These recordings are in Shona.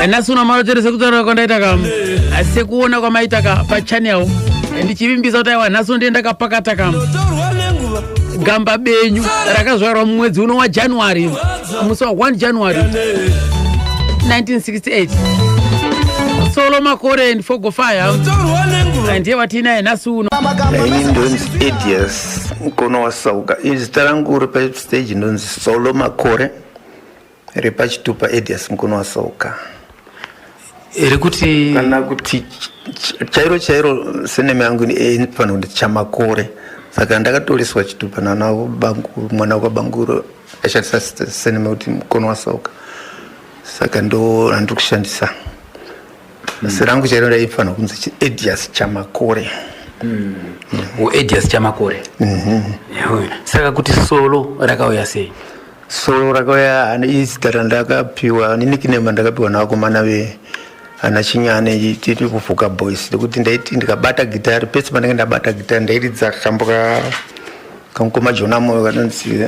Nhasi uno marotere, sekutaura kwandaita ka, sekuona kwamaita ka pachannel, ndichivimbisa kuti aiwa, nhasi ndiye ndakapakata ka gamba benyu rakazvarwa mumwedzi uno waJanuary, musi wa1 January 1968, Solo Makore and Fogo Fire, ndiye watiinaye nhasi uno. Ini ndonzi Edias Mukono waSauka. Zita rangu repastage ndonzi Solo Makore, repachitupa Edias Mukono waSauka. Rekuti Kana kuti chairo chairo, surname yangu inofanira kuti Chamakore. Saka ndakatoriswa chitupa nana bangu, mwana wabanguro aishandisa surname kuti Mukono waSauka, saka ndo randiri kushandisa. Zita rangu chairo raifanira kunzi Edias Chamakore. Edias Chamakore. Saka kuti Solo rakauya sei? Solo rakauya, izita randakapiwa, nickname ndakapiwa navakomana ve ana Chinyane, tiri kuVhuka Boys, nekuti ndaiti ndikabata gitari, pese pandenge ndabata gitari ndairidza kambo kamukoma Jona Moyo kanonzi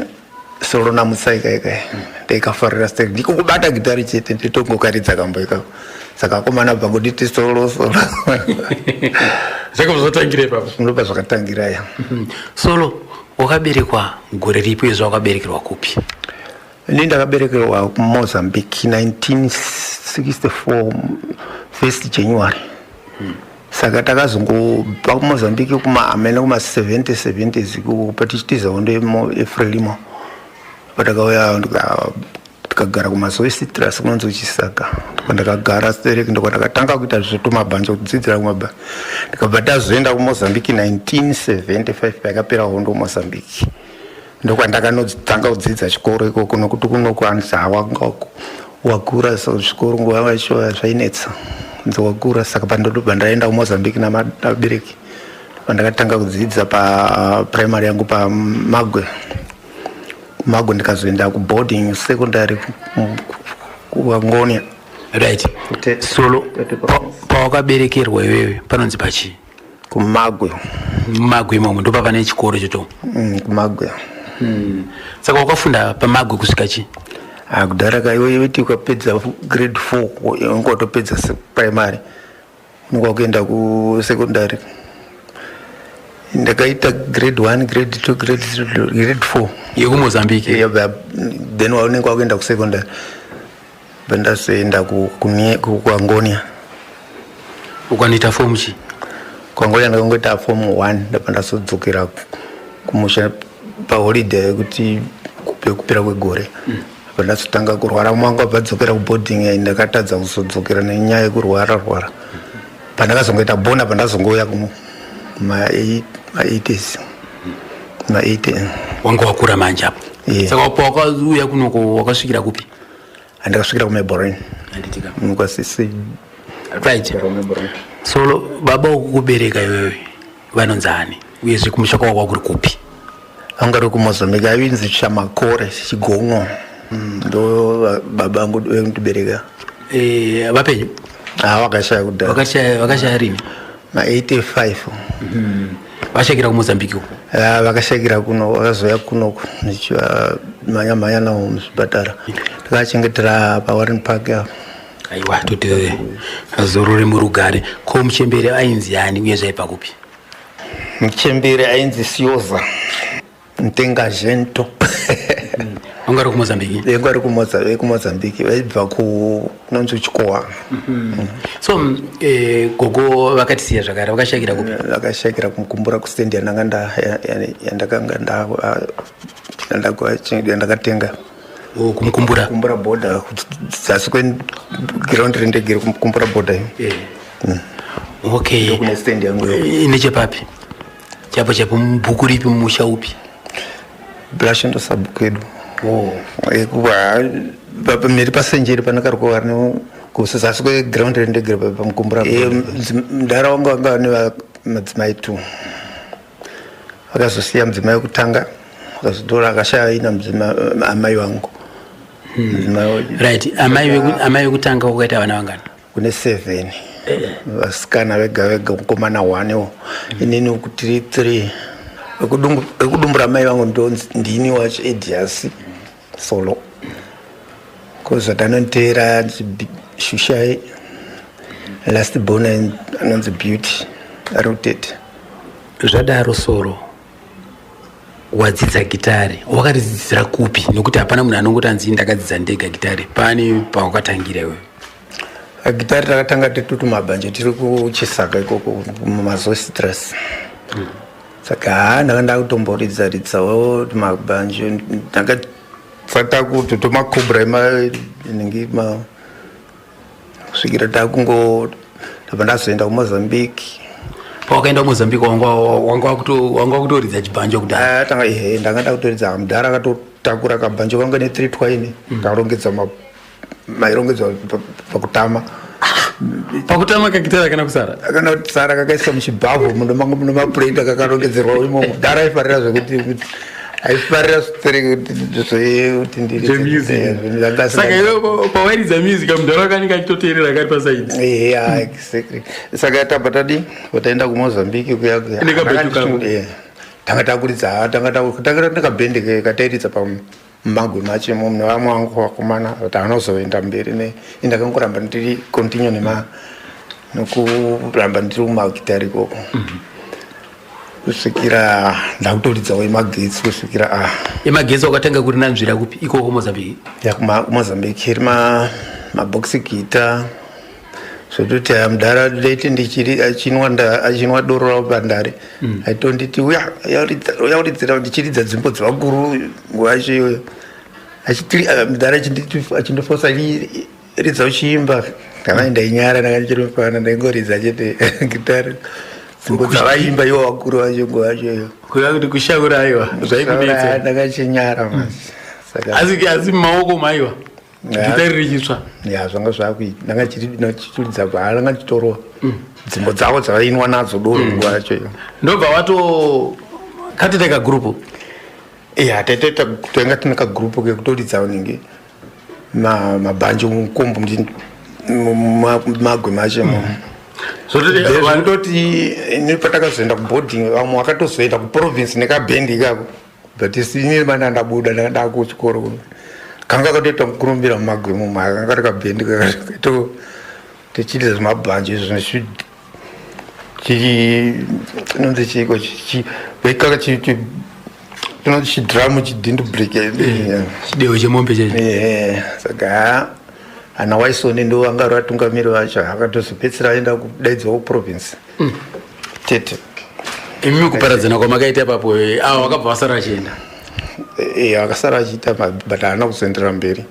"Solo Namutsai". Kaikai ndaikafarira stere, ndiko kubata gitari chete nditongokaridza kambo ikako, saka akomana bva ngonditi Solo, Solo. Zvakabva zvatangira ipapo? Ndobva zvakatangira ya. Solo, wakaberekwa gore ripi, uyezve wakaberekerwa kupi? Ini ndakaberekerwa kuMozambique 1964, 1st January. Saka takazongobva kuMozambique kuma amene kuma-70 70s ikuko, tichitiza hondo yeFrelimo. Patakauya tikagara kuMazoe Citrus, kunonzi kuChisaka, ndakagara stereki, ndokwandakatanga kuita zvetumabhanzo, kudzidzira kumabhanzo. Ndikabva tazoenda kuMozambique 1975, payakapera hondo kuMozambique, ndokwandakanotanga kudzidza chikoro ikoko, nokuti kunoku anzi hawanga wakura, so zvikoro nguva yacho zvainetsa, nzi wakura. Saka pandodobva ndaenda kuMozambique namabereki, pandakatanga kudzidza paprimary yangu paMagwe Magwe, ndikazoenda kuboarding secondary kuAngonia. Right, Solo, pawakaberekerwa iwewe panonzi pachii? KuMagwe. Magwe imomo ndopa pane chikoro ichocho? KuMagwe. Saka wakafunda paMagwe kusvika chii? Ah, kudhara kaiwe ukapedza grade 4, unenge watopedza primary, unenge wakuenda kusecondary. Ndakaita grade 1, grade 2, grade 3, grade 4. YekuMozambique? Yeah, then waunenge wakuenda kusecondary. Bandazoenda kuAngonia. Ukanoita fomu chii? KuAngonia ndakangoita form 1, ndabva ndazodzokera kumusha paholiday yekuti kupera kwegore. Bva ndazotanga kurwara, mwangu abva adzokera kuboarding, ndakatadza kuzodzokera nenyaya yekurwara rwara. Pandakazongoita bona, pandazongouya kuno ma80s, ma80. Wanga wakura manje apo? Yeah. Saka pawakauya kunoko wakasvikira kupi? Andakasvikira kuMabelreign. Handitika. Kwasisi. Right, Solo, baba wokukubereka iwewe vanonzi ani, uyezve kumusha kwavo kwakuri kupi? Anga ri kuMozambique, ainzi Chamakore Chigongo, ndo baba angu vekundibereka. Vapenyu? Ha, vakashaya kudhara. Vakashaya rini? Ma85. Vashakira kuMozambique uko? Ah, vakashakira kuno, vakazoya kunoku ndichivamhanya mhanya navo muzvipatara, takachengetera paWarren Park apo. Aiwa, toti zorore murugare. Ko muchembere ainzi ani, uye zvaibva kupi? Muchembere ainzi Sioza Ntengazhento. Vanga ri kuMozambique? Venga ri kuMozambique, vaibva kunonzi Chikowa. So gogo vakatisiya zvakare vakashakira kupi? Vakashakira kuMukumbura, kustendi yandanga yandakanga yandakatenga. Oh, kuMukumbura? Kumbura border, zasi kweground rendege, kuMukumbura border. Okay. Ndokune stand yangu iyo. Nechepapi chapo chapo, mubhuku ripi, mumusha upi? Blashe, ndo sabhuku edu. Oh. Pamhiri paSenjeri panakarukova rino, zasi kweground rendege paMukumbura. Mudhara wangu anga ane madzimai two, akazosiya mudzimai wekutanga, akazotora, akashaya ina mudzimai amai vangu. Right, amai vekutanga wakaita vana vangani? Kune seven vasikana vega vega, mukomana onewo, inini tiri three. Vekudumbura mai vangu ndini wacho Edias Solo. Kozoti anonditeera Shushai, last born anonzi Beauty, ari kutete. Zvadaro Soro, wadzidza gitare, wakaridzidzira kupi? Nokuti hapana munhu anongoti anzi ndakadzidza ndega gitare. Pane pawakatangira iwewe? Gitare takatanga tiri tumabhanje tiri kuChisaka ikoko mumazostras. Saka haa, ndanga ndakutomboridza ridzawo tumabhanje, ndakafata kuti tomakobra inenge ma kusvikira takungo ndabva ndazoenda kuMozambique. Pawakaenda kuMozambique wanga wakutoridza chibhanjo kudhara? Ah, tanga ehe, ndanga ndakutoridza. Mudhara akatotakura kabhanjo kanga ne3 twaini, karongedza mairongedzwa pakutama. Pakutama kagitara kana kusara? Akana kusara, kakaiswa muchibhavhu muno mapureta, kakarongedzerwa imomo. Mudhara aifarira zvekuti aifarira zvekuti ndiri. Saka iwe pawairidza music, mudhara wakanenge achitoteerera kari pasaidi? Ehe, exactly. Saka tabva tadi taenda kuMozambique kuya kuya. Nekabhendu kako. Tanga takuridza, tanga tanga nekabhendi katairidza pamagwe macho imomo nevamwe vangu vakomana, kuti anozoenda mberi ne indakangoramba ndiri continue nema nokuramba ndiri kumagitari ikoko kusvikira ndakutoridzawo emagetsi kusvikira a Emagetsi wakatanga kuri nanzvira kupi ikoko kuMozambique? Ya, kuMozambique iri mabox guitar, zvototi aya mudhara ndaiti ndichiri achinwa achinwa doro ravo pandare, aitonditi uya uya uridzira, ndichiridza dzimbo dzevakuru nguva yacho iyoyo. Achiti mudhara achindifosa, "Ridza uchiimba." Kana ndainyara, ndanga ndichiri mufana, ndaingoridza chete gitari dzimbo dzavaimba ivo vakuru vacho nguva yacho iyoyo. Kureva kuti kushaura aiwa zvaikunetsa? Ndakachinyara manje. Saka asi mumaoko maiwa gitari richitsva? Ya, zvanga zvakuita, ndanga ndichituridza, ndanga ndichitorwa dzimbo dzavo dzavainwa nadzo doro nguva yacho iyo. Ndobva wato katita kagurupu? Ya, taitoita, tainga tine kagurupu kekutoridza nenge mabhanjo mukombo magwe macho imomo. Zvototi ini patakazoenda kuboarding, vamwe vakatozoenda kuprovince nekabhendi ikako, but inini mana ndabuda, ndanga ndakuchikoro kuno, kanga katoita mukurumbira mumagwe imomo, kanga kari kabhendi kato tichiita zvemabhanjo izvo, chinonzi chiiko, kaka chinonzi chidhiramu chidhindu break. Chidewo chemombe checho. Ehe, saka ana Waisoni ndo vanga vari vatungamiri vacho, akatozopedzisira aenda kudaidzwa kuprovince tete. Imimi kuparadzana kwamakaita ipapo, ava vakabva vasara vachienda? Akasara achiita, but haana kuzoenderera mberi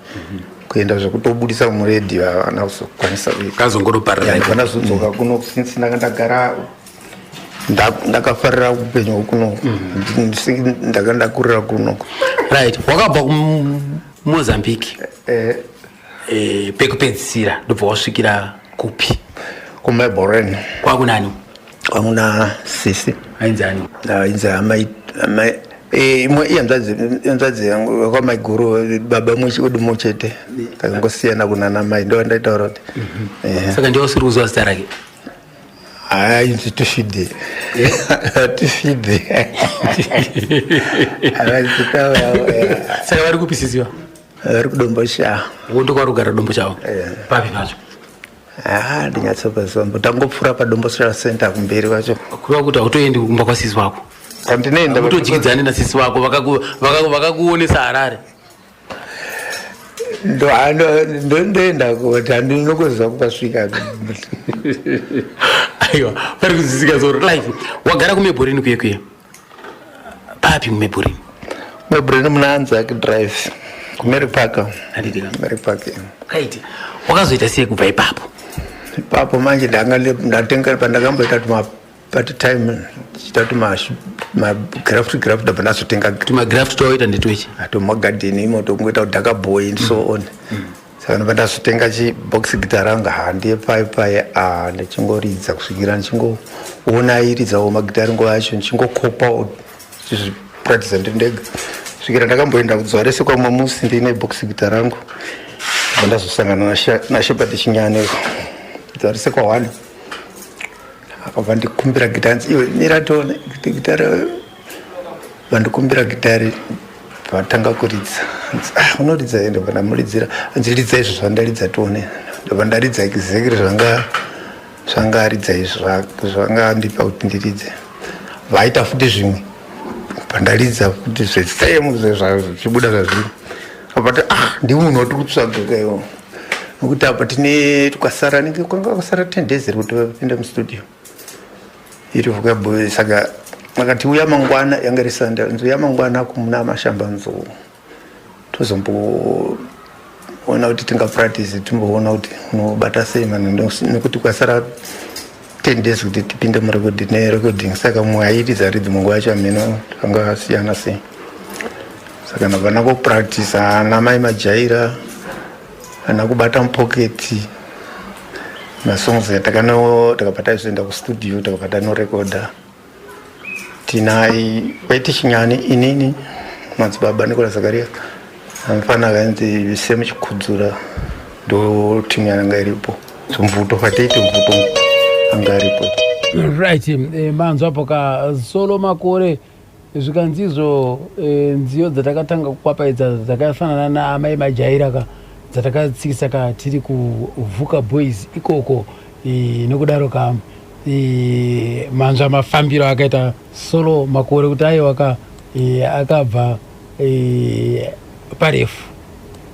kuenda zvekutobudisa muredhiyo, haana kuzokwanisa kuita. Kazongotoparara. Pandazodzoka kuno, since ndanga ndagara ndakafarira upenyu hwekuno, ndanga ndakurira kuno. Right, wakabva kuMozambique pekupedzisira ndobva wasvikira kupi? KuMelbourne. Kwakunani? Kwanguna sisi. Ainzi ani? Ainzi amai amai imwe ihanzvadzi yangu kwamaiguru, baba wedu muchete, takangosiyana kunana mai, ndo ndaitaura kuti Saka ndiwe usiri kuziva zita rake? Ainzi Tufide, Tufide. Saka vari kupisisiwa? Vari kuDomboshawa. Ndokwauri kugara Domboshava? Papi pacho? Ah, ndinyatsopaziva, tangopfuura paDomboshawa Center kumberi kwacho. Kureva kuti hautoendi kumba kwasisi wako? Kwandinoenda? Utodyidzane nasisi wako vakakuonesa Harare? Ndoenda kuti handinokuziva kupasvika. Aiwa, pari kudzidzika zoro life. Wagara kuMebhorini kuye kuye, papi muMebhorini? Melbourne muna Anzac Drive, kuMary Park. Handitika? Mary Park. Right, wakazoita sei kubva ipapo? Ipapo manje ndanga ndatenga, pandakamboita tuma part time chiita tuma magraft graft, ndabva ndazotenga. Tumagraft twawaita ndetwechi? Tumagadheni imo, tokungoita kudhaka boy and so on. Saka ndobva ndazotenga chibox guitar rangu, handiye pai pai a ndichingoridza kusvikira ndichingoona airidzawo magitari nguva yacho, ndichingokopawo, ndichizvipractisa ndiri ndega kusvikira ndakamboenda kudzwa rese kwamwe musi ndiine box guitar rangu, ndobva ndazosangana naShepard Chinyane kudzwa rese kwa1, akabva ndikumbira gitari. Nzi, "Iwe mira tione kuti gitari." Vandikumbira gitari. Vatanga kuridza. Ah, unoridza here? Ndobva ndamuridzira. Anzi ridza izvo zvandaridza tione. Ndobva ndaridza exactly zvanga zvanga aridza izvo zvanga andipa kuti ndiridze. Vaita futi zvimwe, pandaridza futi zvesame zvichibuda zvazviri. Apati, ah, ndi munhu watiri kutsvaga kaiwo, nokuti apa tine tukasara, nenge kwanga kwasara 10 days iri kuti vapinde mustudio iri Vuka Boys. Saka akati uya mangwana, yanga iri Sunday, nzi uya mangwana kumuna Mashambanzou, tozomboona kuti tingapractice, timboona kuti unobata sei mani, nekuti kwasara 10 days kuti tipinde murecording nerecording. Saka mumwe airidza rhythm nguva yacho, ameno anga asiyana sei. Saka ndabva ndakupractice ana mai Majaira, ana kubata mupoketi, masongs yatakano. Takabva tazoenda kustudio, takabva tanorekodha. Tinai kwaiti Chinyani, inini, madzibaba Nicola Zakaria, mufana akanzi Semu Chikudzura, ndo timu yanga iripo. Mvuto kwataiti Mvuto anga aripo. Right, manzwa apo ka Solo Makore. Zvikanzizvo nziyo dzatakatanga kukwapaidza dzakafanana naamai Majaira ka, dzatakatsikisa ka tiri kuVhuka Boys ikoko. Nokudaro ka manzwa mafambiro akaita Solo Makore, kuti aiwa ka akabva parefu,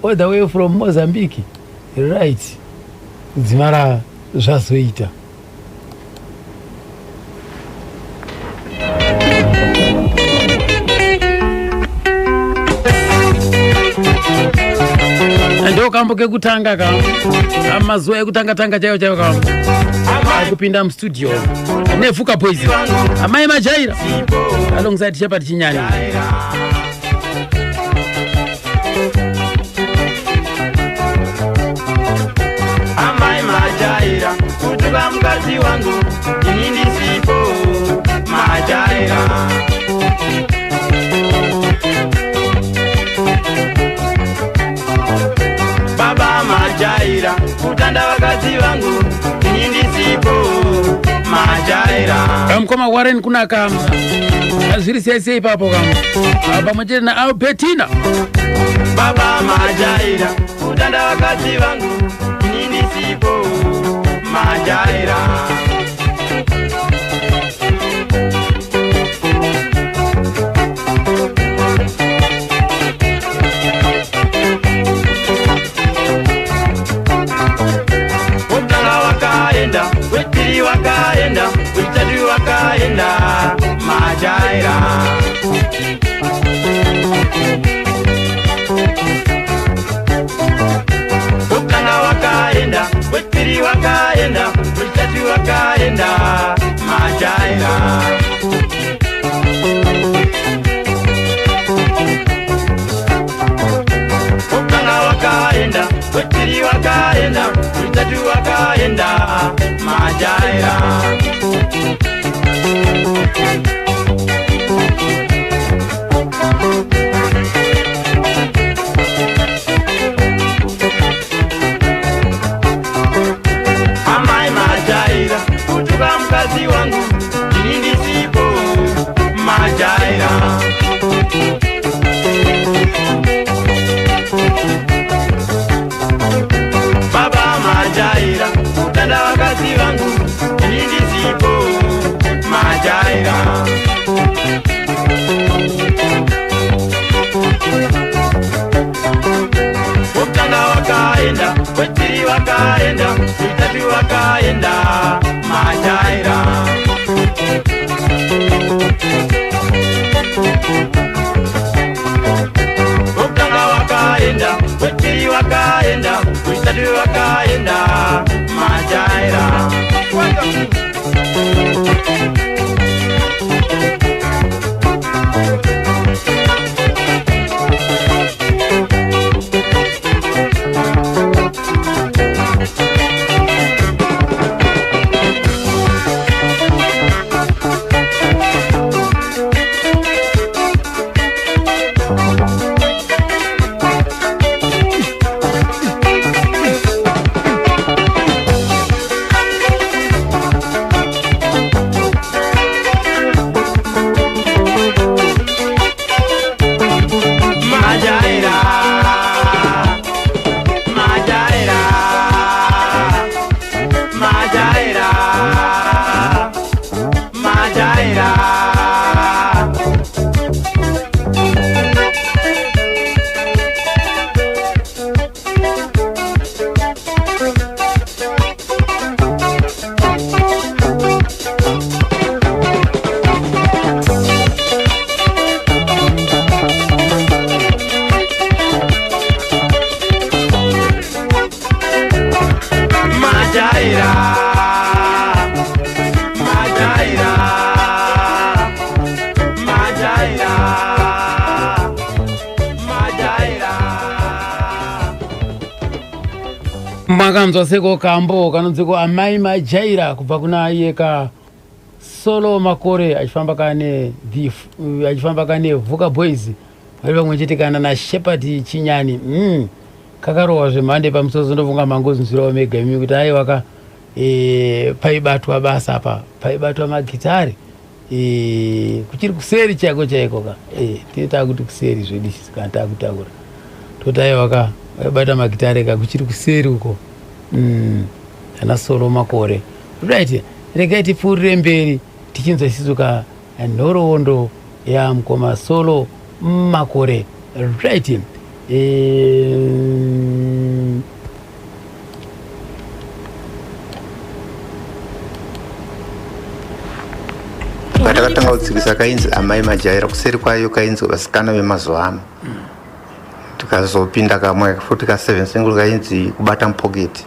all the way from Mozambique. Right, dzimara zvazoita. Ndo kambo kekutanga ka, mazuva ekutanga tanga chaiyo chaiyo ka kupinda mustudio neVhuka Boys, amai Majaira alongside Shepard Chinyani. Amai Majaira kutuka mukadzi wangu ini ndisipo, majaira. Baba Majaira kutanda vakadzi vangu ini ndisipo, majaira. Mukoma Warren kunaka, zviri sei sei ipapo kam, pamwe chete naAlbertina. Baba Majaira kutanda vakadzi vangu ini ndisipo, majaira. Wotanga wakaenda, wepiri wakaenda, wechitatu wakaenda, majaira. Wotanga wakaenda, wepiri wakaenda, wechitatu wakaenda, majaira. Wotanga wakaenda, wepiri wakaenda, wechitatu wakaenda, majaira. Amai Majaira kutuka mukadzi wangu ini ndisipo, majaira. Baba Majaira kutanda vakadzi vangu ini ndisipo, majaira. Wotanga wakaenda, wechipiri wakaenda, wechitatu wakaenda, majaira. Wotanga wakaenda, wechipiri wakaenda, wechitatu wakaenda, majaira. Makanzwa seko kambo kanonzi ko Amai Majaira kubva kuna iye ka Solo Makore achifamba kane the achifamba kane Vuka Boys vari pamwe chete kana na Shepherd Chinyani. Kakarohwa zvemhando yepamusoro, ndofunga mangozvinzwirawo mega imi kuti aiwa ka paibatwa basa apa, paibatwa magitare kuchiri kuseri chaiko chaiko ka. Tine takuti kuseri zvedu isu kana takutaura toti aiwa ka vaibata magitare ka kuchiri kuseri uko. Ana Solo Makore. Right, regai tipfuurire mberi tichinzwa isusu ka nhoroondo yamukoma Solo Makore. Right. Patakatanga kutsikisa kainzi Amai Majaira, kuseri kwayo kainzi Vasikana Vemazuva Ano. Tikazopinda kamwe futi ka 7 single kainzi Kubata Mupoketi.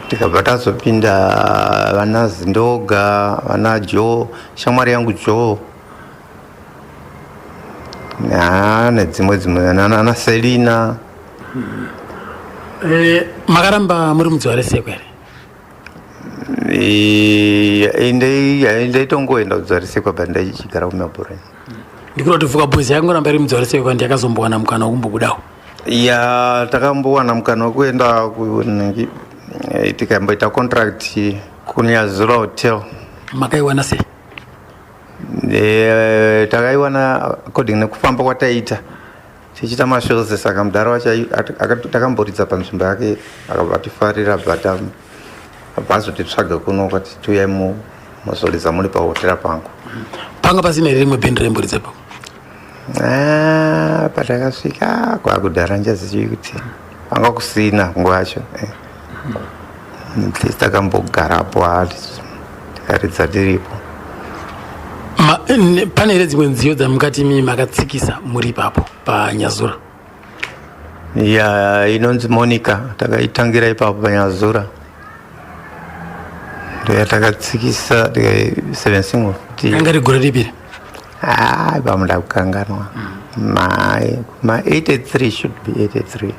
Tikabva tazopinda vana Zindoga, vana Joe, Shamwari Yangu Joe, nedzimwe dzimwe ana Selina. Makaramba muri muDzivaresekwa here? Ndaitongoenda kuDzivaresekwa, but ndaichigara kuMelbourne. Ndikuda kuti Vuka Boys yakangoramba iri muDzivaresekwa, ndiyakazombowana mukana wekumbobudawo? Ya, takambowana mukana wekuenda kunhingi, tikamboita contract kuNyazura Hotel. Makaiwana sei? Takaiwana according nekufamba kwataiita tichiita mashows. Saka mudhara wacho takamboridza panzvimbo yake, akabva atifarira, abva azotitsvaga kuno kwati tiuyai muzoridza muri pahotera pangu. Panga pasina here rimwe bhendi raimboridza ipapo? Ah, patakasvika kwakudhara njazivi kuti panga kusina nguva yacho. At least takambogarapo, tikaridza tiripo. Pane here dzimwe nziyo dzamukati imi makatsikisa muri ipapo paNyazura? Ya, inonzi Monica, takaitangira ipapo paNyazura, ndoyatakatsikisa seven single. Yanga ri gore ripi? Ah, pamuda kukanganwa, ma 83, should be 83.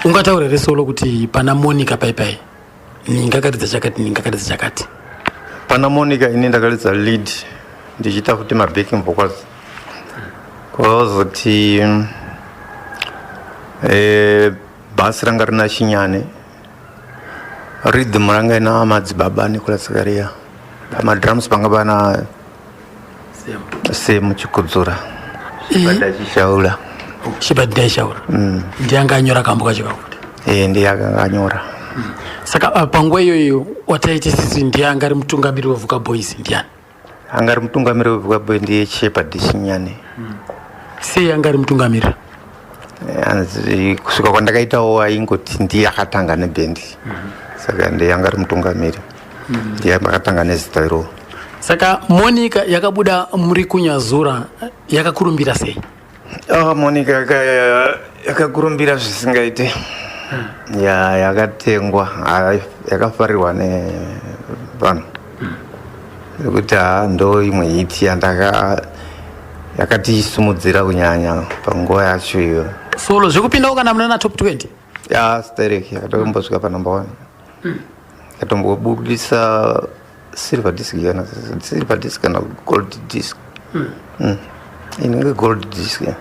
Ungataura here, Solo, kuti pana Monica paipai ningakaridza chakati, ningakaridza chakati? Pana Monica ini ndakaridza lead, ndichiita futi mabacking vocals. Kwazoti bass ranga rina Chinyane, rhythm ranga ina Madzibaba Nicolas Zakaria, pamadrums panga pana Semu Chikudzura, Badachishaura. Shibadhaishaura ndiye anyora kambo kacho kakuti? Ndiye akanga anyora. Saka panguva iyoyo wataiti sisi ndiye anga ari mutungamiri weVuka Boys ndiani? Anga ari mutungamiri weVuka Boy ndiye Shepherd Chinyane. Sei anga ari mutungamiri? Anzi kusvika kwandakaitawo aingoti ndiye akatanga nebhendi, saka ndiye anga ari mutungamiri, ndiye akatanga nezita iroro. Saka Monica yakabuda muri kuNyazura yakakurumbira sei? Oh, Monica yakakurumbira zvisingaite. Ya, yakatengwa, yakafarirwa nevanhu nekuti ha, ndo imwe hit yandaka yakatisimudzira kunyanya panguva yacho iyo. Solo, zvekupindawo kana muna na top 20? Ya, sterek, yakatombosvika panumber one, yakatombobudisa silver disc, kana silver disc kana gold disc. Inenge gold disc, yeah.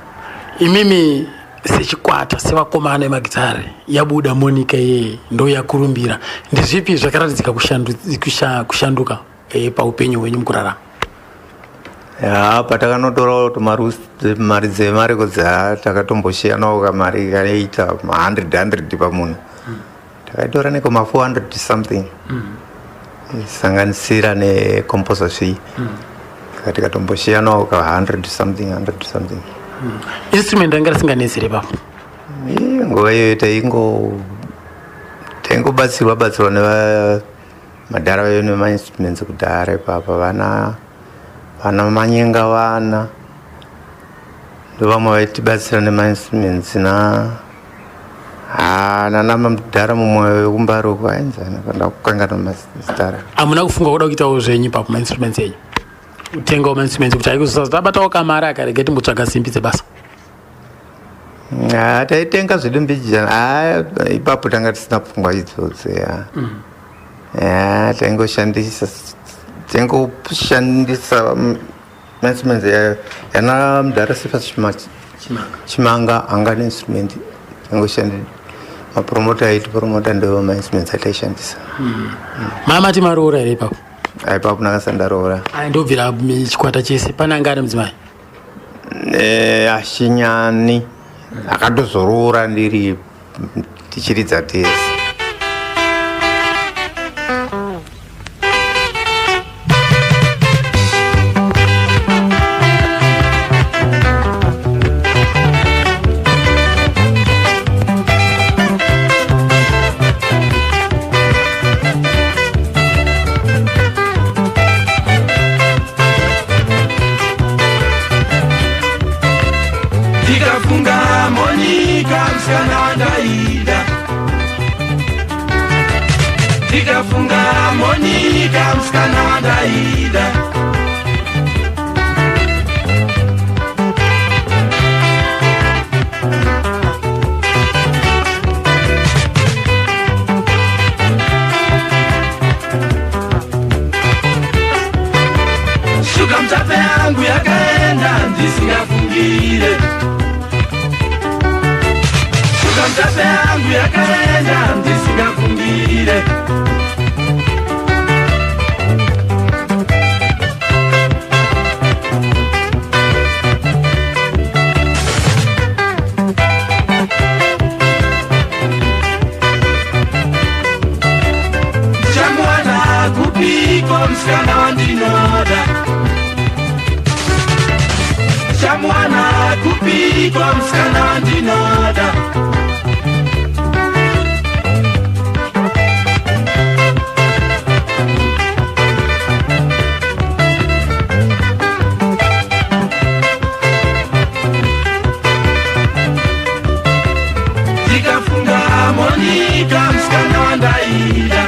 Imimi sechikwata sevakomana vemagitare, yabuda Monica iyeye ndo yakurumbira, ndezvipi zvakaratidzika kushanduka paupenyu hwenyu mukurarama? Ya, patakanotorawo mari dzemarekodzi, ha, takatombosiyanawo kamari kaiita ma100 100 pamunhu, takaitora neko ma400 something, sanganisira necomposer fee. Saka tikatombosiyanawo ka100 something, 100 something. Instrument ranga risinganetsere papo? Nguva iyoyo taingobatsirwa batsirwa nevamadhara vayo nemainstruments kudhara ipapa, vana Manyenga, vana ndovamwe vaitibatsira nemainstruments, na ha, nana mudhara mumwe wekuMbaroko ainzana, ndakukanganwa mazita. Hamuna kufunga kuda kuitawo zvenyu papo mainstruments enyu, kutengawo mainstruments, kuti haikuzosa tabatawo kamari akarege timbotsvaga simbi dzebasa? Ah, taitenga zvedu mbijana. Ah, ipapo tanga tisina pfungwa idzodzo ya. Ya, taingoshandisa taingoshandisa instruments yana mudhara Cephas Chimanga. Chimanga anga neinstrument taingoshandisa mapromota aiti promota ndo mainstruments ataishandisa. Mama timaroora here ipapo? Ipapo ndakasandaroora. Aya, ndobvira chikwata chese pane anga ane mudzimai? Ashinyani akatozoroora ndiri tichiridza tese. Ndikafunga Monika musikana wandaida, ndikafunga Monika musikana wandaida. Shuka mutape yangu yakaenda ndisingafungire, shuka mutape yangu yakaenda ndisingafungire. Ndichamuwana kupiko musikana wandinoda? Ndichamuwana kupiko musikana wandinoda? Ndikafunga Monika musikana wandaida,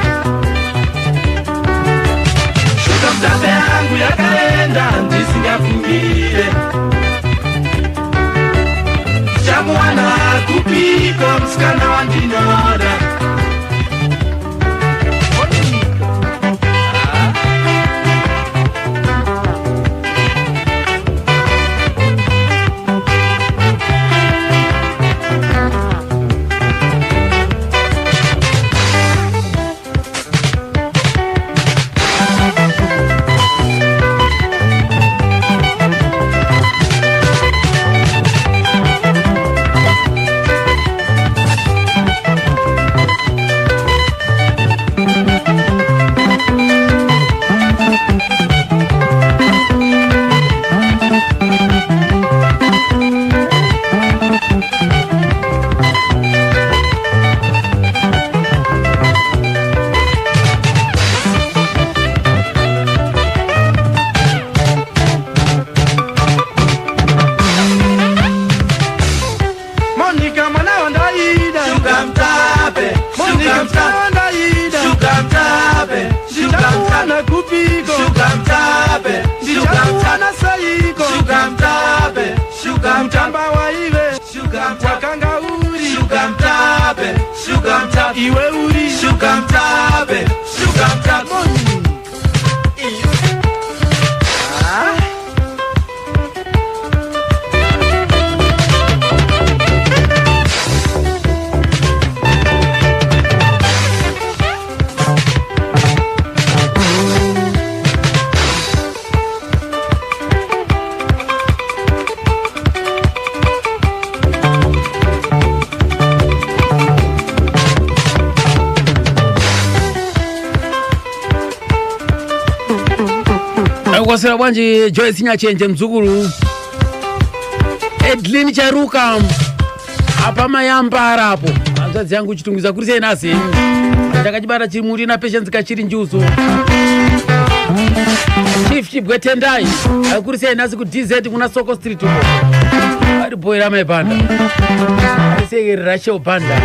shuka mutape yangu yakaenda ndisingafungire. Ndichamuwana kupiko musikana wandinoda? Monica mwana wandaida, shuka mtape. Monica mwana wandaida, shuka mtape. Ndichakuwana kupiko, shuka mtape. Ndichakuwana seiko, shuka mtape. Shuka mtamba waive, shuka wakanga uri, shuka mtape. Shuka mtape iwe uri, shuka mtape. Shuka mtape. Ah. Kwasira bwanji Joyce Nyachenje mdzukuru Edlin Charuka apa mayambara apo hanzvadzi yangu chitungwiza kuri sei nhasi? Ndakachibata chimuti na Patience kachiri njuzu. Chief Chibwetendai kuri sei nhasi ku DZ kuna Soko Street uko ari boy ramai banda ari sei Rachel Banda.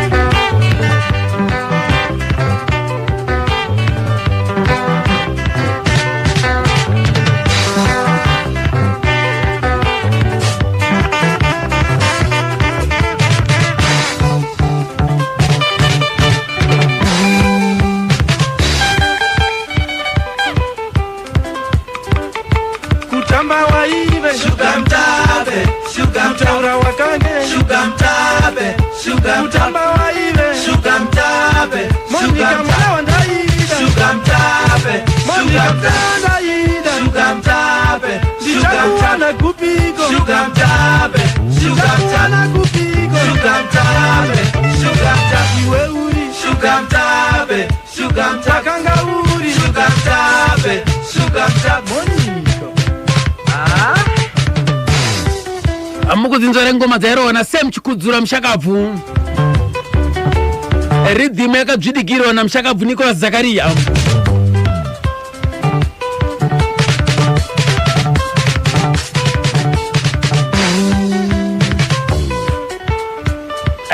Sugar Kutamba waive Sugar Mtape Monica mwana wandaida Sugar Mtape Monica mwana wandaida Sugar Mtape Ndichakuwana kupiko Sugar Mtape Ndichakuwana kupiko Sugar Mtape Sugar Mtape Iwe uri Sugar Mtape Sugar Mtape Wakanga uri Sugar Mtape Sugar Mtape Monica. Ah. Mukudzinzwa ngoma dzairohwa naSam Chikudzura mushakabvu, rhythm yakadzvidikirwa namushakabvu Nicholas Zakaria.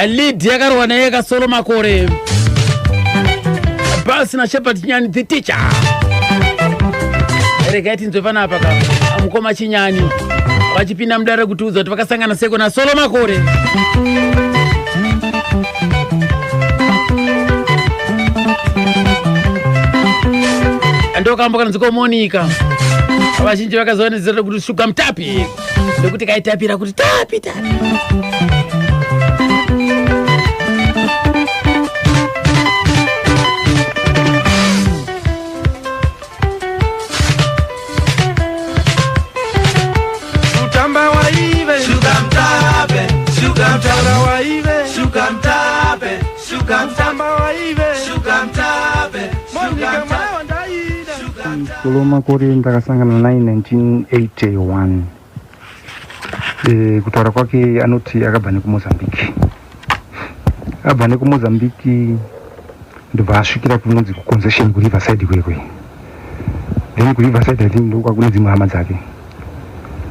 Lead yakarohwa naye Kasolo Makore, bass na Shepard Chinyani the teacher. Regai tinzwe panapa ka mukoma Chinyani vachipinda mudare kutiudza kuti vakasangana seko naSolo Makore. Ndokambo kanonzi koMonica, vazhinji vakaziva nezita rekuti Shuga Mutapi, nekuti kaitapira kuti tapi tapi. Kutamba waive Sugar Mtape Sugar Mtape waive Sugar Mtape Sugar Mtamba waive Sugar Mtape Monica mwana wandaida. Solo Makore ndakasangana naye 1981. Kutaura kwake anoti akabva nekuMozambique, abva nekuMozambique ndobva asvikira kunonzi kuConcession, kuRiverside kwekwe. Then kuRiverside, I think ndokwa dzimwe hama dzake.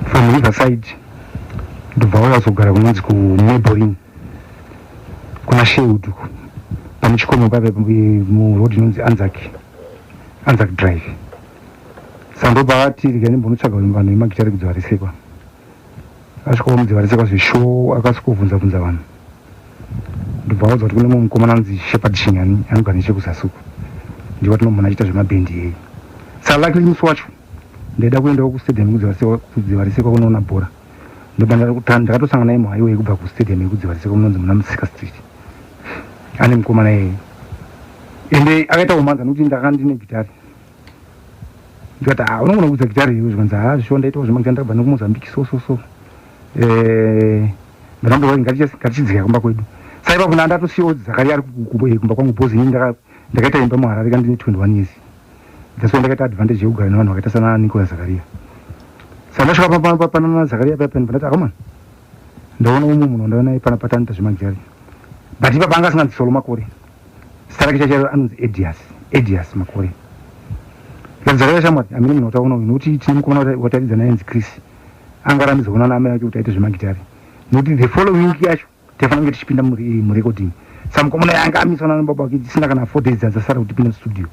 From Riverside ndobva auya kuzogara kunonzi kuMaborin, kuna Sherwood, pane chikomo paipa, muroad inonzi Anzac Drive. Saka ndobva ati regai ndimbonotsvaga vanhu vemagitare kuDzivaresekwa. Asvikawo muDzivaresekwa zvishow, akasvikobvunza bvunza vanhu, ndobva audza kuti kune mumwe mukomana anonzi Shepard Chinyani, anogara nechekuzasi uko, ndiwo tinomunhu achiita zvemabhendi iyeye. Saka luckily musi wacho ndaida kuendawo kustadium kuDzivaresekwa kunoona bhora. Ndobva ndakatosangana naye muhighway kubva kustadium yekuDzivaresekwa, munonzi muna Musika Street, ane mukomana iyeye. Ende akaita kumanza nokuti ndakanga ndine gitari. Ndikati, "Ah, unogona kuridza gitari iwe?" Zvikanzi, "Ha, zvishuwa, ndaitawo zvemagitari, ndakabva nekuMozambique." So so so ndakambova ngatichidzika kumba kwedu. Saka ipapo ndandatosiyawo Zakaria ari kumba kwangu, because inini ndakaita imba muHarare kandine 21 years. That's why ndakaita advantage yekugara nevanhu vakaita sana Nicolas Zakaria. Saka ndasvika panana Zakaria paya, pandati, "Akomana, ndaona umwe munhu wandaona naye pana patanoita zvemagitari." But ipapa anga asinganzi Solo Makore, zita rake chacho anonzi Edias Makore. Ndikati, "Zakaria, shamwari, hamene munhu wataona uyu, nokuti tine mukomana wataridza naye anzi Chris, angarambidzwa kuona naamai vake kuti aite zvemagitari, nokuti the following week yacho taifanira kunge tichipinda murecording. Saka mukomana uyu anga amiswa nana baba vake, tisina kana 4 days dzasara kuti tipinde mustudio."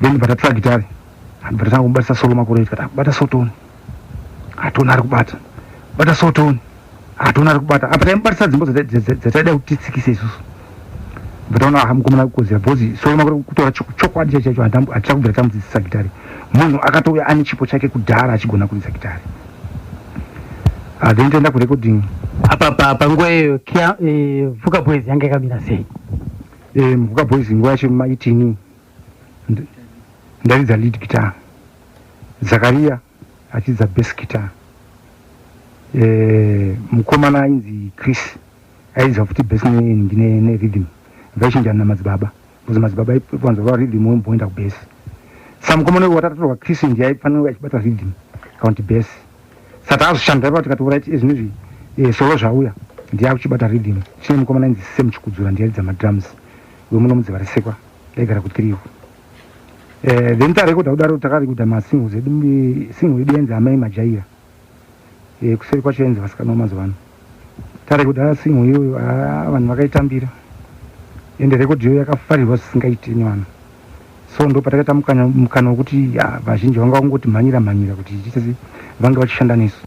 Then bva tatora gitari, bva tatanga kumubatisa Solo Makore. Tikati, "Bata sotoni." Hatona ari kubata. "Bata sotoni." Hatona ari kubata. Apa taimubatisa dzimbo dzataida kuti titsikise isusu. Bva taona, ah, mukomana kukodzera, because Solo Makore, kutaura chokwadi chaicho chaicho, hatina kubvira tamudzidzisa gitari. Munhu akatouya ane chipo chake kudhara, achigona kuridza gitari. Ah, then toenda kurecording. Apa panguva iyoyo Vuka Boys yanga yakamira sei? Mvuka Boys nguva yacho maitini ndaridza lead guitar, Zakaria achiridza bass guitar, mukomana ainzi Chris airidza futi bass nerhythm. Vaichinjana namadzibaba, because madzibaba aiwanzova rhythm, wemboenda kubass. Saka mukomana uyu watatatorwa, Chris, ndiye aifanira achibata rhythm kana kuti bass. Saka takazoshanda ipapo, tikati alright, ezvinezvi Solo zvauya, ndiye akuchibata rhythm. Chine mukomana ainzi Sam Chikudzura, ndiye airidza madrums, wemuno muDzivaresekwa, ndaigara ku3. Then tarekodha kudaro, takarekodha masingles edu. Single yedu yainzi Amai Majaira, kuseri kwacho yainzi Vasikana Vamazuva ano. Tarekodha single iyoyo, ah, vanhu vakaitambira, ende rekodhi iyoyo yakafarirwa zvisingaiti nevanhu. So ndo patakaita mukana wekuti vazhinji vanga vangoti mhanyira mhanyira kuti tichitese vange vachishanda nesu.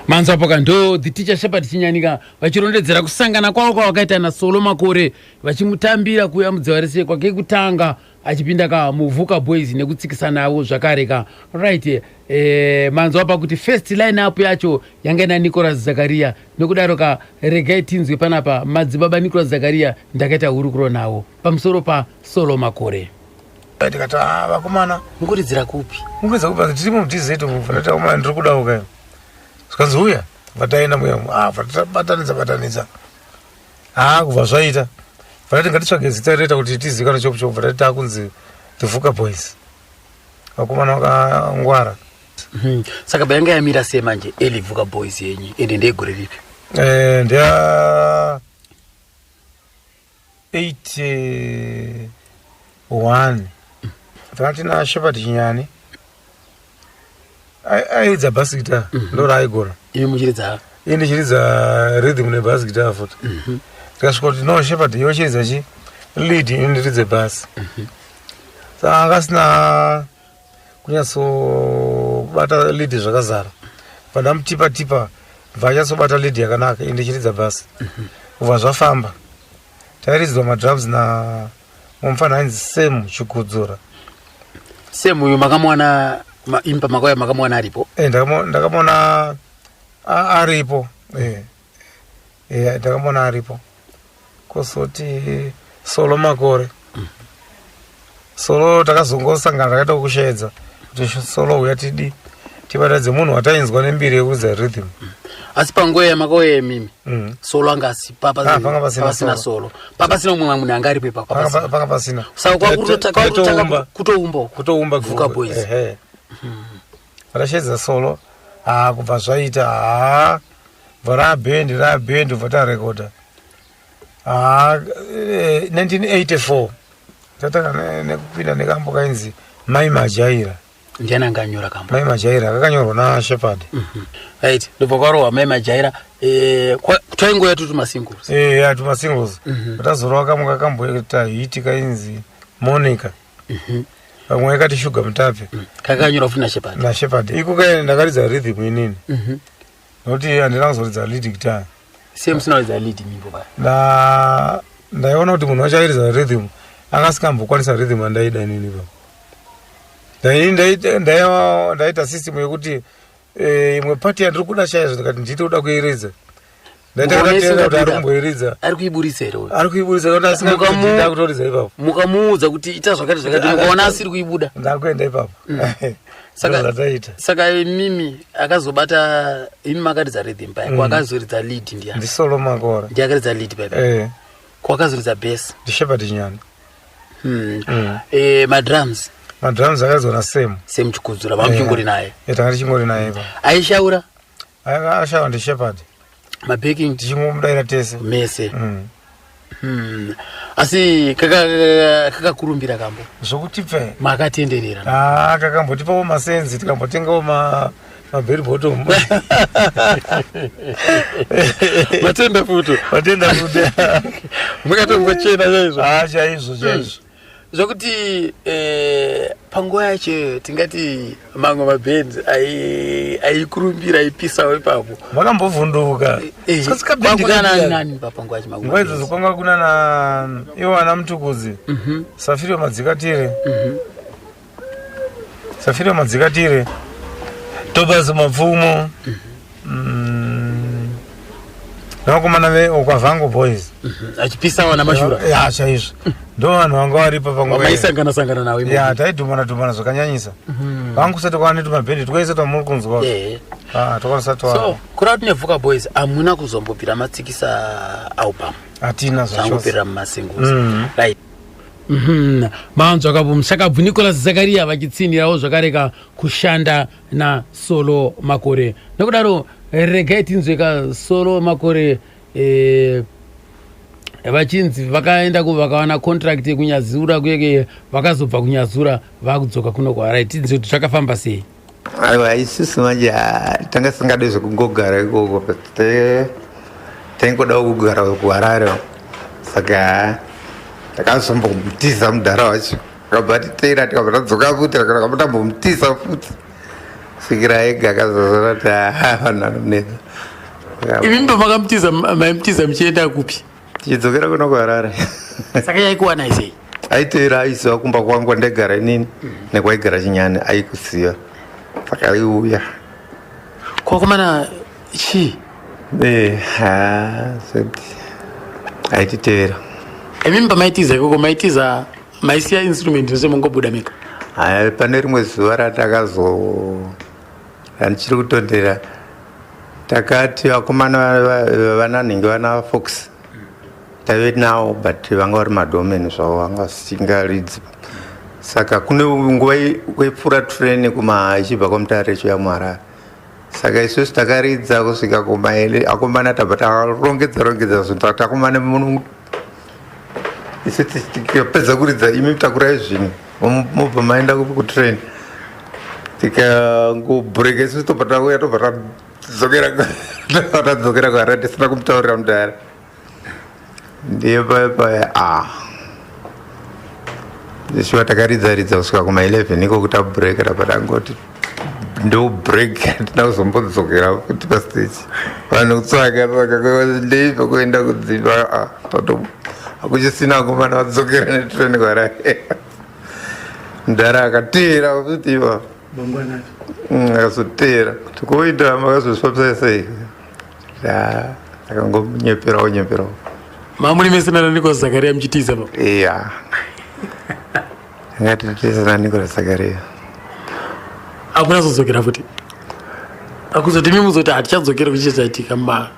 Manzwa apo ka, ndo the teacher Shepherd Chinyanika vachirondedzera kusangana kwavo kwavakaita naSolo Makore, vachimutambira kuuya mudziva rese kwake kutanga achipinda ka muVuka Boys nekutsikisa navo zvakare ka. Right, manzwa pa kuti first line up yacho yanga ina Nicholas Zakaria. Nokudaro ka, regai tinzwe panapa madzibaba Nicholas Zakaria, ndakaita hurukuro navo pamusoro paSolo Makore. Tikati, "Ah, vakomana." Mukuridzira kupi? Mukuridza kupi? Tiri muDZ umu. Ndati, "Vakomana, ndiri kudawo kayo." Zvikanzi, "Uya." Vataenda muya, ah, vatabatanidza batanidza, ha, kubva zvaita. Vatati, "Ngatitsvage zita rinoita kuti tizivikanwe chopu chopu." Vatati takunzi the Vuka Boys. Vakomana vakangwara. Saka bayanga yamira sei manje early Vuka Boys yenyu, ende ndeyegore ripi? Ndeya 81. Tanga tina Shepherd Chinyani, airidza bass guitar, ndo raaigona. Imi muchiridza? Ini ndichiridza rhythm nebass guitar futi. Tikasvika kuti, "No, Shepherd, iwe chiridza chi lead, ini ndiridze bass." Saka akasina kunyatsobata lead zvakazara. Bva ndamutipa tipa, bva anyatsobata lead yakanaka, ini ndichiridza bass, kubva zvafamba. Tairidzwa madrums na mumufana ainzi Sam Chikudzura. Sam uyu makamuwana impa makauya makamuwana aripo? Ndakamuona aripo. Ndakamuona aripo. Kuzoti Solo Makore, Solo takazongosangana, takaita kusheedza kuti, "Solo, uya tidi tibatadze." Munhu watainzwa nembiri yekuridza rhythm. Asi panguva yamakauya imimi, Solo anga asi Ah, panga pasina. Pasina. Solo. Solo papasina, umwe munhu anga aripo ipapo Panga papasina. Panga pasina. Saka kwakutotanga Taitoumba. kutoumba uku. Kutoumba Vuka group. Boys. Ehe, ratashedza Solo, ha, kubva zvaita, ha, bva rabhendi, rabhendi, bva tarekodha, ha, 1984 tatanga nekupinda nekambo kainzi Mai Majaira. Ndiani anga anyora kambo? Mai Majaira kakanyorwa naShepard. Right, ndobva kwarohwa Mai Majaira. Twaingoya tutu masingles. Ya, tumasingles. Tazorova kamwe kakamboita hit kainzi Monica, kamwe yakati Shuga Mutape. Kakanyorwa futi naShepard? NaShepard. Iko kai ndakaridza rhythm inini, nokuti handina kuzoridza lead guitar. Sei musina kuridza lead mimbo paya? Ndaiona kuti munhu wacho airidza rhythm angasingambokwanisa rhythm andaida inini pa. Ndaita system yekuti imwe part yandiri kuda chaizvo, ndikati nditi kuda kuiridza, Mukaona ndaita kuti isingabuda. ari kumboiridza. Ari kuiburitsa here uyu? Ari kuiburitsa kuti asingakuti kutoridza ipapo. Mukamuudza kuti ita zvakati zvakati, mukaona asiri kuibuda? Ndakuenda ipapo. Ndozvataita. Saka imimi akazobata, imi makaridza rhythm paya, kwakazoridza lead ndiani? NdiSolo Makore. Ndiye akaridza lead paya? Kwakazoridza bass? NdiShepard Chinyani. Madrums? Madrums akaridzwa naSam. Sam Chikudzura, vamuchingori naye? Tanga tichingori naye ipapo. Aishaura? Ashaura ndiShepard. Mabacking? Tichingomudayira tese. Mese. Asi kakakurumbira kambo? Zvokuti pfe. Makatenderera. Ah, kakambotipawo masenzi, tikambotengawo mabell bottom. Matenda futo. Matenda futi. Mukatongochena chaizvo. Ah, chaizvo chaizvo. Zvokuti panguva yacho tingati mamwe mabhendi aikurumbira aipisawo ipapo. Makambovhunduka. Kwakuna nani nani panguva yacho mamwe Nguva idzodzo mabands? kwanga kuna na iwo ana Mutukudzi, Safirio Madzikatire, Safirio Madzikatire, Tobas Mapfumo, nevakomana veOkwavango Boys. Achipisawo namashura. Ya, chaizvo, ndo vanhu vanga varipo panguva iyo. Wamaisangana sangana nawo imomo. Ya, taidhumana dhumana zvakanyanyisa. Vangu kusati kwane tumabhendi twese twamuri kunzwa. Ah, twakasati So twa kureva kuti neVuka Boys hamuna kuzombobvira matsikisa album? Hatina zvachose. Zvangopera mumasingles. Right. Manzwa kapo musakabvu Nicholas Zakaria vachitsinhirawo zvakareka kushanda naSolo Makore. Nokudaro regai tinzwe ka Solo Makore, vachinzi vakaenda vakawana contract yekuNyazura kuyeke, vakazobva kuNyazura vakudzoka kuno kwarai. Tinzwe kuti zvakafamba sei. Aiwa, isusu manje, ah, tanga singade zvekungogara ikoko. Taingodawo kugara kuHarare, saka takazombomutiza mudhara wacho, akabva titeera, tikabva tadzoka futi, takabva tambomutiza futi. Svikira ega akazozora kuti ah, vanhu vanonetsa. Imi mba makamutiza, maimutiza muchienda kupi? Tichidzokera kuno kuHarare. Saka yaikuwanai sei? Aiteera, aiziva kumba kwangu kwandaigara inini nekwaigara Chinyani, aikuziva, saka aiuya. Kwakomana chii? Eh, ha, seti aititevera. Imi mba maitiza ikoko, maitiza maisiya instrument yose mongobuda mega? Haya, pane rimwe zuva ratakazo randichiri kutondera, takati vakomana vananhingi vana Fox taive nawo, but vanga vari madomeni zvavo, vanga vasingaridzi. Saka kune nguva kwaipfuura train kuma ichibva kwaMutare ichiuya muHarare, saka isusu takaridza kusvika kumaele. Akomana tabva tarongedza rongedza zvinhu, takati akomana, muno isu tikapedza kuridza, imi takurai zvinhu, mobva maenda kutrain. Tikangobhureka isusu, tobva tauya, tobva tadzokera, tadzokera kuHarare tisina kumutaurira mudhara. Ndiye paya paya, ah, shuwa takaridza ridza kusvika kuma 11 iko kuti abhureka, tabva tangoti ndo break, hatina kuzombodzokera futi pastage. Vanhu kutsvaka tsvaka, ndeipa kuenda kudzimba, ah, tato hakuchisina akomana vadzokera netrain kuHarare. Mudhara akateera futi iva akazoteera kuti koita makazozvifambisa sei? Akangonyeperawo nyeperawo. Mamuri mese nana Nicholas Zakaria muchitiza pa? Iya, angatitisa naNicholas Zakaria. Hakuna zodzokera futi? Akuzoti imi muzoti hatichadzokera, kuchichaitika ma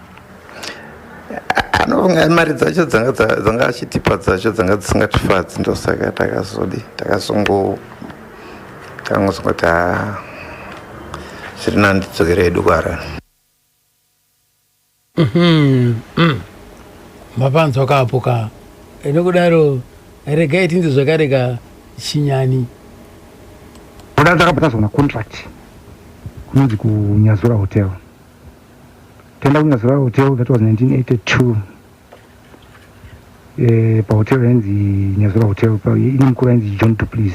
Anofunga mari dzacho dzanga achitipa dzacho dzanga dzisingatifadzi, ndosaka takazodi takazongo takangozongoti ha, zviri nani tidzokere hedu kuHarare. Mapanzwa kapo ka. Nokudaro regai tinzi zvakare ka Chinyani. Kudaro takabva tazoona contract kunonzi kuNyazura Hotel. Taenda kuNyazura Hotel, that was 1982. Pahotel yainzi Nyazura Hotel ine mukuru ainzi John Duplis.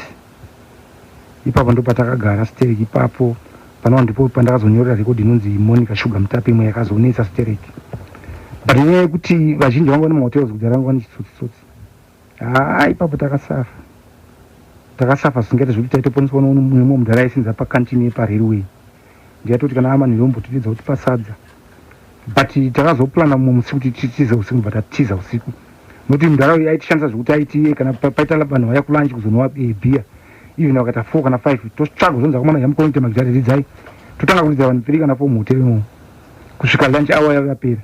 Ipapo ndo patakagara sterek ipapo. Panova ndipo pandakazonyorera record inonzi Monica Sugar Mutape, imwe yakazonetsa sterek. But nenyaya yekuti vazhinji vanga vane mahotels kudhara vanga vane chitsotsitsotsi, haa, ipapo takasafa, takasafa zvisingaite, zvekuti taitoponeswa nemumwe mudhara aisenza pakantini yeparailway. Ndiyatoti kana amanheru ombotidedza kuti pasadza. But takazoplana mumwe musi kuti titize usiku, ndobva tatiza usiku, nokuti mudhara uyu aitishandisa zvekuti aiti iye kana paita vanhu vaya kulunch kuzonwa bhiya, even vakaita four kana five, totsvaga kuzonzi akomana yamukonoite magitari, ridzai. Totanga kuridza vanhu three kana four muhoteri imomo kusvika lunch hour yavo yapera.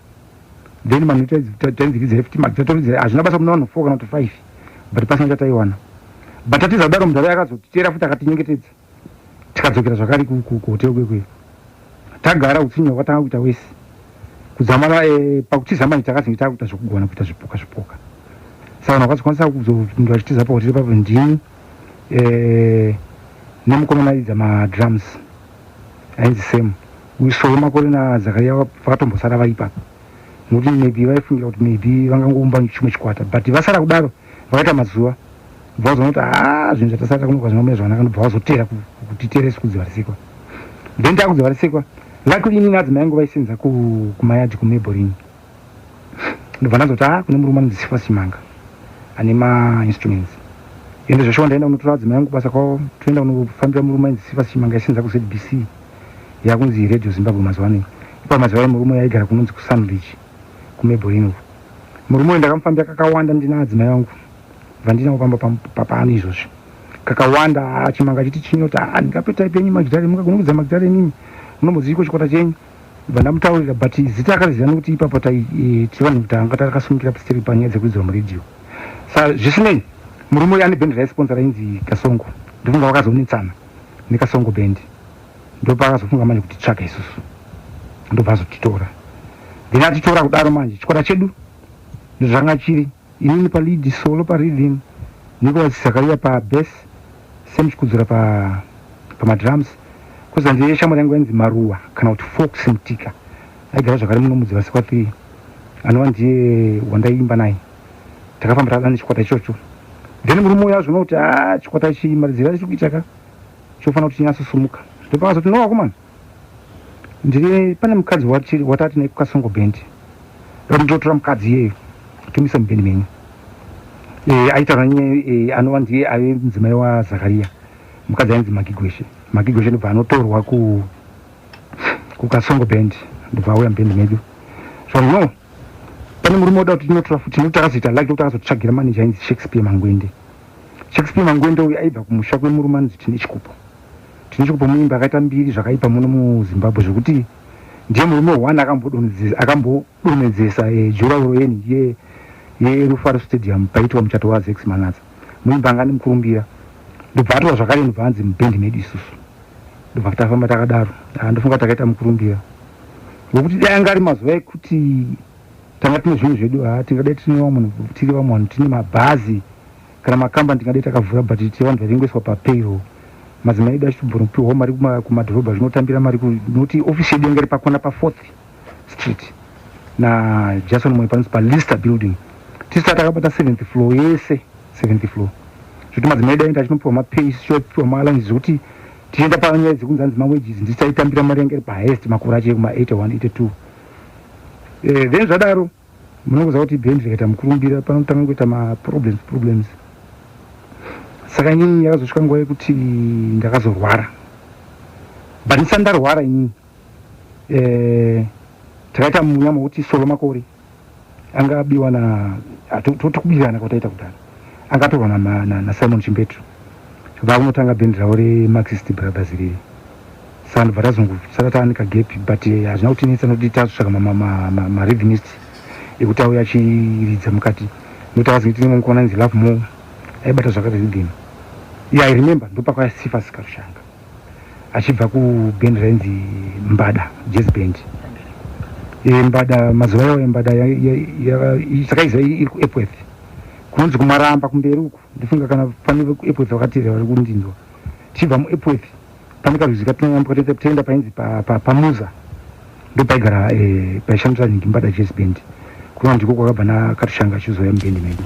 Then manhu tainzi ridzai futi magitari, toridzai, hazvina basa, muna vanhu four kana kuti five, but pasina chataiwana. But tatiza kudaro, mudhara akazotiteera futi, akatinyengetedza, tikadzokera zvakare kuhotel kwekwe. Tagara, utsinye hwakatanga kuita wese kudzamara pakutiza manje takazinge takuita zvekugona kuita zvipoka zvipoka. Saka vanhu vakazokwanisa kuzopinda vachitiza pahoteri papo ndini nemukomana airidza madrums ainzi Sam. Solo Makore naZakaria vakatombosara vari ipapo, nokuti maybe vaifungira kuti maybe vangangoumba chimwe chikwata. But vasara kudaro, vakaita mazuva, bva vazoona kuti haa, zvinhu zvatasara kunoka zvinomira zvakanaka, ndobva vazotera kutiteresi kuDzivaresekwa. Then takuDzivaresekwa, luckily inini adzimai angu vaisenza kumayadhi kuMabelreign. Ndobva ndazoti a kune murume anonzi Sifa Simanga ane mainstruments. Ende zveshuwa ndaenda kunotora adzimai angu kubasa kwavo, toenda kunofambira murume ainzi Sifa Simanga, aisenza kuZBC, yakunzi Radio Zimbabwe mazuva ano. Ipa mazuva ayo murume aigara kunonzi kuSunridge kuMabelreign uku. Murume uyu ndakamufambira kakawanda ndina adzimai vangu, vandinawo pamba papano izvozvi, kakawanda. Chimanga achiti chinoti, "Ah, ndingape type yenyu magitare, mungagona kudza magitare imimi, munomboziiko chikwata chenyu?" Bva ndamutaurira, but zita akariziva nekuti ipapo tiri vanhu tanga takasumukira pasteri panyaya dzekuridzwa muredhiyo. Sa zvisinei, murume uyu ane bhendi raisponsor rainzi Kasongo. Ndofunga vakazonetsana neKasongo Band, ndopaakazofunga manje kuti tsvaga isusu, ndobva azotitora. Then atitora kudaro manje, chikwata chedu ndozvanga chiri: inini palead, Solo parhythm, Nicholas Zakaria pabass, Sam Chikudzura pamadrums, koza ndiye shamwari yangu yainzi Maruwa kana kuti Fox Mutika, aigara zvakare muno muDzivasekwa 3, anova ndiye wandaiimba naye. Takafamba takada nechikwata ichocho. Then murume uyu azviona kuti a chikwata ichi maridziro achiri kuita ka, chofanira kuti chinyatsosumuka. Ndopakazoti no vakomana, ndiri pane mukadzi watati naye kuKasongo Band, ndokuti ndotora mukadzi iyeyo tomuisa mubhendi menyu. Aitaura nenyaya anova ndiye ave mudzimai waZakaria, mukadzi ainzi Magigweshe. Magigweshe ndobva anotorwa kuKasongo Band, ndobva auya mubhendi medu. So no, pane murume oda kuti tinotora futi, nekuti takazoita like kuti akazotsvagira manager ainzi Shakespeare Mangwende. Shakespeare Mangwende uyu aibva kumusha kwemurume anonzi Tine Chikupo. Tine Chikupo muimbi akaita mbiri zvakaipa muno muZimbabwe, zvekuti ndiye murume one akambodonhedzesa durawall yeni yeRufaro Stadium paitwa muchato waZex Manatsa. Muimbi anga nemukurumbira, ndobva atorwa zvakare, ndobva anzi mubhendi medu isusu, ndobva tafamba takadaro. Ndofunga takaita mukurumbira ngokuti dai anga ari mazuva ekuti tanga tine zvinhu zvedu, ha, tingadai tine vamwe, tiri vamwe vanhu tine mabhazi kana makambani tingadai takavhura, but tiri vanhu vaingoiswa papayroll, madzimai edu achitobvonopiwawo mari kumadhorobha, zvinotambira mari nokuti ofisi yedu yanga iri pakona paFourth Street naJason Moyo, panonzi paLister Building. Tisi takabata seventh floor yese, seventh floor, zvekuti madzimai edu aenda achinopiwa mapay, tichipiwa maallowances, zvekuti tichienda panyaya dzekunzi anzi mawages, ndisitaitambira mari yanga iri pahighest makore acho ekuma81 82. Then zvadaro munongoziva kuti bhendi rikaita mukurumbira panotanga kuita maproblems problems. Saka inini yakazosvika nguva yekuti ndakazorwara, but ndisati ndarwara inini takaita munyama wekuti Solo Makore anga abiwa na tokubirana kwataita kudhara, anga atorwa naSimon Chimbetu, vakunotanga bhendi ravo reMarxist Brothers riri. Saka ndobva tazongosara taane kagap, but hazvina kutinetsa nokuti tazotsvaka marhythmist ekuti auye achiridza mukati, nokuti akazenge tine mukona inzi Love More aibata zvakare rhythm. Yeah, I remember ndopakauya Cephas Karushanga achibva kubhendi rainzi Mbada Jazz Band. Mbada mazuva iwayo, Mbada takaiziva iri kuEpworth, kunonzi kuMaramba kumberi uku. Ndifunga kana pane vekuEpworth vakateerera vari kundinzwa. Tichibva muEpworth pane karwizi katinoyambuka toenda painzi paMuza, ndo paigara paishandisa nhingi Mbada Jazz Band. Kunova ndiko kwakabva naKarushanga achizouya mubhendi medu.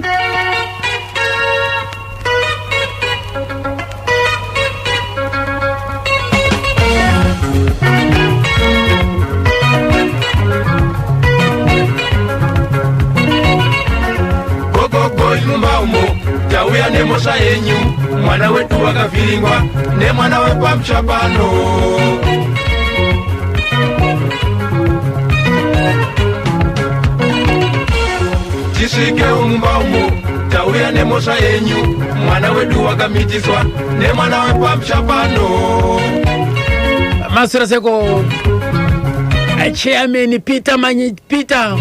Gogogoi mumba umo, tauya nemhosva yenyu. Mwana wedu wakavhiringwa nemwana wepamusha pano. Tisvike mumba umo, tauya nemhosva yenyu. Mwana wedu wakamitiswa nemwana wepamusha pano. Maswera seko, chairman Peter Manyi, Peter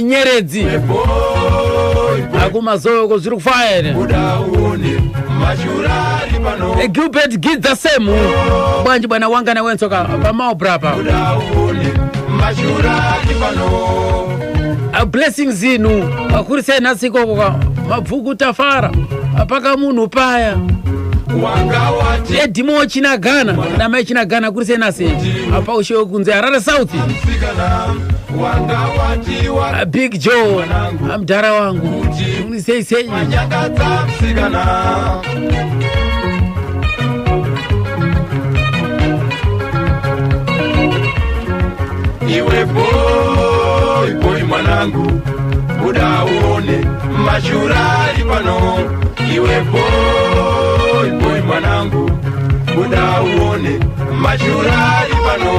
Nyeredzi. Boy, Akumazoko zviri kufaya here? Buda uone mashura ari pano. Gilbert Gidza Semu, bwanji bwana wanga na wensoka pamaobra pa. Buda uone mashura ari pano. Blessing zinu akurisai nhasi ikoko ka Mabvuku, tafara paka munhu paya. Wanga wati Edimo Chinagana namai Chinagana, kurisai nhasi apa ushewe kunze Harare South. Musikana wanga wati wa Big Joe, mudhara wangu, sei sei? Wanyangadza musikana. Iwe boy boy mwanangu, buda uone mashura ari pano. Iwe boy boy mwanangu, buda uone mashura ari pano.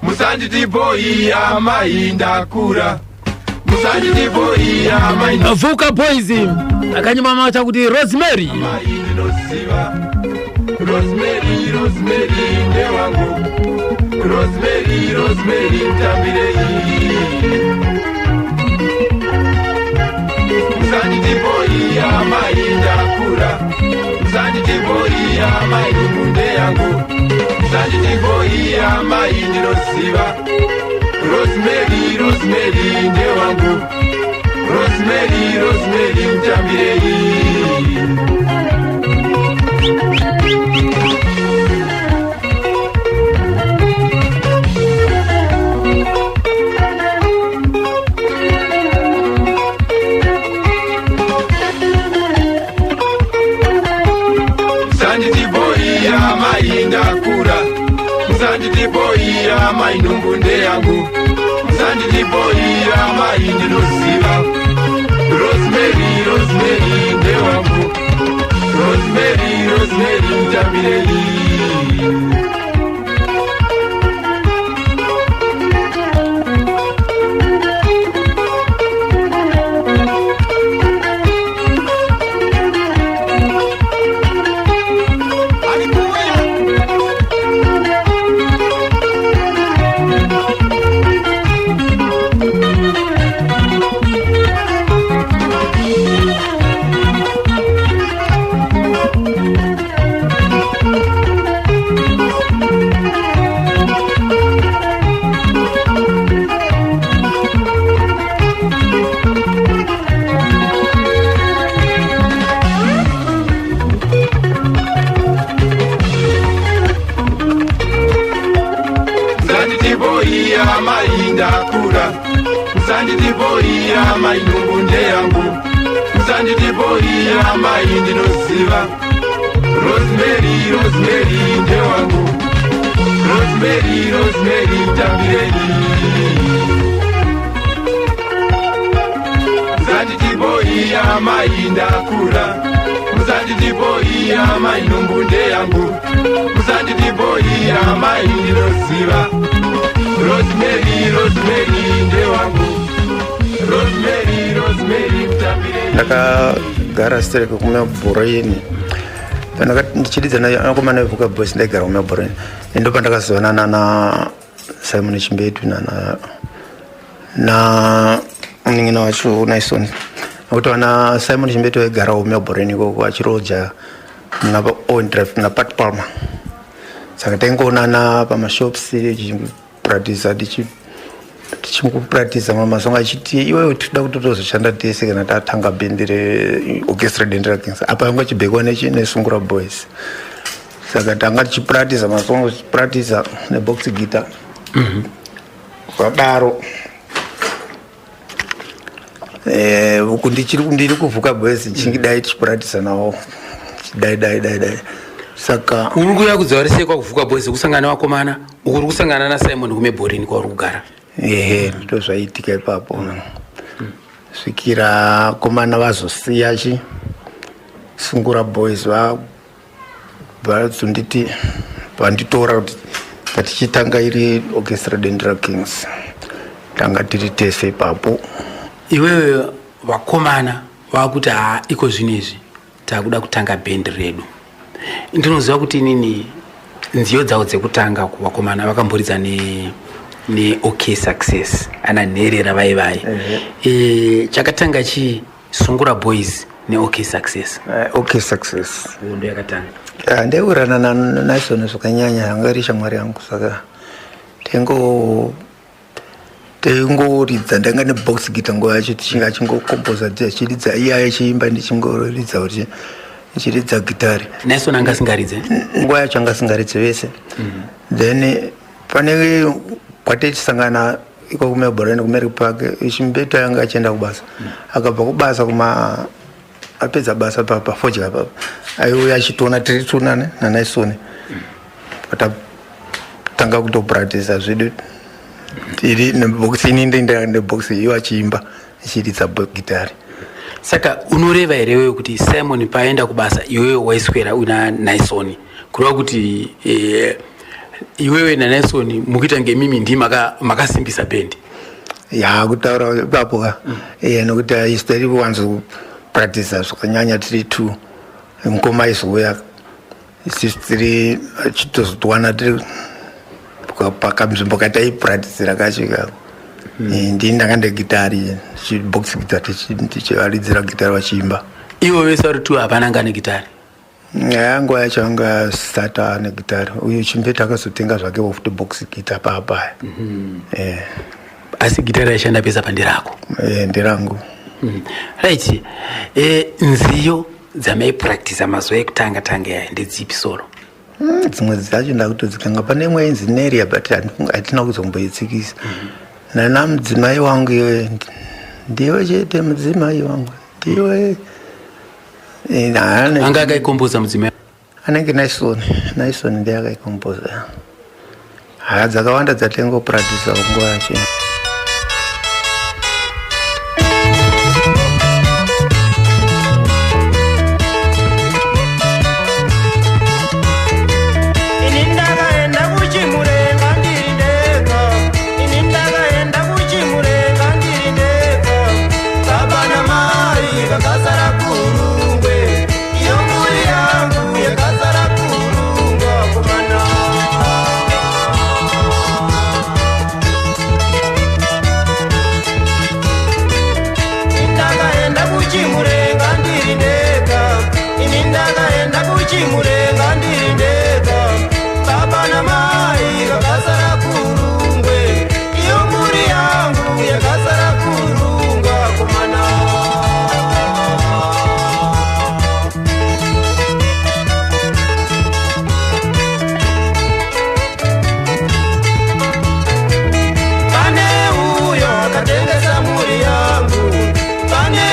Musanditi boy amai, ndakura. Musanditi boy amai. Vuka Boys akanyima macha kuti Rosemary. Mai, ndinoziva Rosemary, Rosemary ndewangu. Rosemary, Rosemary mutambirei. Musanditi boy amai, ndakura. Musanditi boy amai, nungunde yangu. Musanditi boy amai, ndinoziva Rosemary, Rosemary ndewangu. Rosemary, Rosemary mutambirei. Musanditi boyi amai, nhumbu ndeyangu. Musanditi boyi amai, ndinoziva. Rosemary, Rosemary ndewangu. Rosemary, Rosemary, mutambirei. Musanditi boyi amai, ndakura. Musanditi boyi amai, nhumbu ndeyangu. Musanditi boyi amai, ndinoziva. Rosemary, Rosemary ndewangu. Rosemary, Rosemary, tambirei. Musanditi boyi amai, ndakura. Musanditi boyi amai, nhumbu ndeyangu. Musanditi boyi amai, ndinoziva. Rosemary, Rosemary ndewangu. Rosemary, Rosemary, mutambirei. Ndakagara stereke kuMelbourne ndichiridza nakomana veVuka Boys. Ndaigara kuMelbourne, ndo pandakazivana na Simon Chimbetu nana na munin'ina wacho Nison, nokuti vana Simon Chimbetu vaigarawo Melbourne ikoko achiroja muna Owen Drive naPat Palmer. Saka taingoonana pamashops tichipratisa, tichingopratisa mamasongo, achiti iwewe tinoda kuti tozoshanda tese kana tatanga bhendi reOrchestra Dendera Kings. Apa yanga chibhekwa neSungura Boys. Saka tanga tichipratisa masongo, tichipratisa nebox guitar zvadaro. Uku ndiri kuVuka Boys, chingidai tichipratisa nawo, dai dai dai dai. Saka uri kuuya kuDzivarasekwa kuVuka Boys kusangana nevakomana, uku uri kusangana naSimon kuMelbourne kwauri kugara. Ehe, ndo zvaiitika ipapo, svikira komana vazosiya chi Sungura Boys, vazonditi vanditora kuti tatichitanga iri Orchestra Dendera Kings. Tanga tiri tese ipapo. Iwewe vakomana vakuti haa, iko zvino izvi takuda kutanga bhendi redu. Ndinoziva kuti inini nziyo dzavo dzekutanga kuvakomana vakamboridza neOK Success, ana Nherera vai vai. Chakatanga chii, Sungura Boys neOK Success? OK Success. Ndo yakatanga. Ndaiwirirana naNison zvakanyanya, anga iri shamwari yangu. Saka taingoridza, ndanga nebox guitar nguva yacho, tichinge achingokompoza, achiridza iye, achiimba, ndichingoridza kuti ndichiridza gitari. Nison anga asingaridze? Nguva yacho anga asingaridze vese. Then pane kwataichisangana iko kuMelbourne, kuMeryl Park, Chimbetu anga achienda kubasa. Akabva kubasa kuma apedza basa pafodya papa, aiuya achitiona tiri tunane naNison. Patatanga kutopractisa zvedu tiri nebox, ini ndinda nebox, iwo achiimba, ichiridza gitari. Saka unoreva here wewe kuti Simon paenda kubasa, iwewe waiswera una Nison, kureva kuti iwewe naNison mukuita ngemimi ndi makasimbisa bhendi? Ya, kutaura ipapo ka, iye nokuti isu tiri kuwanzo kupractisa zvakanyanya tiri two. Mukoma aizouya, isusu tiri achitozotiwana tiri pakanzvimbo kataipractisira kacho ikako. Ndini ndanga ndegitari, box guitar, tichivaridzira gitari vachiimba. Ivo vese vari two, hapana anga negitari? Ya, nguva yacho anga sata ane gitari. Uyu Chimbetu akazotenga zvakewo futi box guitar paapaya. Asi gitari raishanda pesa pandirako? Nderangu. Right, nziyo dzamaipractisa mazuva ekutanga tanga yaya ndedzipi, Solo? Dzimwe dzacho ndakutodzikanga. Pane imwe yainzi Neria, but hatina kuzomboitsikisa. Nana mudzimai wangu iwe, ndiwe chete mudzimai wangu, ndiwe. Anga akaikomboza mudzimai? Anenge Nison, Nison ndiye akaikomboza. Haa dzakawanda dzataingopractisa nguva yacho. Ini ndakaenda kuchimurenga ndiri ndega. Ini ndakaenda kuchimurenga ndiri ndega. Baba namai vakasara kurungwe. Iyo mhuri yangu yakasara kurungwa komana. Ndakaenda kuchimurenga ndiri ndega. Ini ndakaenda kuchimurenga ndiri ndega. Baba namai vakasara kurungwe. Iyo mhuri yangu yakasara kurungwa komana. Pane uyo akatengesa mhuri yangu. Pane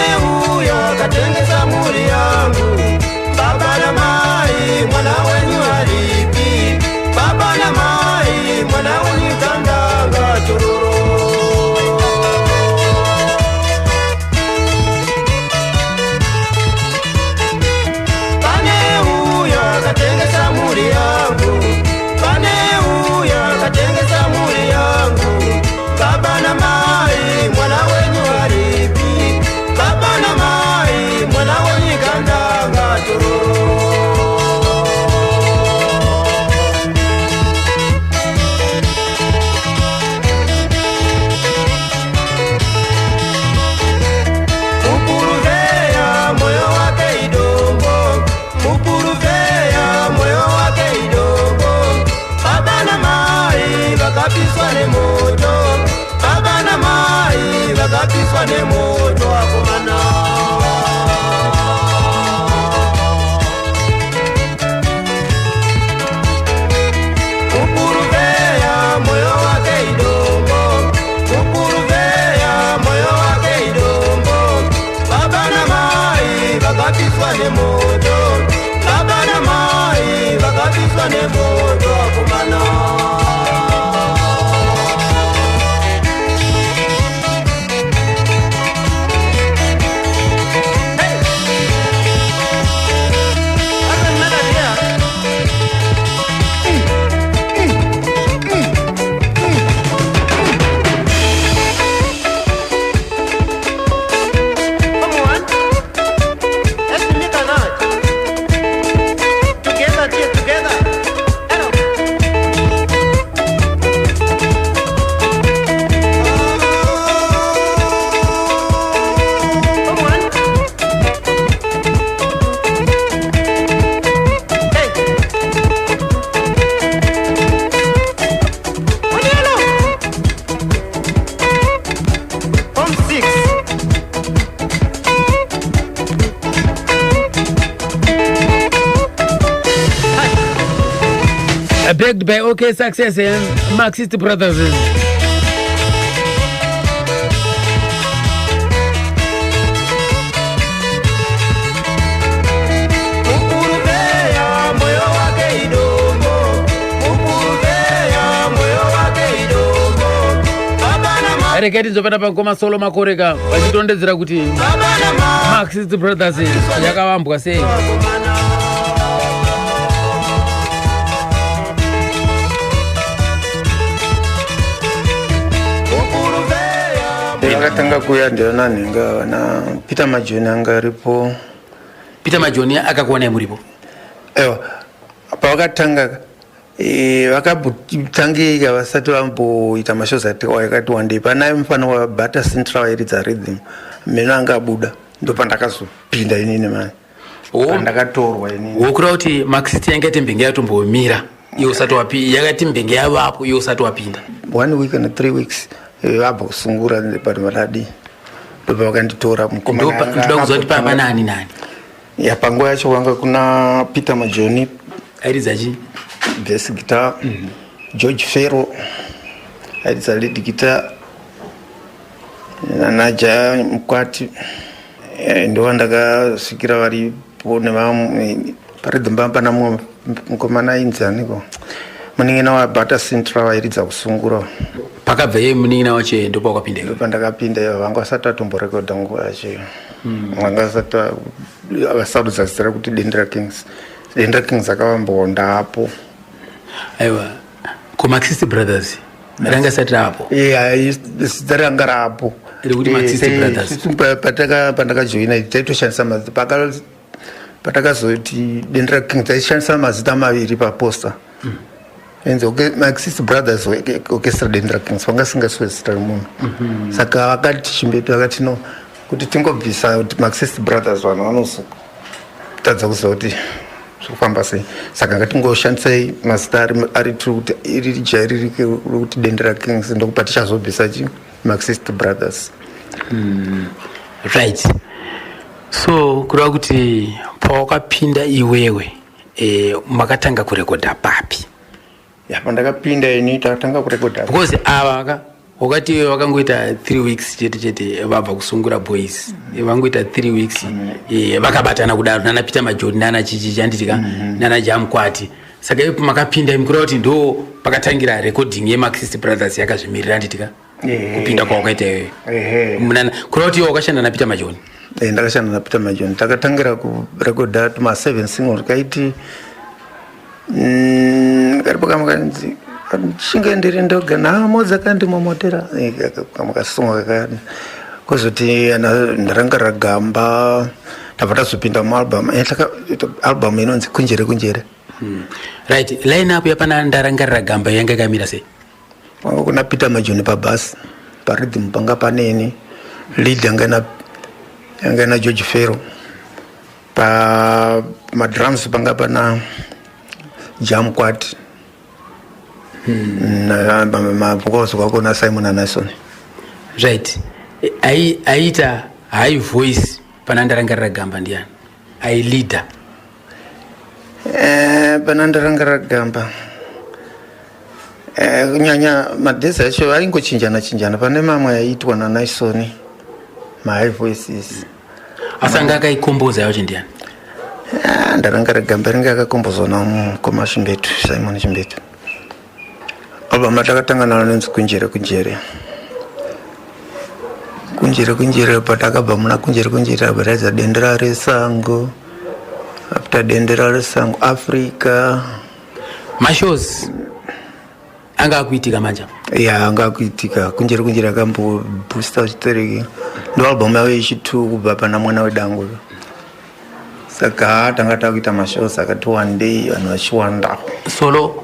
uyo akatengesa mhuri yangu. Baba namai mwana wenyu aripi? Baba namai mwana wenyu kandanga chororo. Pane uyo akatengesa mhuri yangu. Pane uyo akatengesa mhuri yangu. Baba namai mwana wenyu aripi? Baba namai mwana wenyu kandanga chororo. Mupuruveya moyo wake idombo. Mupuruveya moyo wake idombo. Baba namai vakapiswa nemoto. Baba namai vakapiswa nemoto akomana. Mupuruveya moyo wake idombo. Mupuruveya moyo wake idombo. Baba namai vakapiswa nemoto. Baba namai vakapiswa nemoto akomana. Come on. Let's make a night. Together, dear, together. Hello. Come on. Hey. Onielo. Form 6. Backed by OK Success and Marxist Brothers. Mupuruveya moyo wake idombo. Mupuruveya moyo wake idombo. Baba na ma Regai tinzopata pangoma solo makoreka vachitondedzera kuti baba na ma Marxist Brothers yakavambwa sei. komana. Mupuruveya Vakatanga kuuya ndiana nhenga vana Peter Majoni anga aripo. Peter Majoni akakuonai muripo? Ewa, pavakatanga vakambotangika vasati vamboita mashows akati wandei. Pana mufana wabata Central airidza rhythm, meno anga abuda, ndopandakazopinda inini mani. Pandakatorwa inini. Wokureva kuti Marxist yanga iti mbenge yatombomira iwe usati wapi, yakati mbenge yavapo iwe usati wapinda? 1 week and 3 weeks vabva kusungura but vadadi ndopa vakanditora mukomana. Ndoda kuziva kuti pamba nani nani? Ya, panguva yacho kwanga kuna Peter Majoni. Airidza chii? Bass guitar. George Fero airidza lead guitar, nanaja Mukwati. Ndovandakasvikira varipo nevamwe parhythm. Pamba pana mumwe mukomana ainzi aniko. Munin'ina waBata Sintra vairidza kusungura. Pakabva iye munin'ina wacho iye ndopawakapinda iwe? Ndopandakapinda ivo vanga vasati vatomborekodha nguva yacho iyo. Vanga vasati vasarudza zita rekuti Dendera Kings. Dendera Kings akavamboonda apo. Aiwa, kuMarxist Brothers ranga isati raapo? Yeah, zita ranga raapo. Rekuti Marxist Brothers. Pandakajoina taitoshandisa mazita patakazoti Dendera King taishandisa mazita maviri paposter. Enzi Marxist Brothers Orchestra Dendera Kings vanga singaswe zita remunhu. Saka vakati Chimbetu vakati no, kuti tingobvisa kuti Marxist Brothers vanhu vanozotadza kuziva kuti zvokufamba sei, saka ngatingoshandisai mazita ari tiri kuti iri jai riri rekuti Dendera Kings, ndokupa tichazobvisa chi Marxist Brothers. Right, so kureva kuti pawakapinda iwewe, makatanga kurekodha papi? Ya, pandakapinda ini takatanga kurekodha Because ava ka wakati vakangoita 3 weeks chete chete vabva kusungura boys, vangoita 3 weeks vakabatana kudaro nana Peter Majoni nana chichi chanditika nana Jamkwati. Saka ipo makapinda imi, kureva kuti ndo pakatangira recording yeMarxist Brothers yakazvimirira, handitika? Kupinda kwawakaita iwewe. Ehe. Munana kureva kuti iwe wakashanda naPeter Majoni? Ndakashanda naPeter Majoni. Takatangira kurekodha tuma 7 single kaiti karipo kamwe kanzi chinge ndiri ndoga nhamo dzakandimomotera. Kamwe kasongo kakani. Kozoti ana Ndarangarira Gamba, tabva tazopinda mualbum, album inonzi Kunjere Kunjere. Right, line up yapana Ndarangarira Gamba yanga yakamira sei? Panga kuna Peter Majoni pabass, parhythm panga paneni, lead yanga ina George Fero, pa madrums panga pana Jamquat, mavocals kwako na Simon Anason. Right, aiita high voice pana Ndarangarira Gamba ndiani aileader? Pana Ndarangarira Gamba, kunyanya madhezi acho aingochinjana chinjana, pane mamwe aiitwa naNaisoni mahigh voices. Asi anga akaikomboza yacho ndiani? Ah, Ndarangarira Gamba ringe akakombozwa namukoma Chimbetu, Simon Chimbetu. Album ratakatanga naro inonzi Kunjere Kunjere. Kunjere Kunjere, patakabva muna Kunjere Kunjere tabva taidza Dendera Resango. After Dendera Resango, Africa. Mashows anga akuitika manje apa? Ya, anga akuitika. Kunjere Kunjere akamboboosta chitereki, ndo album yavo yechitu kubva pana Mwana Wedango. Saka tanga takuita mashows akati one day, vanhu vachiwanda. Solo,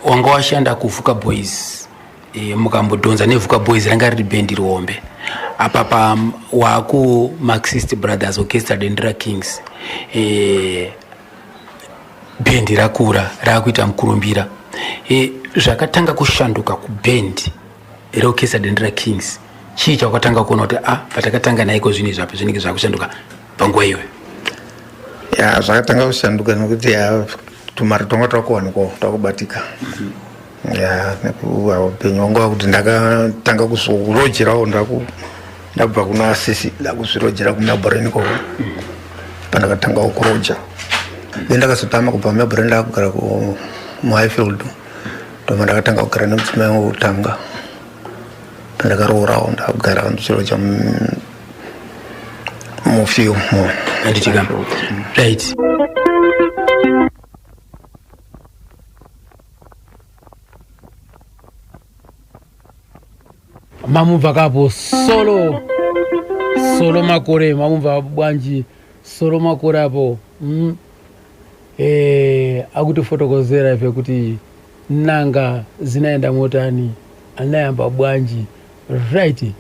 wanga washanda kuVuka Boys, mukambodhonza neVuka Boys, ranga riri bhendi rihombe. Apa pa waku Marxist Brothers Orchestra Dendera Kings, bhendi rakura, raakuita mukurumbira. Zvakatanga kushanduka kubhendi reOrchestra Dendera Kings chii chawakatanga kuona kuti a patakatanga naiko zvinhu izvi apa zvinenge zvakushanduka panguva iyoyo? Ya, zvakatanga kushanduka nekuti ya tumari twanga twakuwanikwa, twakubatika. Ya, nekuva upenyu wangu wakuti ndakatanga kuzorojerawo, ndabva kuna sisi, ndakuzvirojera kuMelbourne ikoko pandakatangawo kuroja. Then ndakazotama kubva Melbourne, ndakugara muHighfield, ndobva ndakatanga kugara nemudzimai wangu wekutanga pandakaroораwo, ndakugara ndichiroja mufield. Handitika? Right. Mamubva kapo Solo, Solo Makore, mamubva bwanji Solo Makore apo? Akutifotokozera ife kuti nanga zinaenda motani, anayamba bwanji. Right,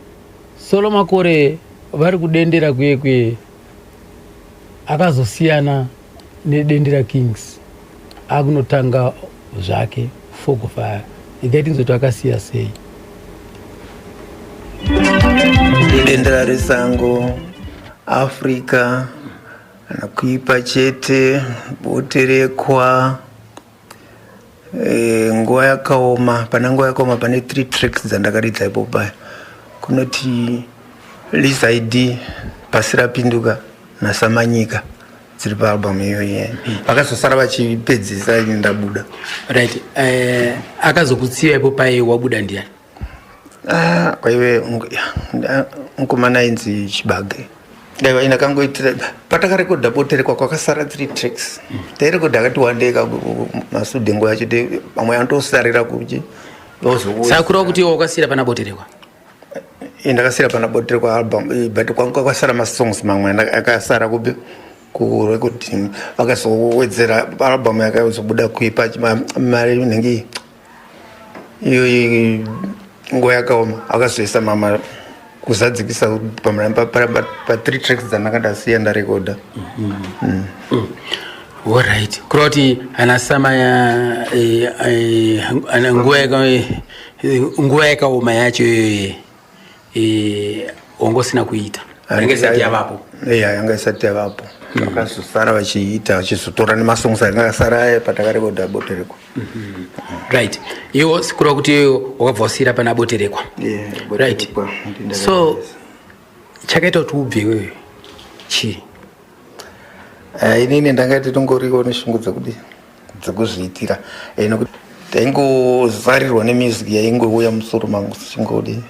Solo Makore vari kudendera kuye kuye, akazosiyana neDendera Kings, akunotanga zvake Fogo Fire. Igai tinzoti akasiya sei. Dendera Resango, Africa, Kuipa Chete, Boterekwa, Nguva Yakaoma. Pana Nguva Yakaoma pane three tracks dzandakaridza ipo paya, kunoti Lisa Id, Pasi Rapinduka naSamanyika. Dziri paalbum iyoyi. Vakazosara vachipedzisa ini ndabuda. Right, akazokutsiva ipo pai wabuda ndiani? Ah, kwaive mukomana ainzi Chibage. Daiva ndakangoitira patakarekodha Boterekwa, kwakasara three tracks. Tairekodha akati wandei masudengo yacho, vamwe anotosarira kuchi vozouya. Saka kureva kuti iwe wakasiyira pana Boterekwa? Ndakasiyira pana Boterekwa album, but kwanga kwasara masongs mamwe akasara kupi kurecording. Vakazowedzera, album yakazobuda kuipa mari inenge iyo nguva yakaoma. Akazoisa mama kuzadzikisa pa three tracks dzandanga ndasiya ndarekodha. Alright, kureva kuti ana sama ana nguva yakaoma yacho iyoyo wanga usina kuita, yanga isati yavapo. Iya, yanga isati yavapo. Vakazosara vachiita, vachizotora nemasongs anga akasara aya patakarekodha Boterekwa. Right, iwo kureva kuti iwo wakabva wasiyira pana Boterekwa. Yeah. Right. Boterekwa. So chakaita kuti ubve iwewe chii? Inini ndanga titongoriwo neshungu dzekudi dzekuzviitira, nokuti taingozarirwa nemusic yaingouya musoro mangu sichingodi.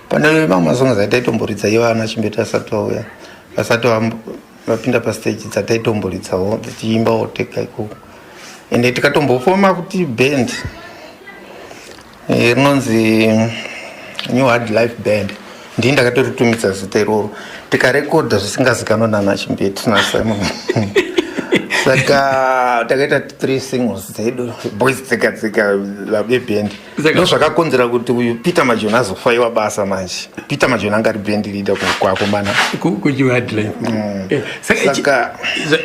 Pane mamwe masongs aitaitomboridza ivo ana Chimbeti asati vauya, vasati vapinda pastage, dzataitomboridzao tichiimbawo tega ikoko. Ende tikatombofoma kuti band rinonzi New Hard Life Band. Ndii ndakatoritumidza zita iroro. Tikarekodha zvisingazikanwa nana Chimbeti naSimon. Saka takaita three singles dzedu, boys dzega dzega veband. Ndo zvakakonzera kuti uyu Peter Majoni azofaiwa basa. Manje Peter Majoni anga ari band leader kwakomana. KuNew Hard Life. Saka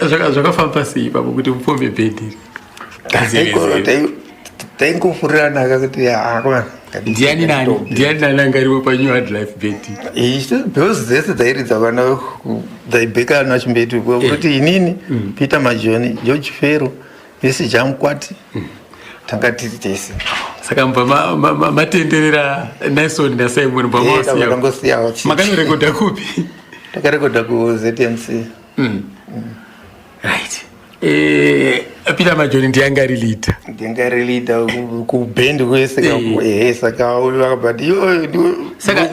Saka zvakafamba sei ipapo kuti mufome bhendi iri? Taingofurirana kuti akomana. Ndiani nani, ndiani nani anga aripo paNew Hard Life Band? Because dzese dzairidza vana dzaibheka ana Chimbeti, kuti inini, Peter Majoni, George Fero, vese Jamukwati, tanga tiri tese. Saka mubva matenderera Nison naSimon, mubva mawasiya? Vakangosiyawo. Makanorekodha kupi? Takarekodha kuZMC. Right, Peter Majoni ndianga ari leader? Ndinga ri leader kubhendi kwese. Ehe, saka vakabva ti iwe. Saka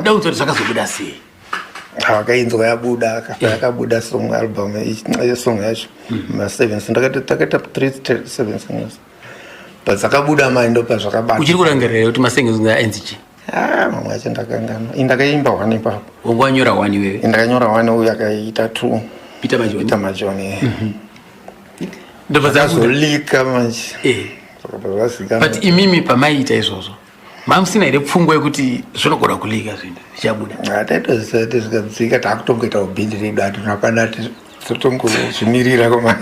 daudzwa kuti zvakazobuda sei? Vakainzwa yabuda, akafa yakabuda song, album song yacho ma7. Takaita three seven singles, but dzakabuda mai ndo pazvakabata. Uchiri kurangarira kuti masingles ainzi chii? Ah, mamwe acho ndakanganwa. Indakaimba one ipapo. Wanga wanyora one iwewe? Ndakanyora one, uyu akaita two. Peter Majoni? Peter Majoni. Ndobva dzabuda? Zolika manje. Zvakabva zvazikanwa. But imimi pamaiita izvozvo mamusina here pfungwa yekuti zvinogona kulika, zvinhu zvichabuda? Taitozviziva kuti zvikadzika takutongoita ubhindi redu, hatinapana, totongozvimirira koma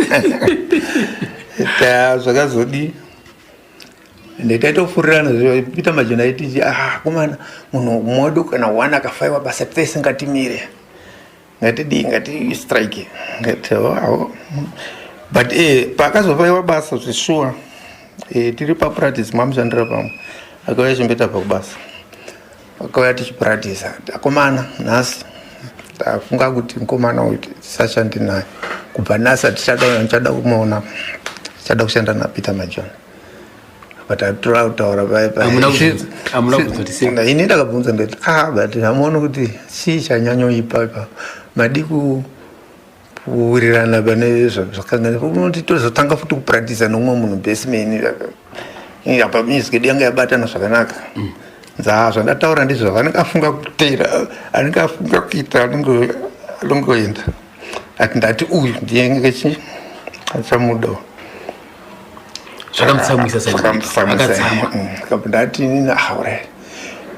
ta zvakazodi. Ende taitofurirana. Peter Majoni aiti, "Ah komana, munhu mumwe wedu kana one akafaiwa basa, tese ngatimire, ngatidii, ngati strike." Ngati awo. But paakazofaiwa basa zveshuwa, tiri papractice mamushandira pamwe, akauya Chimbeta pakubasa, akauya tichipractice, "Akomana, nhasi tafunga kuti mukomana uyu tisashandi naye. Kubva nhasi hatichada, ndichada kumuona, tichada kushanda naPeter Majoni." But atora kutaura pai pai. Hamuna kubvunza kuti sei? Ini ndakabvunza, ndati, "Ah, but hamuoni kuti chii chanyanyoipa ipa? Madi kuwirirana pane zvakanga unoti tozotanga futi kupractisa nomumwe munhu bassman apa, music yedu yanga yabatana zvakanaka." Nzaa zvandataura ndizvo, anenge afunga kuteera, anenge afunga kuita, anongoenda. Ati ndati uyu ndiye ngechi achamudawo. Zvakamutsamwisa. Zvakamutsamwisa. Akatsamwa. Kabva ndati inini, aure,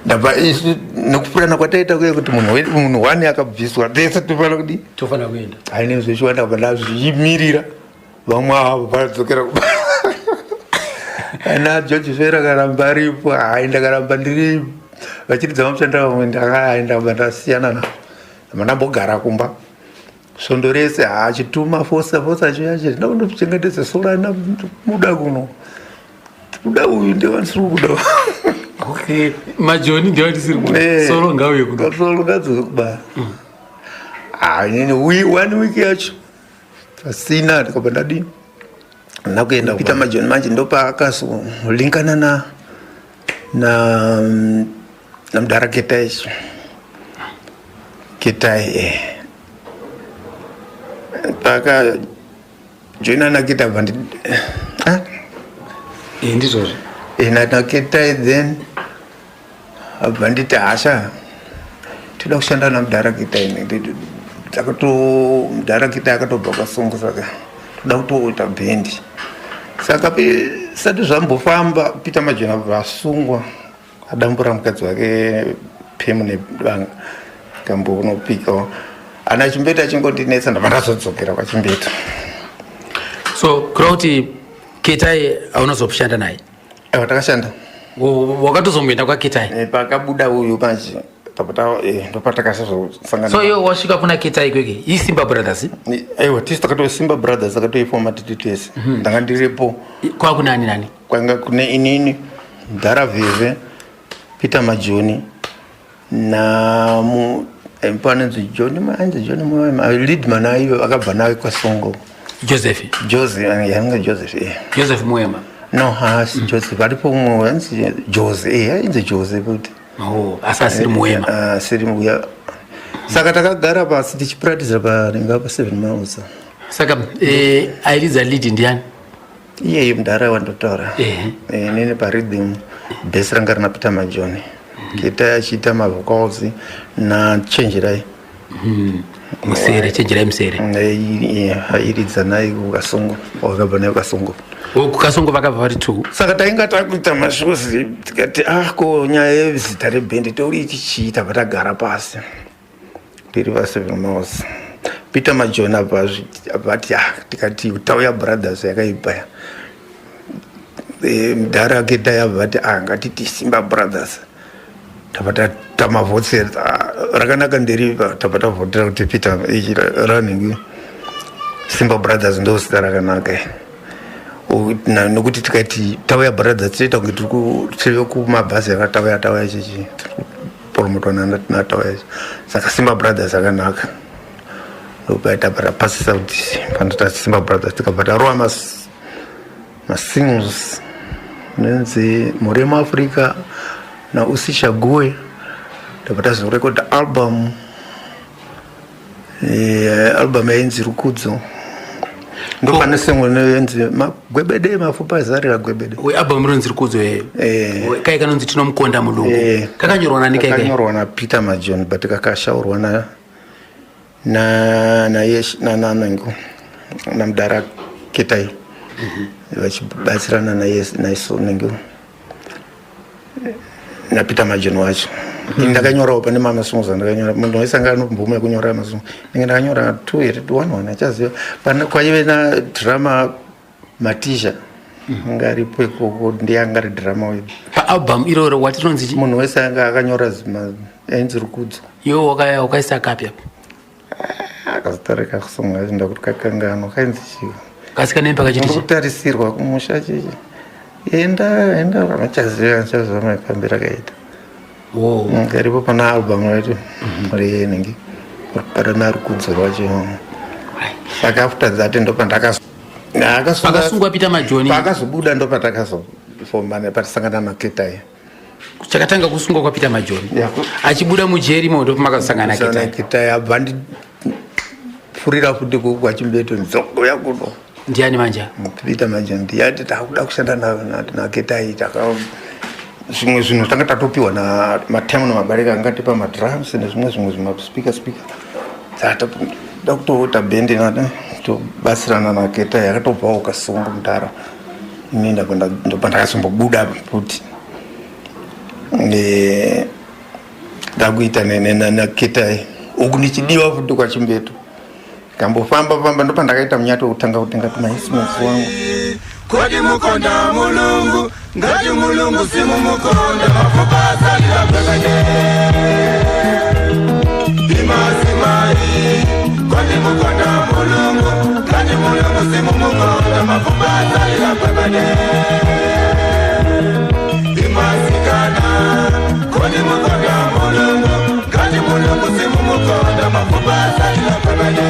ndabva isu nekupurana kwataita kuye kuti munhu one akabviswa, tese tofanira kudi Tofanira kuenda. Aine zveshuwa, ndabva ndazvimirira. Vamwe avo vadzokera kuba ana George Fera akaramba aripo. Hai, ndakaramba ndiri vachiridza mamushandira vamwe. Ndakai ndabva ndasiyana navo. Ndabva ndambogara kumba svondo rese. Haachituma fosa fosa, achiuya achiti ndakundokuchengetedza soro ana muda kuno kuda uyu ndewandisiri kuda. Okay, Majoni ndewandisiri kuda. Soro ngauye kuno. Soro ngadzoke kubara. Ah, inini one week yacho. Pasina ndikabva ndadii ndakuenda Peter Majoni manje ndopaakazolinkana na na namudhara Ketai Ketai eh. Paka joina naKetai bva ndi ah? Eh, ndizvozvo eh, naKetai then abva nditi hasha toda kushanda namudhara Ketai takato mudhara Ketai akatobva kwaSongo saka toda kutoita bhendi saka sati zvambofamba Peter Majoni abva asungwa adambura mukadzi wake pemu nebanga kambo unopikawo ana Chimbetu achingondinetsa ndabva ndazodzokera kwaChimbetu. So kureva kuti Ketai haunozokushanda naye? Aiwa, takashanda. Wakatozomboenda kwaKetai? Eh, pakabuda uyu manje ndopatakazosangana. So iwe wasvika kuna Ketai ikweke iSimba Brothers? Aiwa, tisi takato Simba Brothers takatoifoma titi tese. Ndanga ndiripo. Kwakuna ani nani? Kwanga kune inini, Mudhara Vhevhe, Peter Majoni namu panonzi John, anzi John leadman aive akabva naye kwaSongo. Joseph? Jose, yanga Joseph, eh. Joseph Muema? No, haasi Joseph, aripo umwe anzi Jose, eh, ainzi Jose futi. Oh, asi asiri Muema? Asiri muya. Saka takagara pasi tichipractice paringa pa 7 Miles. Saka airidza lead ndiani? Iyeye mudhara wandotaura. Inini parhythm, bass ranga rina Peter Majoni, Ketai achiita mavocals naChenjerai. Musere, Chenjerai Musere. Airidza naye kuKasongo, wakabva naye kuKasongo. Kukasongo vakabva vari two. Saka tainga takuita mashows tikati ah, ko nyaya yezita rebhendi tori ichichii? Tabva tagara pasi tiri va7 Miles. Peter Majoni abva ati ah, tikati Tauya Brothers yakaipa. Mudhara Ketai abva ati ah, ngatiti Simba Brothers. Tabva tamavhotsera rakanaka nderipa, tabva tavhotera kuti Peter ichi running Simba Brothers ndo zita rakanaka nokuti tikati Tauya Brothers tinoita kunge tiri kumabhazi akatauya tauya chichi kupromotwa natauya. Saka Simba Brothers akanaka, ndopaita tapasisa kuti panota Simba Brothers. Tikabva tarova masingles inonzi Muremo Africa naUsichague. Tabva tazorekodha album, album yainzi Rukudzo, ndopane single inonzi Magwebede Mafupa Azarira Gwebede. Album rinonzi Rukudzo. Eh. Kai kanonzi Tinomukonda Mulungu? Eh. Kakanyorwa nani kai? Kakanyorwa naPeter Majoni but kakashaurwa na na na yesh na na nango namudhara Ketai vachibatsirana naiso nengo naPeter Majoni wacho. Ini ndakanyorawo pane mamasongs andakanyora. Munhu wese anga anomvumo yekunyora masongs. Ndinge ndakanyora two here, one, one achaziva. Pane kwaive nadrummer Matizha anga aripo ikoko, ndiye anga ari drummer wedu. Paalbum iroro wati rinonzi chi? Munhu wese anga akanyora zima ainzi Rukudzo. Iwe wakaisa kapi apo? Akazotarika kusonga acho ndakuti kakanganwa kainzi chii. Kasi kanemba kachiti chi? Kutarisirwa kumusha chichi enda enda, achaziva achaziva maifambiro akaita. Karipo pana album racho renenge parana Rukudzo rwacho. Saka after that ndopandakazo Pakasungwa Peter Majoni? Paakazobuda ndopatakazofoma patisangana naKetai. Chakatanga kusungwa kwaPeter Majoni achibuda mujeri mo ndopamakazosangana Ketai? Ketai abva ndipfurira futi kwaChimbeto, nzokouya kuno. Ndiani manje? Peter Majoni ndiyati takuda kushanda naKetai. Taka zvimwe zvinhu tanga tatopiwa namatime namabarika angatipa madrums nezvimwe zvimwe zvimaspeaker speaker. Da kutoita bhendi tobatsirana naKetai, akatobvawo Kasungu mudhara. Ini ndopa ndakazombobuda futi ndakuita naKetai uku ndichidiwa futi kwaChimbetu. Kambofamba famba ndopandakaita munyato wekutanga kutenga tumainstruments wangu. Kodi mukonda Mulungu? Ngati Mulungu simumukonda, mafupa asalira gwebede. Imasimai, kodi mukonda Mulungu? Ngati Mulungu simumukonda, mafupa asalira gwebede. Imasikana, kodi mukonda Mulungu? Ngati Mulungu simumukonda, mafupa asalira gwebede.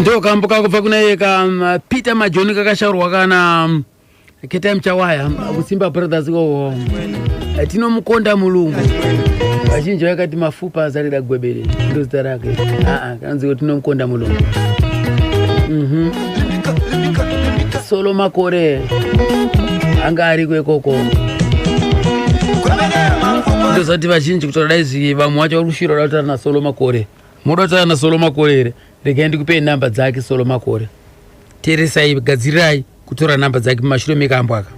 Ndo kambo kakubva kuna iye ka Peter Majoni kakashaurwa kana Ketai Muchawaya kuSimba Brothers ikoko. Tinomukonda mulungu. Vazhinji vakati mafupa azarira gwebere ndo zita rake. Aa, kanzi tinomukonda mulungu. Solo Makore anga ariko ikoko. Ndozati vazhinji kutora dai zvi vamwe vacho vari kushira kuda kutaura naSolo Makore. Munoda kutaura naSolo Makore here? Regai ndikupei namba dzake Solo Makore. Teeresai, gadzirirai kutora namba dzake mumashure mekambo aka.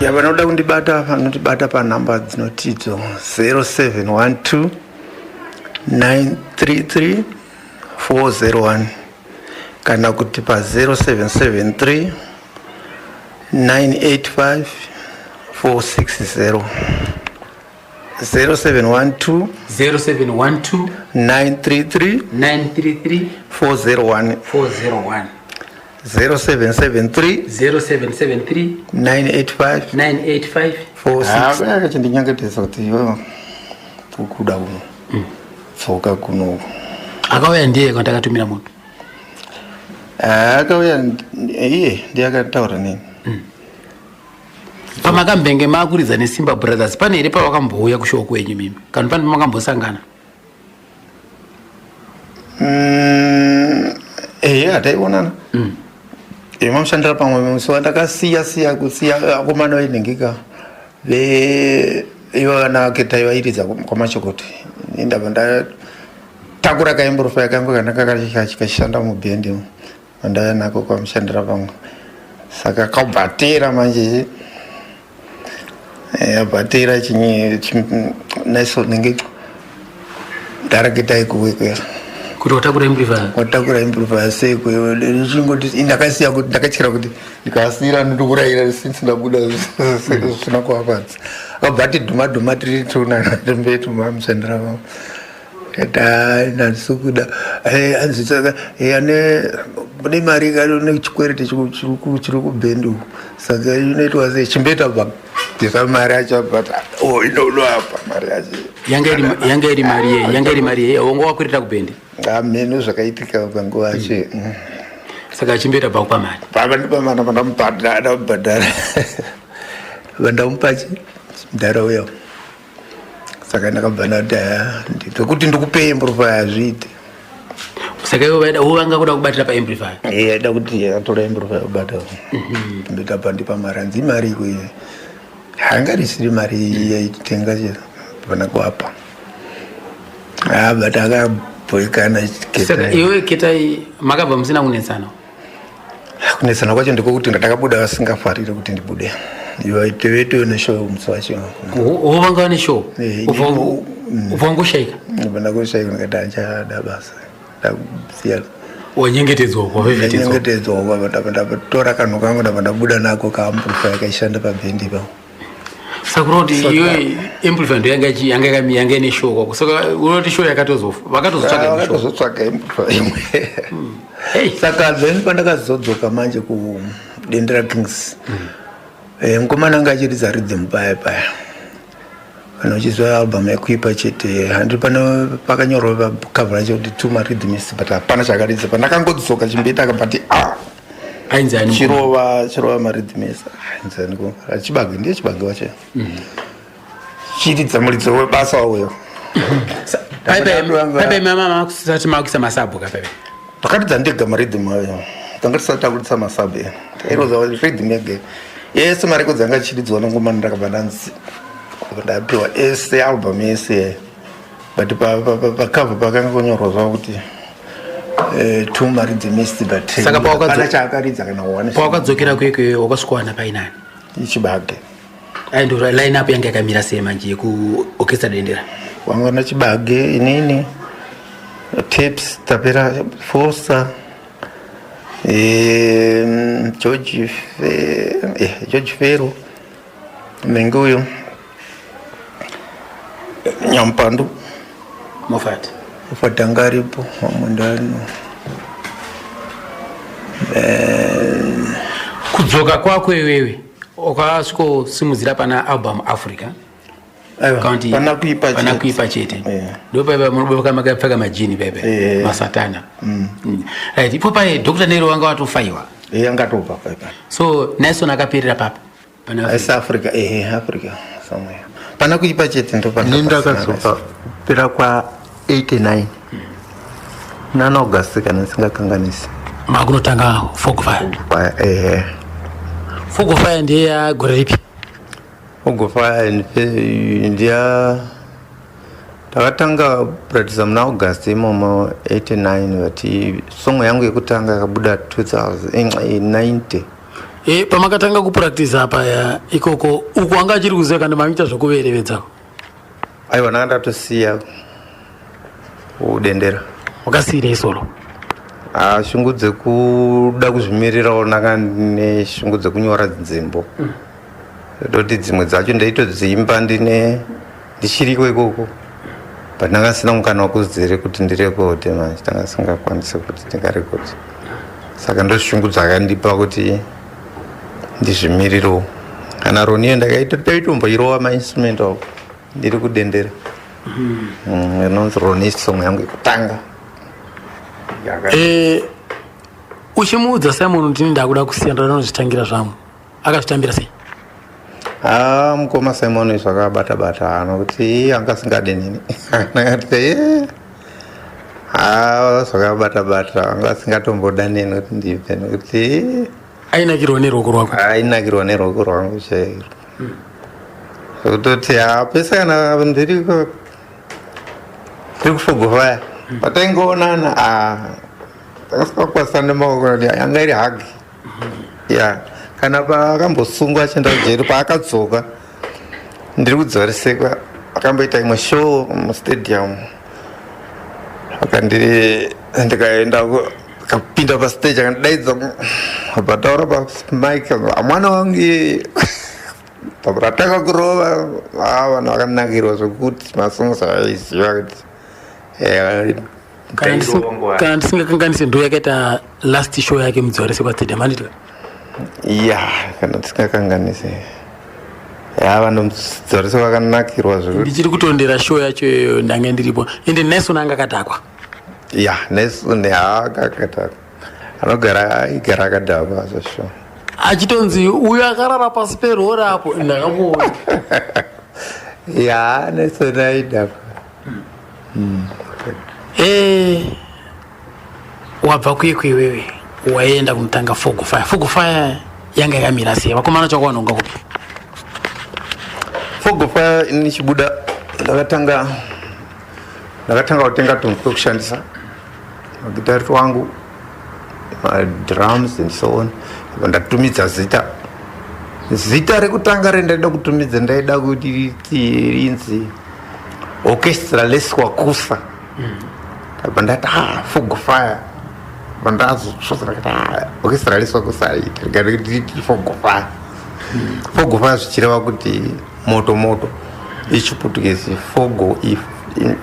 Ya, vanoda kundibata vanondibata panhamba dzinoti idzo 0712 933 401 kana kuti pa 0773 985 460. 0712 0712 933 933 401 401 0773 0773 985 985 46. Akachindinyangatisa kuti iwewe ukuda kuno tsoka kuno. Akauya ndiye kana takatumira munhu? Akauya iye ndiye akataura neni. Pamakambenge makuridza neSimba Brothers, pane here pavakambouya kushow kwenyu mimi kana pane pamakambosangana? Ehe, hataionana. Mamushandira pamwe musi wandakasiya siya kusiya akomana vainhengeka ve ivo vana Ketai vairidza kwaMachokoti. Ndabva ndatakura kaimborofaya kangu kana kachishanda mubhendi vandauya nako kwamushandira pamwe, saka kabhatera manje abhatera chinyi naiso nenge ndareketai kuwekwera kuti watakura amplifier. Watakura amplifier sei? Chingoti ndakasiya kuti ndakatyira kuti ndikasiyira ndokurayira since ndabuda zvisina kuvapadza. Akabva ati dhuma dhuma tiri tunana tembetu mamushandira pamwe. Tati handisi kuda. Hanzi saka ane mune mari ne chikwereti chiri kubhendi uku, saka inoitwa sei? Chimboita bvisa mari yacho, but oh, inonoapa mari yacho. Yanga iri mari yei? Yanga iri mari yei? Wanga wakwereta kubhendi? Hameno zvakaitika panguva yacho. Saka chimboita bva kupa mari. Pava ndipamana pandamubhadhara, vandamupa chi mudhara uya. Saka ndakabva ndati aya ndekuti ndikupei amplifier, hazviiti. Saka ivo vaida, vanga kuda kubatira paamplifier? Iye aida kuti atora amplifier kubata. Ndikabva ndipa mari, hanzi imari iko iye, hanga risiri mari yaitenga chero pana kuapa. Ah, but akabhoikana. Saka iwe Ketai makabva musina kunetsana? Kunetsana kwacho ndikokuti ndakabuda vasingafariri kuti ndibude. Ivaitevetewo neshow musi wacho. Wo vanga vane show? Ubva wangoshaika? Ndabva ndangoshaika, ndikati handichada basa, ndakusiya. Wanyengetedzwa, wavhevhetedzwa? Ndanyengetedzwa. Ndatora kanhu kangu, ndabva ndabuda nako kaamplifier kaishanda pabhendi ipapo. Saka kuroti iwe amplifier ndo yanga ine show kwako, saka unoti show yakatozofa, vakatozotsvaga imwe show? Vakatozotsvaga amplifier imwe. Hey. Saka then pandakazodzoka manje kuDendera Kings, mukomana anga achiridza rhythm paya paya, kana uchizwa album yekuipa chete, handi pano pakanyorwa pacover racho kuti two marhythmist, but hapana chakaridza. Pandakangodzoka, chimboita akabati a Ainzi ani? Chirova marhythmist. Ainzi Chibage, ndiye Chibage wacho, chiridza muridzo webasa uyo. Pepe mama makusati makuisa masubs ka pepe? Takaridza ndega marhythm ayo, tanga tisati takuritsa masubs. Tairodza rhythm yega yese. Marekodzi anga achiridzwa nengomani, ndakabva ndanzi ndapiwa ese album yese, but pacover pakanga kunyorwa zvavo kuti two marhythmist, but Saka hapana chaakaridza kana one. Pawakadzokera kwekweyo wakasvikowana painani? Chibage. Aindo line up yanga yakamira sei manje yekuorchestra Dendera? Wanga naChibage, inini, Taps, Tapera, Foster, George Fero, nenge uyo Nyampandu. Mofat. Mofat anga aripo, wamundano. Kudzoka kwako iwewe wakasvikosimudzira pana album Africa? Aiwa, Kana kuti pana kuipa pana chete. kuipa chete? Yeah. Ndo paipa munoboka makapfeka majini paipa? Yeah. Masatana. Right, ipo pai Dr Nero wanga watofaiwa? Angatobva paipa. So Nelson akaperera papi pana Africa? Africa, ehe, Africa somewhere, pana kuipa chete ndo. Ini ndakazobva kupera kwa89 nana August, kana ndisingakanganisi. Makunotanga Fog Fire? Ehe. Fog Fire ndiye gore ripi? Fog Fire ndiya ndakatanga kuratidza muna August imomo 89, but song yangu yekutanga yakabuda 2090. Pamakatanga kupractice apa ya ikoko uku, anga achiri kuziva kana maita zvokuverevedza? Aiwa, ndanga ndatosiya kudendera. Wakasiyirei solo? Ah, shungu dzekuda kuzvimirirawo. Ndanga ndine shungu dzekunyora dzimbo, toti dzimwe dzacho ndaitodziimba ndine ndichiriko ikoko, but ndanga sina mukana wekudzire kuti ndirekodhe. Manje ndanga singakwanisi kuti ndingarekodhe, saka ndo shungu dzakandipa kuti ndizvimirirewo. Kana roniyo ndaitomboirova mainstrumental ndiri kudendera. Inonzi Roni, song yangu yekutanga. Uchimuudza Simon kuti ndakuda kusiya, ndanozvitangira zvangu, akazvitambira sei? Ah, mukoma Simon zvakabata bata ano kuti anga asingadi nini. Ndakati ah, zvakabata bata, anga asingatomboda neni kuti ndibve, nekuti Ainakirwa neruoko rwako? Ainakirwa neruoko rwangu chairo, zvekutoti ha, pese kana ndiri kuFog Fire, pataingoonana, ah, takasikakwasana nemaoko, kuti yanga iri hug ya. Kana paakambosungwa achienda kujeri, paakadzoka ndiri kudzoresekwa, akamboita imwe show mustadium, akandiri ndikaenda akapinda pastage, akandidaidza, pataura pamike, "Mwana wangu iyeye." Ratanga kurova, ah, vanhu vakanakirwa zvekuti masongs avaiziva kuti Kana ndisingakanganise ndo yakaita last show yake muDzivarasekwa Stadium, handiti? Ya, kana ndisingakanganise, ya, vanhu muDzivaresekwa vakanakirwa zvekuti. Ndichiri kutondera show yacho iyoyo, ndange ndiripo, ende Nelson anga akadhakwa. Ya, Nelson haakakadhakwa, anogara aigara akadhakwa zvasho. Achitonzi uyo akarara pasi perori apo, ndakamuona. Ya, Nelson aidhakwa. Wabva kwekwe iwewe, waenda kunotanga Fogo Fire. Fogo Fire yanga yakamira sei? Vakomana chakawanonga kupi? Fogo Fire, nichibuda ndakatanga kutenga tunhu twekushandisa, magitari twangu, madrums and so on. Ndatumidza zita. Zita rekutanga rendaida kutumidza, ndaida kuti riti rinzi Orchestra Leswakusa. Ndabva ndati, ah, Fogo Fire. Bva ndazotsvosa, ndakati, ah, Orchestra Leswakusa aita, rikati Fogo Fire. Fogo Fire zvichireva kuti moto moto, ichiputukezi fogo,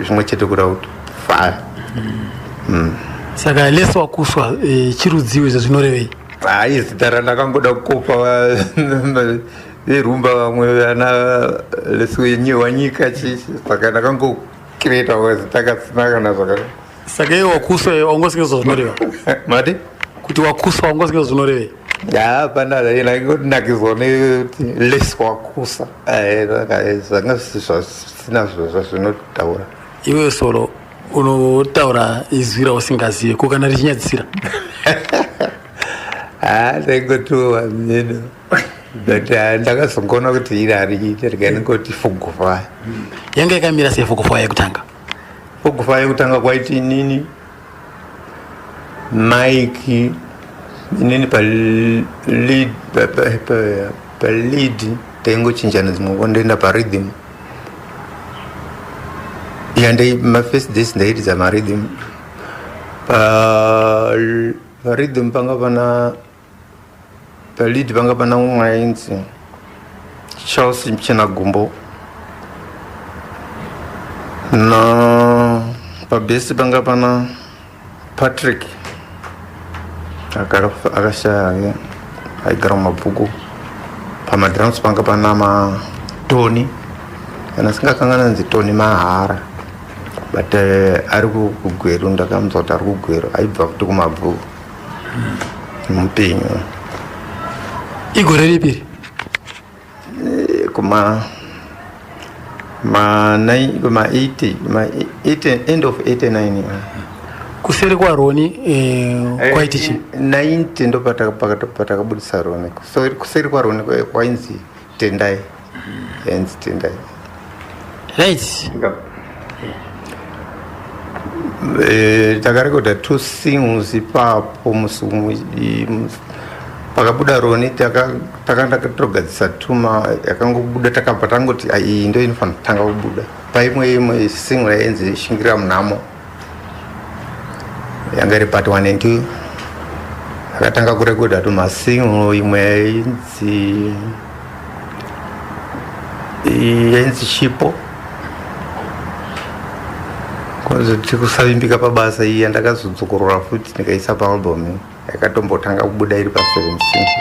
zvimwe chete kuda kuti fire. Saka lesi wakuswa chirudziwo izvo zvinorevei? Hai, zita randakangoda kukopa verumba vamwe vana Lesiwanyika chichi, saka ndakangocreata zita kasina kana zvaka. Saka iwe wakuswa wangosinge zvinoreva? Mati? Kuti wakuswa wangosinge zvinorevei? Ya, pana ndaingonakidzwa nekuti Leswakusa, zvanga zvisina zvazvinotaura. Iwewe solo unotaura izwi rausingazive, ko kana richinyadzisira? Ha, ndaingotiwa mino, but ndakazongoona kuti iri hariite, rikaingoti Fogo Fire. Yanga yakamira sei Fogo Fire yekutanga? Fogo Fire yekutanga kwaiti inini, Mike, inini palead, palead taingochinjana dzimwe nguva, ndoenda parhythm. Ya, ndai mafirst days ndairidza marhythm. Parhythm panga pana, palead panga pana umwe ainzi Charles Chenagumbo, na pabass panga pana Patrick, akashaya, aigara mumabhuku. Pamadrums panga pana matoni, kana singakangana nzi Tony Mahara, but ari kuGweru, ndakamunzwa kuti ari kuGweru, aibva kuti kumabhuku, mupenyu. Igore ripiri? Kuma ma kuma 80, ma 80, end of 89. Kuseri kwaRoni kwaiti chi? 90 ndo patakabudisa Roni. Kuseri kwaRoni kwainzi Tendai, yainzi Tendai. Right. Takarekodha two singles ipapo. Musi pakabuda Roni takanga togadzisa tuma yakangobuda, takabva tangoti, "Ah, iyi ndo inofanira kutanga kubuda." Paimwe imwe single yainzi Shingirira Munhamo, yanga iri part 1 and 2. Akatanga kurekodha tumasingle, imwe yainzi Chipo, kwazoti Kusavimbika Pabasa, iyi yandakazodzokorora futi ndikaisa paalbum, yakatombotanga kubuda iri pa7 single.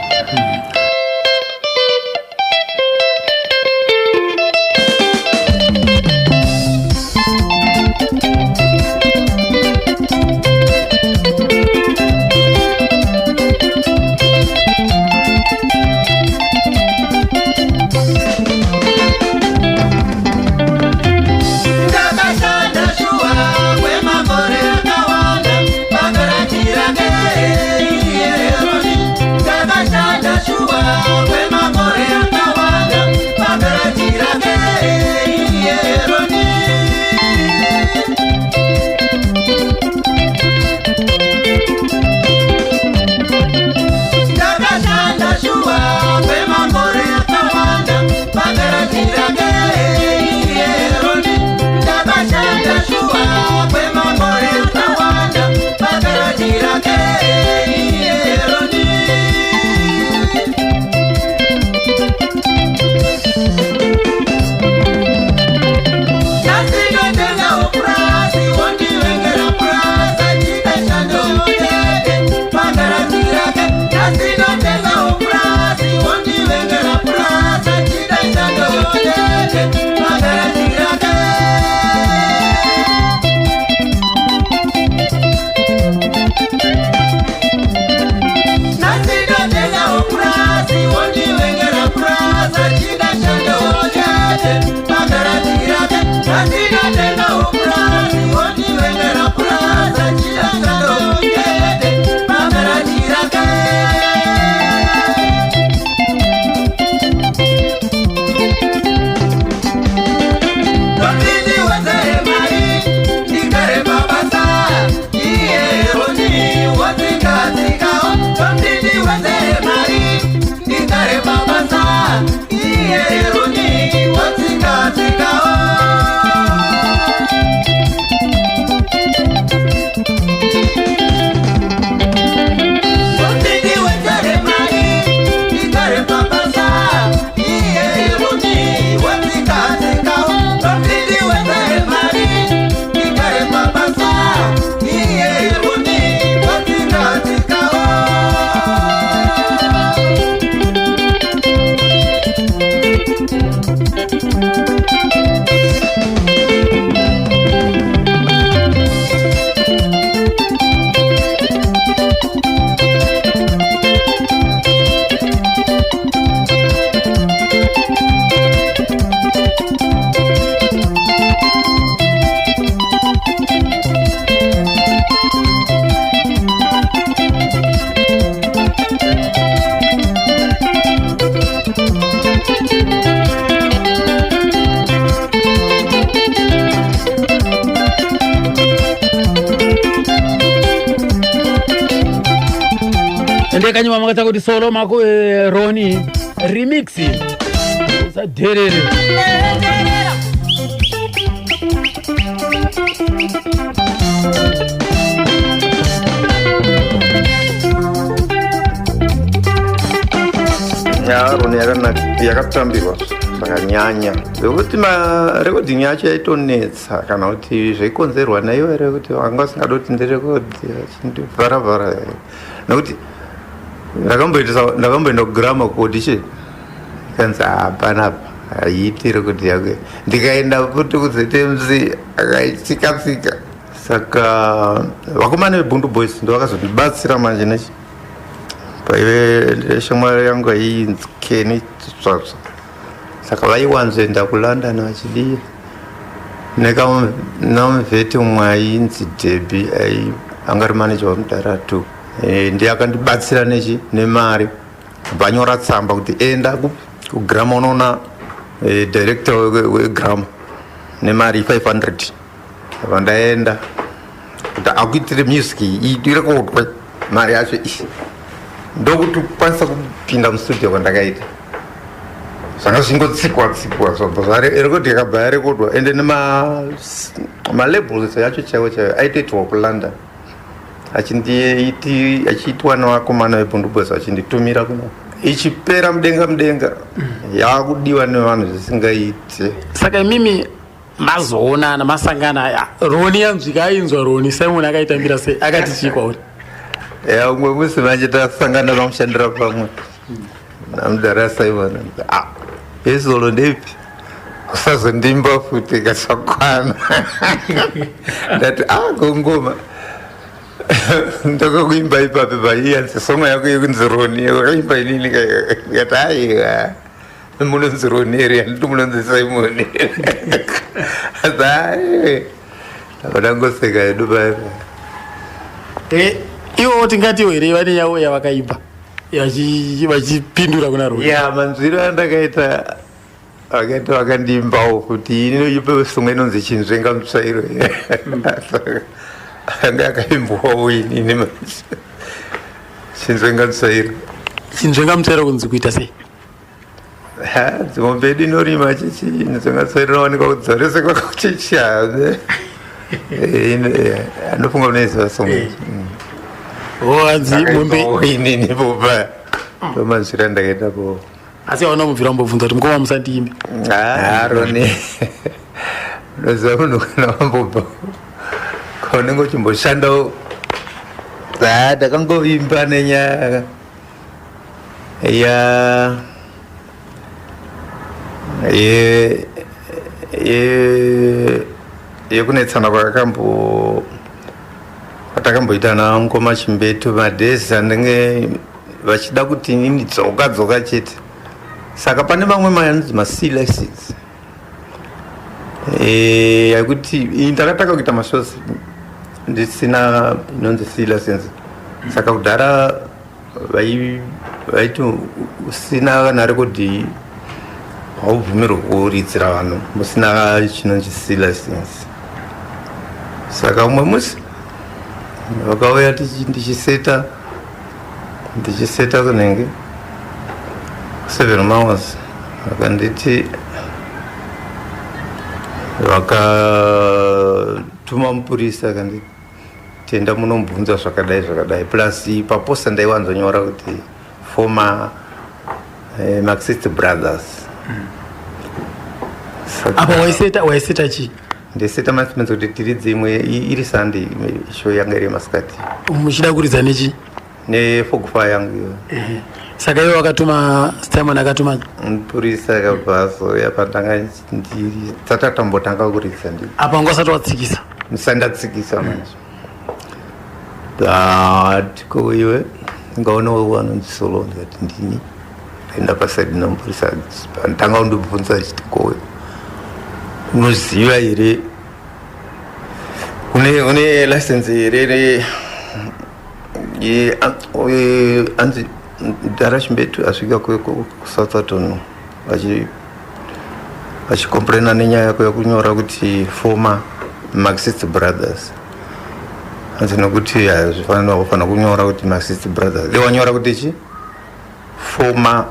Ndakashanda shuwa kwemakore akawanda pagaraji rake iye Roni. Ndakashanda shuwa. Andekanyuma makatsa kuti solo mako Roni remix usadherere. Roni yakatambirwa zvakanyanya zvekuti marekodhingi yacho yaitonetsa kana kuti zvaikonzerwa naivo here kuti vanga vasingada kuti ndirekodhi vachindivharavhara, nekuti ndakamboenda kugramma kuaudition, ikanzi hapana, haiiti rekodhi yako. Ndikaenda futi kuZMC, akaitsika-tsika. Saka vakomana veBundu Boys ndo vakazondibatsira manje. Nechi paive shamwari yangu ainzi Keni Tsvatsva, saka vaiwanzoenda kuLondon vachidii namuvheti umwe ainzi Debi, anga ari manager waMudaratu. Ndiye akandibatsira nechi nemari, vanyora tsamba kuti enda kuGramma unoona director weGramma nemari 500. Vandaenda kuti akuitire music irekodwe, mari yacho iyi ndokuti kukwanisa kupinda mustudio. Kwandakaita zvanga zvingotsikwa tsikwa, zvabva zvarekodhi, yakabva yarekodwa. Ende nemalabels yacho chaiwo chaiwo aitoitwa kuLondon, achiitwa nevakomana veBundu Boys, vachinditumira kuno, ichipera mudenga mudenga, yakudiwa nevanhu zvisingaite. Saka imimi mazoonana, masangana aya, Roni yanzvika, ainzwa Roni, Simon akaitambira sei? Akati chii kwauri? Ya, umwe musi manje tasangana pamushandira pamwe namudhara Simon. Ah, yesolo ndepi, usazondimba futi kasakwana. Ndati, ah, gongoma ndakakuimba ipapi paiyanzi song yako yekunzi Roni wakaimba inini? Ndikati, aiwa, munonzi Roni here? Handiti munonzi Simon? Asi aiwe, ndangoseka hedu paipa. Ivo tingatiwo here vane yavo yavakaimba vachipindura kuna Roni? Ya, manzwiro andakaita, vakaita vakandiimbawo kuti inoipe song inonzi Chinzvenga Mutsvairo, anga yakaimbwawo inini manje, Chinzvenga Mutsvairo. Chinzvenga Mutsvairo kunzi kuita sei? Dzimombe edu inorima chichi, Nzvenga Mutsvairo inowanikwa kudzorese kwakuchichi. Anofunga unoiziva song. O, hanzi mombe inini popa ndomanzwiro andakaita po. Asi hauna mubvira mbobvunza kuti mukoma musandiimbe? Roni, unoziva munhu kana wambobva kaunenge uchimboshandawo. Ndakangoimba nenyaya ya ye ye yekunetsana kwakakambo kwatakamboita namukoma Chimbetu madhezi anenge vachida kuti inini dzoka dzoka chete. Saka pane mamwe maanonzi maC license yekuti ndakatanga kuita mashows ndisina inonzi C license. Saka kudhara vaiti usina kana rekodhi haubvumirwi kuridzira vanhu musina chinonzi C license. Saka umwe musi vakauya ndichiseta kunenge 7 hours, vakanditi vakatuma mupurisa, akanditi tenda munomubvunza zvakadai zvakadai. Plus paposter ndaiwanzonyora kuti former Marxist Brothers. Apa waiseta chii? Ndiseta mainstruments kuti tiridze imwe iri Sunday, imwe show yanga iri yemasikati. Muchida kuridza nechi? Nefogfa yangu iyo. Saka iwo akatuma, Simon akatuma mupurisa, akabva azouya pandanga ndiri tatatambotanga kuridza ndi Apa wanga usati watsikisa? Musandatsikisa manje. Tiko iwe ngaona anonzi Solo? Ndikati ndini. Ndaenda pasaidi namupurisa, tanga kundibvunza achiti, kowe unoziva here, une license here anzi Dhara Chimbetu asvika kuSoutherton vachicomplaina nenyaya yako yekunyora kuti former Marxist Brothers. Hanzi nokuti hazvifanira kufanira kunyora kuti Marxist Brothers. Dai wanyora kuti chi former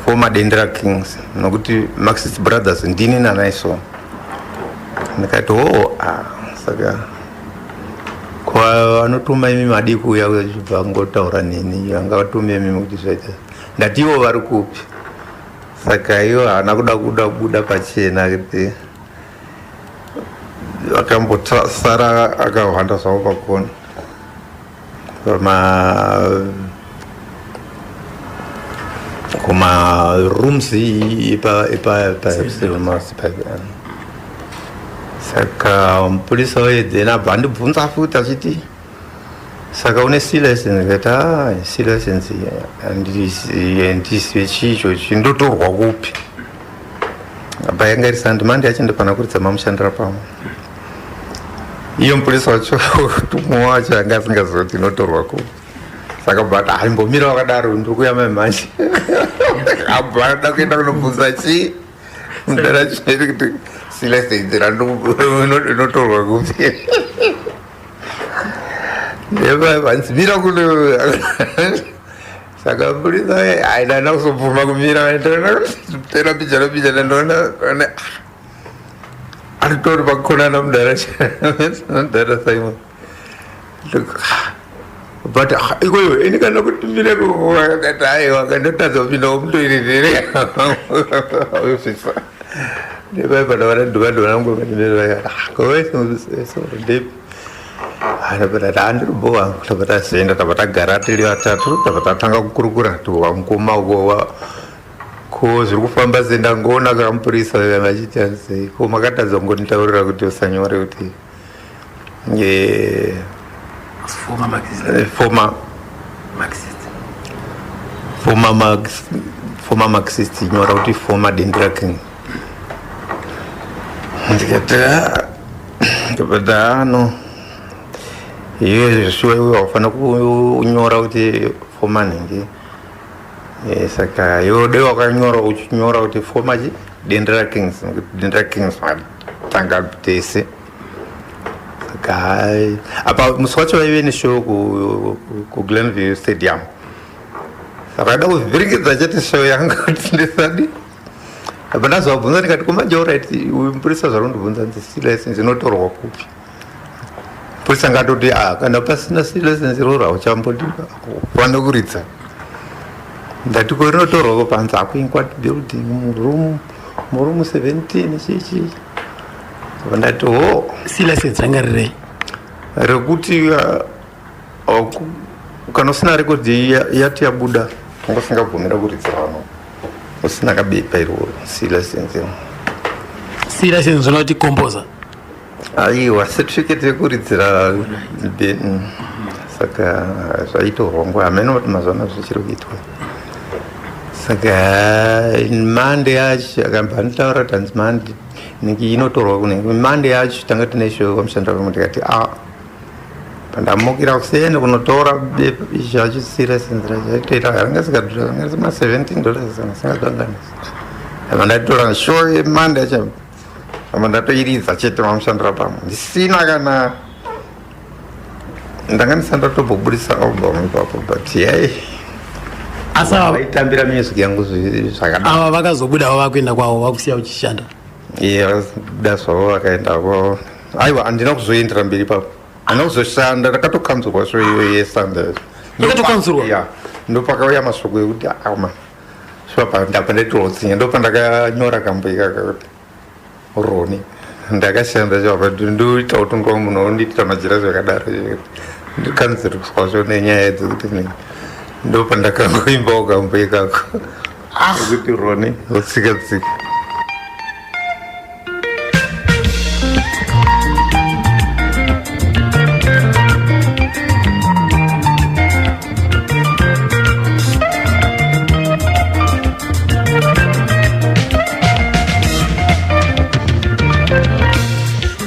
former Dendera Kings, nokuti Marxist Brothers ndini naNaison. Ndikati oh, ah, saka kwa vanotuma imi madii kuuya vachibva ngotaura neni, vanga vatume imimi kuti zvaita. Ndati ivo vari kupi? Saka ivo haana kuda kubuda pachena, kuti akambosara akahwanda zvavo pakona pama kuma rooms ipa ipa pa. Saka mupurisa uye then abva andibvunza futi achiti, "Saka une C license?" Ndikati, "Ah, C license handizive chii ichochi, ndotorwa kupi?" Apa yanga iri Sunday, Monday yacho ndopana kuridza mamushandira pamwe. Iyo mupurisa wacho, tumwe wacho anga asingazivi kuti inotorwa kupi. Saka but aimbomira wakadaro, ndiri kuya mai manje, abva ada kuenda kunobvunza chii mudara chiri kuti C license inotorwa kupi. Vanzi mira kuno. Saka mupurisa aida kuzobvuma kumira, tera pijana pijana, ndoona aritori pakona namudara mudara Simon. But ikoyo ini kana kuti mire, akati aiwa, kandotadza kupinda mutoilet here ofisa. Ndepaipa ndovanodhuva ndhuva ndepi andiri bowa. Tabva tazoenda, tabva tagara tiri vatatu, tabva tatanga kukurukura tiwamukoma uko ko zviri kufamba sei. Ndangoona kamupurisa kana achiti sei, ko makatadza kungonditaurira kuti usanyore kuti former Marxist. Former Marxist. Former Marx, former Marxist, nyora kuti former Dendera King. Ndikati, "Ah," ndikati, "Ah, no, iye shuwa iwe wafanira kunyora kuti former nhingi." Saka iwe dai wakanyora uchinyora kuti former chi Dendera Kings, nekuti Dendera Kings matanga tese. Saka hai, apa musi wacho vaive neshow kuGlenview Stadium, saka ada kuvhiringidza chete show yangu kuti ndisadi. Apa ndazovabvunza ndikati, "Kumanje alright, uyu mupurisa zvari kundibvunza nzi C license inotorwa kupi?" Mupurisa ngatoti, "A, kana pasina C license iroro hauchambodi fanira kuridza." Ndati, "Ko rinotorwa panzi akuInquart building, muroom muroom 17 chichi." Apa ndati, "Ho." C license ranga rirei? Rekuti kana usina rekodhi yati yabuda, wanga usingabvumira kuridzira vanhu usina kabepa iroro, C license iro. C license zvinoti composer? Aiwa, certificate yekuridzira. Saka zvaitorwa nguva, hameno kuti mazuva ano zvichiri kuitwa. Saka Monday yacho akabva anditaura kuti hanzi Monday nenge inotorwa kune Monday yacho tanga tine show kwamushandira pamwe. Ndikati, "A, pandamukira kuseni kunotora bepa izvi zvacho, C license racho ranga sikadhura, ranga ma $17 kana singakanganisi." Apa ndatora show yeMonday yacho, apa ndatoiridza chete mamushandira pamwe ndisina kana ndanga ndisati ndatombobudisa album ipapo, but yai Asi vaitambira music yangu zvakadaro. Ava vakazobudawo vakuenda kwavo, vakusiya uchishanda? Iye vakabuda zvavo vakaendavo. Aiwa, handina kuzoendera mberi ipapo, handina kuzoshanda, ndakatokanzurwa show iyo yeSunday. Yakatokanzurwa? Ya, ndopakauya mashoko ekuti ama shuwa ndapa ndaitorwa tsinya. Ndopandakanyora kambo ikaka kuti Roni. Ndakashanda chapa, ndoita kutongwa munhu ondiitira majira zvakadaro, ndikanziriswa zvo nenyaya dzekuti ndopandakangoimbawo kambo ikako ekuti Roni otsika tsika.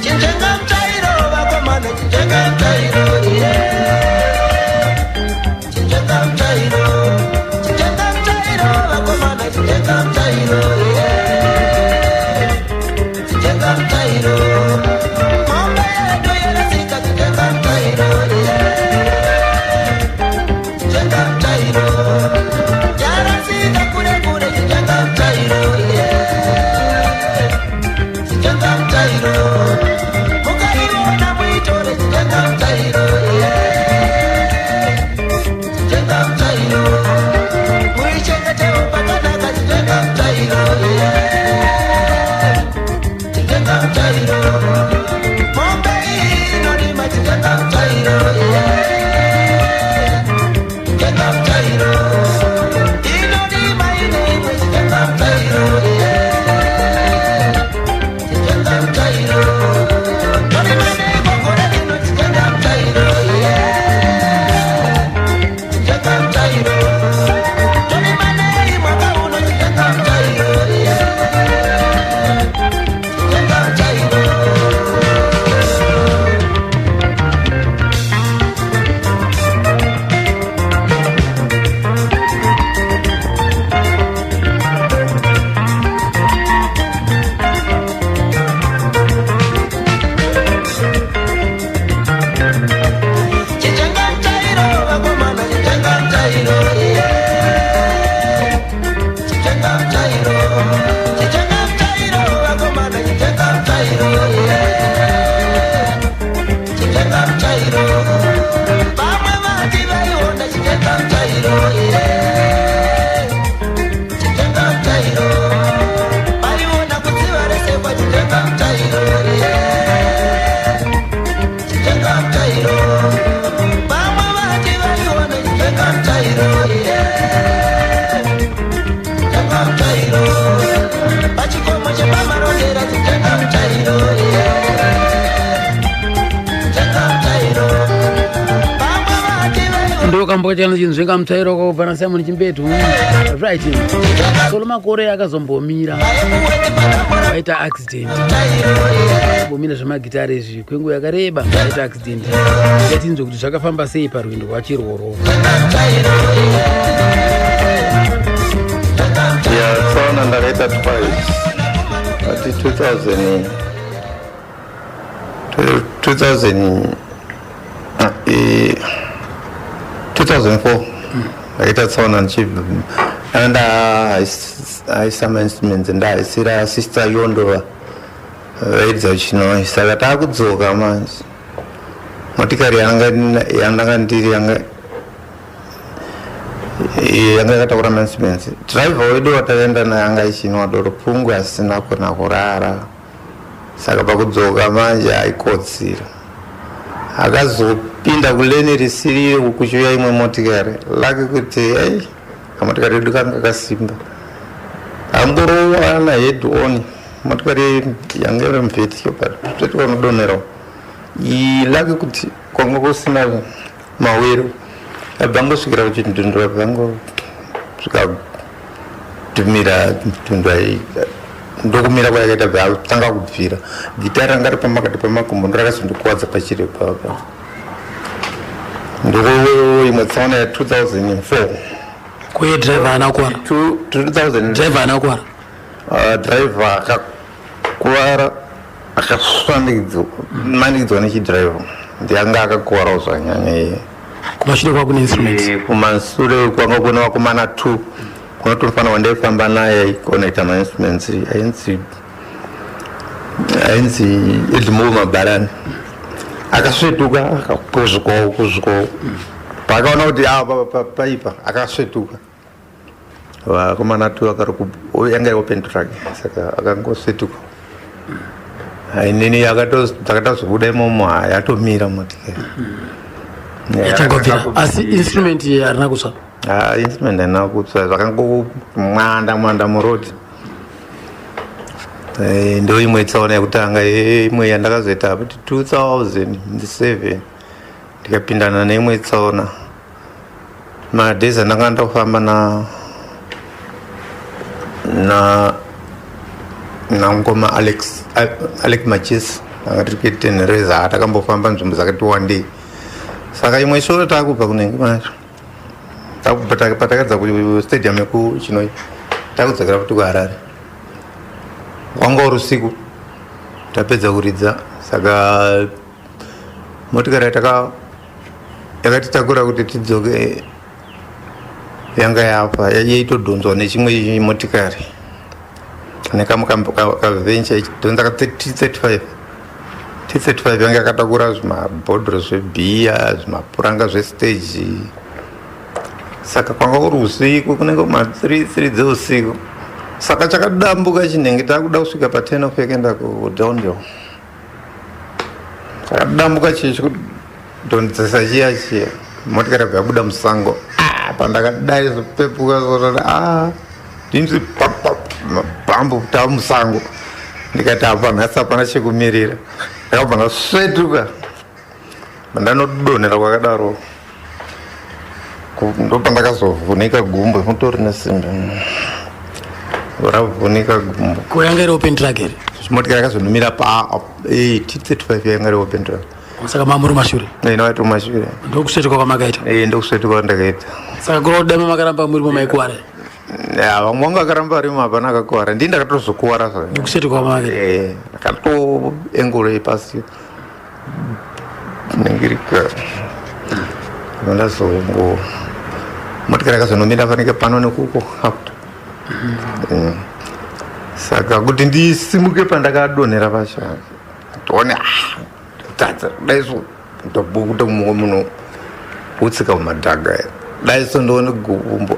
Chinjenga mutsvairo vakomana, chinjenga mutsvairo, iye. Chinjenga mutsvairo, chinjenga mutsvairo vakomana, chinjenga mutsvairo, iye. Kambo kachana chinzvenga mutsvairo kwakubva naSimon Chimbetu. Right. Solo Makore akazombomira. Aita accident. Mbomira zvemagitare izvi kwenguva yakareba aita accident. Yatinzwe kuti zvakafamba sei parwendo rwachirworwo. Ya, tsaona ndakaita twice. Ati 2000 2000 2004 ndakaita tsaona ndichibva ndaisa mainstruments, ndaisira Sister Yondova vaidza Chinoi. Saka taakudzoka manje, motikari yandanga ndiri yanga yakatakura mainstruments, driver wedu watakaenda naye anga ichinwa doro pungwe asina kuna kurara. Saka pakudzoka manje aikotsira, akazopinda kulane risiriro kuchiuya imwe motikari lake kuti ei, kamotikari edu kanga kasimba, angorowana head on. Motikari yanga iri muvhetio but tsveti vanodonherawo lake kuti kwanga kusina mawiro, abva angosvikira kuchindundura, abva angosvika dhumira dhundwa ndokumira kwayakaita, bva tanga kubvira. Gitari ranga ri pamakati pamakumbo, ndorakazondikuwadza pachiri papa. Ndo imwe tsaona ya2004. Kuye driver haana kuwara? 2000. Driver haana kuwara? Driver akakuvara, akasvanikidzwa nechidriver, ndianga akakuwarawo zvanyanya iye. Kumashure kwakune instruments? Kumasure kwanga kune vakomana two, kunotomufana wandaifamba naye aikonaita mainstruments, ainzi Edmo Mabarani. Akasvetuka kuzvikawo kuzvikawo, paakaona kuti paipa akasvetuka. Vakomana two akari yanga open truck, saka akangosvetuka. Inini ndakatozobuda imomo yatomira motikari. Yatangobvira, asi instrument harina kutsva? Instrument haina kutsva, zvakangomwanda mwanda muroad. Ndo imwe tsaona yekutanga. Imwe yandakazoita kuti 2007 ndikapindana neimwe tsaona madays andanga ndofamba na nangoma Alex, Alex Machis, anga tiri kuitenhereza, takambofamba nzvimbo dzakati wandei. Saka imwe shoro taakubva kunenge macho patakadza kustadium yekuChinoi, takudzokera futi kuHarare, wanga uri usiku tapedza kuridza. Saka motikari yakatitakura kuti tidzoke yanga yafa, yaitodhonzwa nechimwe motikari nekamwe kaventure ichidhonza ka T35. T35 yanga yakatakura zvimabhodhoro zvebhiya, zvimapuranga zvestage. Saka kwanga kuri usiku, kunenge kuma3 3 dzeusiku. Saka chakadambuka chinenge takuda kusvika pa10 off yekuenda kudownhill, chakadambuka chichi kudhonzesa chiya chiya, motikari yabva yabuda musango. Ah, pandakadai zopepuka zotati a ndinzi mabhambu tava musango. Ndikati apa nhasi hapana chekumirira. Ndakabva ndasvetuka, ndanodonhera kwakadaro, ndopandakazovhunika gumbo mutori nesimbi ravhunika gumbo. Ko yanga iri open truck here? Motikari yakazonumira pa T35 yanga iri open truck. Saka mamuri mashure? Inovaiti mumashure. Ndokusvetuka kwamakaita? Ndokusvetuka kwandakaita. Saka kurodama makaramba murimo, maikuwara? Ya, vamwe vangu vakaramba varimo, hapana akakuwara, ndii ndakatozokuwara. Ndokusvetuka kwamakaita? Ndakatoenguro yepasi nengirika, ndazongo motikari yakazonomira fanike pano nekuko after. Saka kuti ndisimuke pandakadonhera pacho, toone tadza dai so ndobukuta mumwe munhu utsika mumadhaga, dai so ndoone gumbo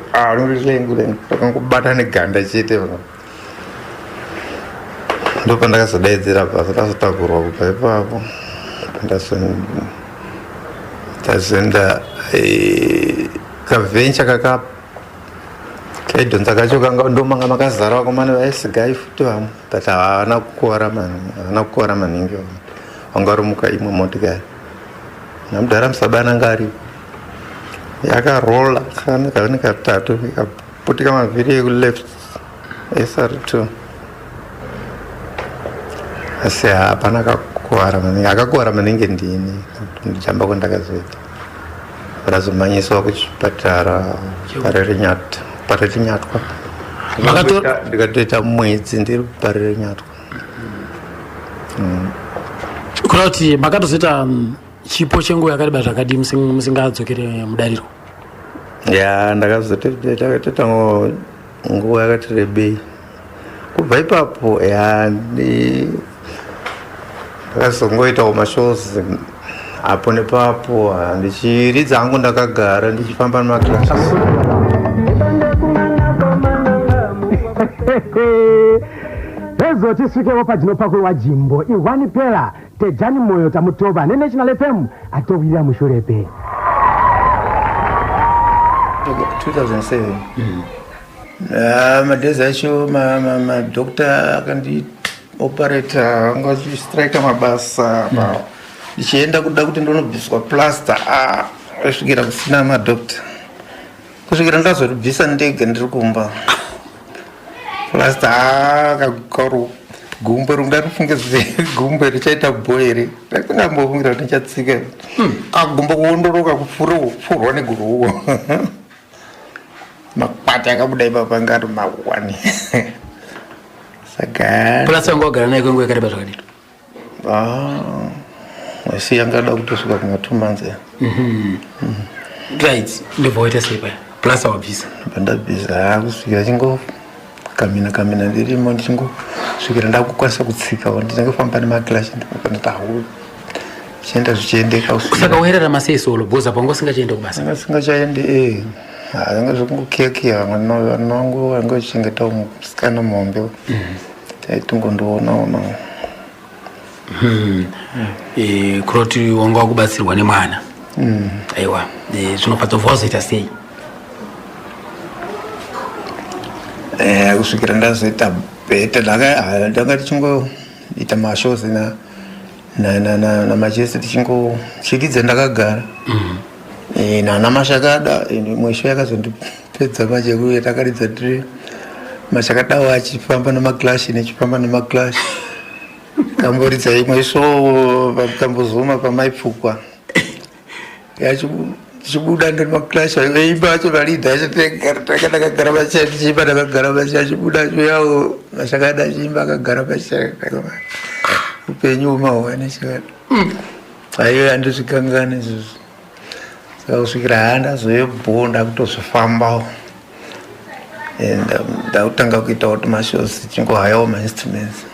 lengu lengu rakangobata neganda chete. Ndopandakazodaidzira basa, ndazotakurwa kubva ipapo, ndazoenda kaventure kaka kaidhonza kacho kanga ndomanga makazara vakomana vaisigai futi vamwe, but havana kukuwara, havana kukuwara maningi. Vanga vari muka imwe motikari namudhara Musabana anga aripo. Yakarola kane kane katatu ikaputika mavhiri ekuleft sr2 asi hapana akakuwara maningi akakuwara maningi ndini kujamba kwandakazoita ndazomhanyiswa kuchipatara parerenyatwa ndikatoita mwedzi ndiri parerenyatwa mm. Kureva kuti makatozoita mm, chipo chenguva yakareba zvakadii musingadzokere mudariro? Ya, ndakazotoita nguva yakati rebei kubva ipapo. Ya, ndakazongoitawo mashows apo nepapo ndichiridza hangu ndakagara ndichifamba nemaclasses. Hezo tisvikewo pajinopakurwa jimbo ihwani pera tejani moyo tamutova nenational fm atowirira mushure pe 2007 mm. Ah, madhezi acho madokta akandioperata anga achistrika mabasa mm. Ndichienda kuda kuti ndonobviswa plaster ah, kusvikira kusina madokta kusvikira ndazoribvisa ndega ndiri kumba plaster ah, kakaro gumbo ringarifunge gumbo richaita bho here ndakungambofungira kuti ndichatsika hmm. agumbo kuondoroka kupfurwa neguruwo makwati akabuda ipapa anga ari mawani saka plus wanga wagara naye kwenguva yakareba zvakadii ah, asi yanga ada kutosvika kuma 2 months ya mhm. Right, ndobva waita sei paya plus wabvisa? Ndabvisa ha kusvikira chingo kamina kamina ndirimo ndichingosvikira ndakukwanisa kutsika ndinongofamba nemaclash ndinotahuu chienda zvichiendeka. Saka wairarama sei solo because apa wanga usingachaende kubasa? Anga singachaendi e anga zvekungokiyakiya vana vangu vanga vachichengetawo musikana muhombe taitingondoonaonawo. Eh, kuroti wanga wakubatsirwa nemwana aiwa eh, zvinofadza ubva wazoita sei? Eh, kusvikira ndazoita better ndanga tichingoita mashows na namachesi tichingochiridza ndakagara eh, nana mashakada imwe show yakazondipedza manje kuye takaridza tiri mashakadawo achifamba nemaclash nechifamba nemaclash kamboridza imwe show pakambozuma pamaipfukwa tichibuda ndiri maclash veimba vacho validha acho tanga ndakagara pachair tichiimba ndakagara pachair achibuda achiuyawo mashakada achiimba akagara pachair upenyu umahwane chakada aiyo handizvikangani izvozvo saka kusvikira haa ndazoyebhoo ndakutozofambawo and ndakutanga kuitawo tumashows tichingohayawo mainstruments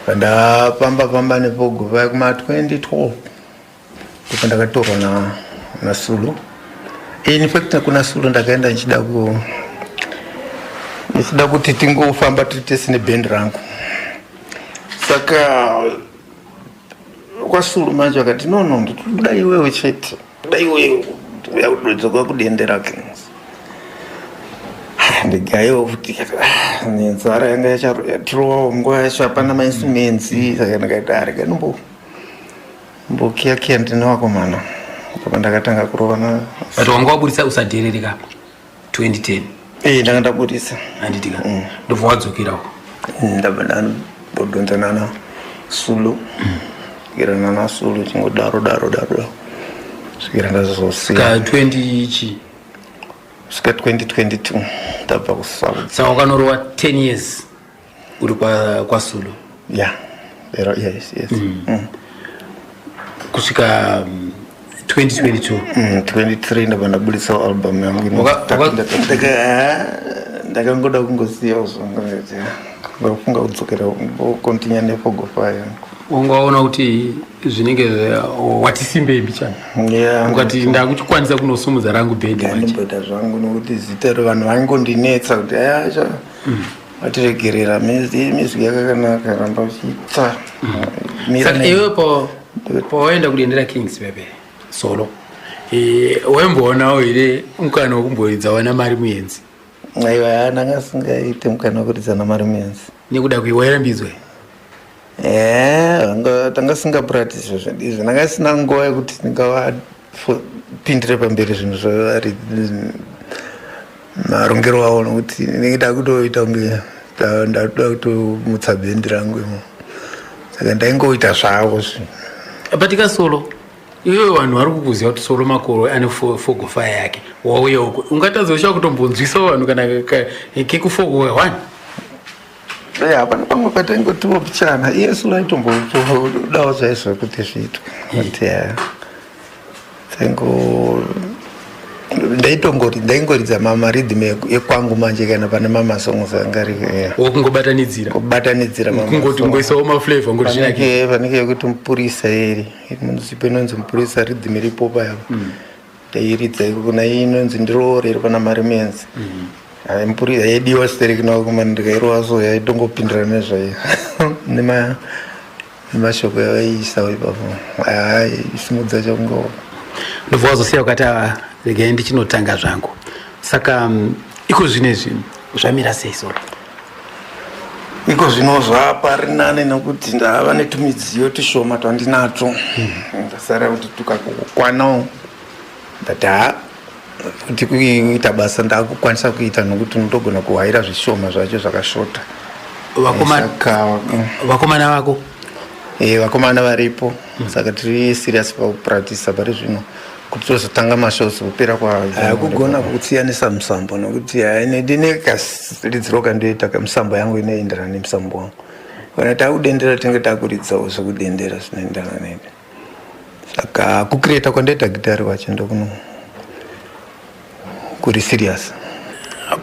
pandafamba famba nepogo kuma 2012 ndipo ndakatorwa na nasulu in fact kuna sulu ndakaenda ndichida ku ndichida kuti tingofamba tiri tese nebhendi rangu saka kwasulu manje vakati no no ndikuda iwewe chete kuda iwewe uya kudodzoka kudendera kings ndigaiwo futi nenzara yanga yatirowawo nguva yacho hapana mainstruments saka ndikaita arega nombo mbokiyakiya ndine vakomana apa ndakatanga kurova na but wanga waburitsa usadherereka 2010? Eh, ndanga ndaburitsa. Handitika ndobva wadzokerawo? Ndabva ndambodhonza nana sulu svikira nana sulu chingodaro daro daro daro svikira ndazosiya. Ka 20 chi? Svika 2022 ndabva kusouth. Saka wakanorova 10 years uri kwasulu? Yeah. Yes. Kusvika 2022? 23 ndabva ndaburitsawo album yangu. Ndakangoda kungosiyawo zvangu ndakufunga kudzokera continue nefogofa yangu. Wanga waona kuti zvinenge watisimbei mbichana ukati ndakuchikwanisa kunosumudza rangu bhendi manje. Ndimboita zvangu nokuti zita ro vanhu vaingondinetsa kuti ayacha vatiregerera music yakakanaka ramba uchiita Mira Saka iwe pawaenda kudendera kings pepe solo eh, waimboonawo here mukana wekumboridza wana mari muenzi? Aiwa ndanga singaite mukana wekuridza namari muenzi. Nekuda kui wairambidzwa? Eh, tanga singapractice zvedu izvi ndanga sina nguva yekuti ndingava pindire pamberi zvinhu zvavari marongero avo nokuti ndinenge ndakutoita kunge ndakuda kutomutsa bhendi rangu imo saka ndaingoita zvavo zvinhu. But kasolo iwewe vanhu vari kukuziva kuti Solo Makore ane fogofaya yake, wauya uko ungatadza ushaa kutombonzwisawo vanhu kana kekufogo one. Ya, pane pamwe pataingotiwo pichana iye Solo aitombodawo chaizvo kuti zviitwe, kuti ya taingo ndaitongori ndaingoridza mamaridhim ekwangu manje kana pane mamasongs anga ari Wokungobatanidzira. Kubatanidzira. Kungoti ngoisawo maflavor ngoti zvinake. Panenge yekuti mupurisa iri munzipo inonzi mupurisa, ridhim iripo paya ndairidza iko. Kuna iyi inonzi ndiroore iri pana Marimenzi. Mupurisa yaidiwa stereki nakumana ndikairova, so yaitongopindirana nezvaiyo nemashoko yavaiisawo ipapo, aisimudza chakungo. Ndobva wazosiya ukati, "Ah, regai ndichinotanga zvangu." Saka iko zvinezvi zvamira sei, Solo? Iko zvino zvapari nane nekuti ndava netumidziyo tushoma twandinatwo ndasara kuti tukakwanawo ndati ha kuti kuita basa ndakukwanisa kuita nokuti unotogona kuhaira zvishoma zvacho zvakashota. Saka Vakomana vako? Vakomana varipo, saka tiri serious pakupractisa pari zvino kuti tozotanga mashows kupera kwakugona kusiyanisa musambo, nokuti ndine karidziro kandoita kamusambo yangu inoenderana nemusambo wangu. Kana takudendera tinenge takuridzawo zvekudendera zvinoenderana neni, saka kucreata kwandoita gitari kwacho ndokuno kuri serious.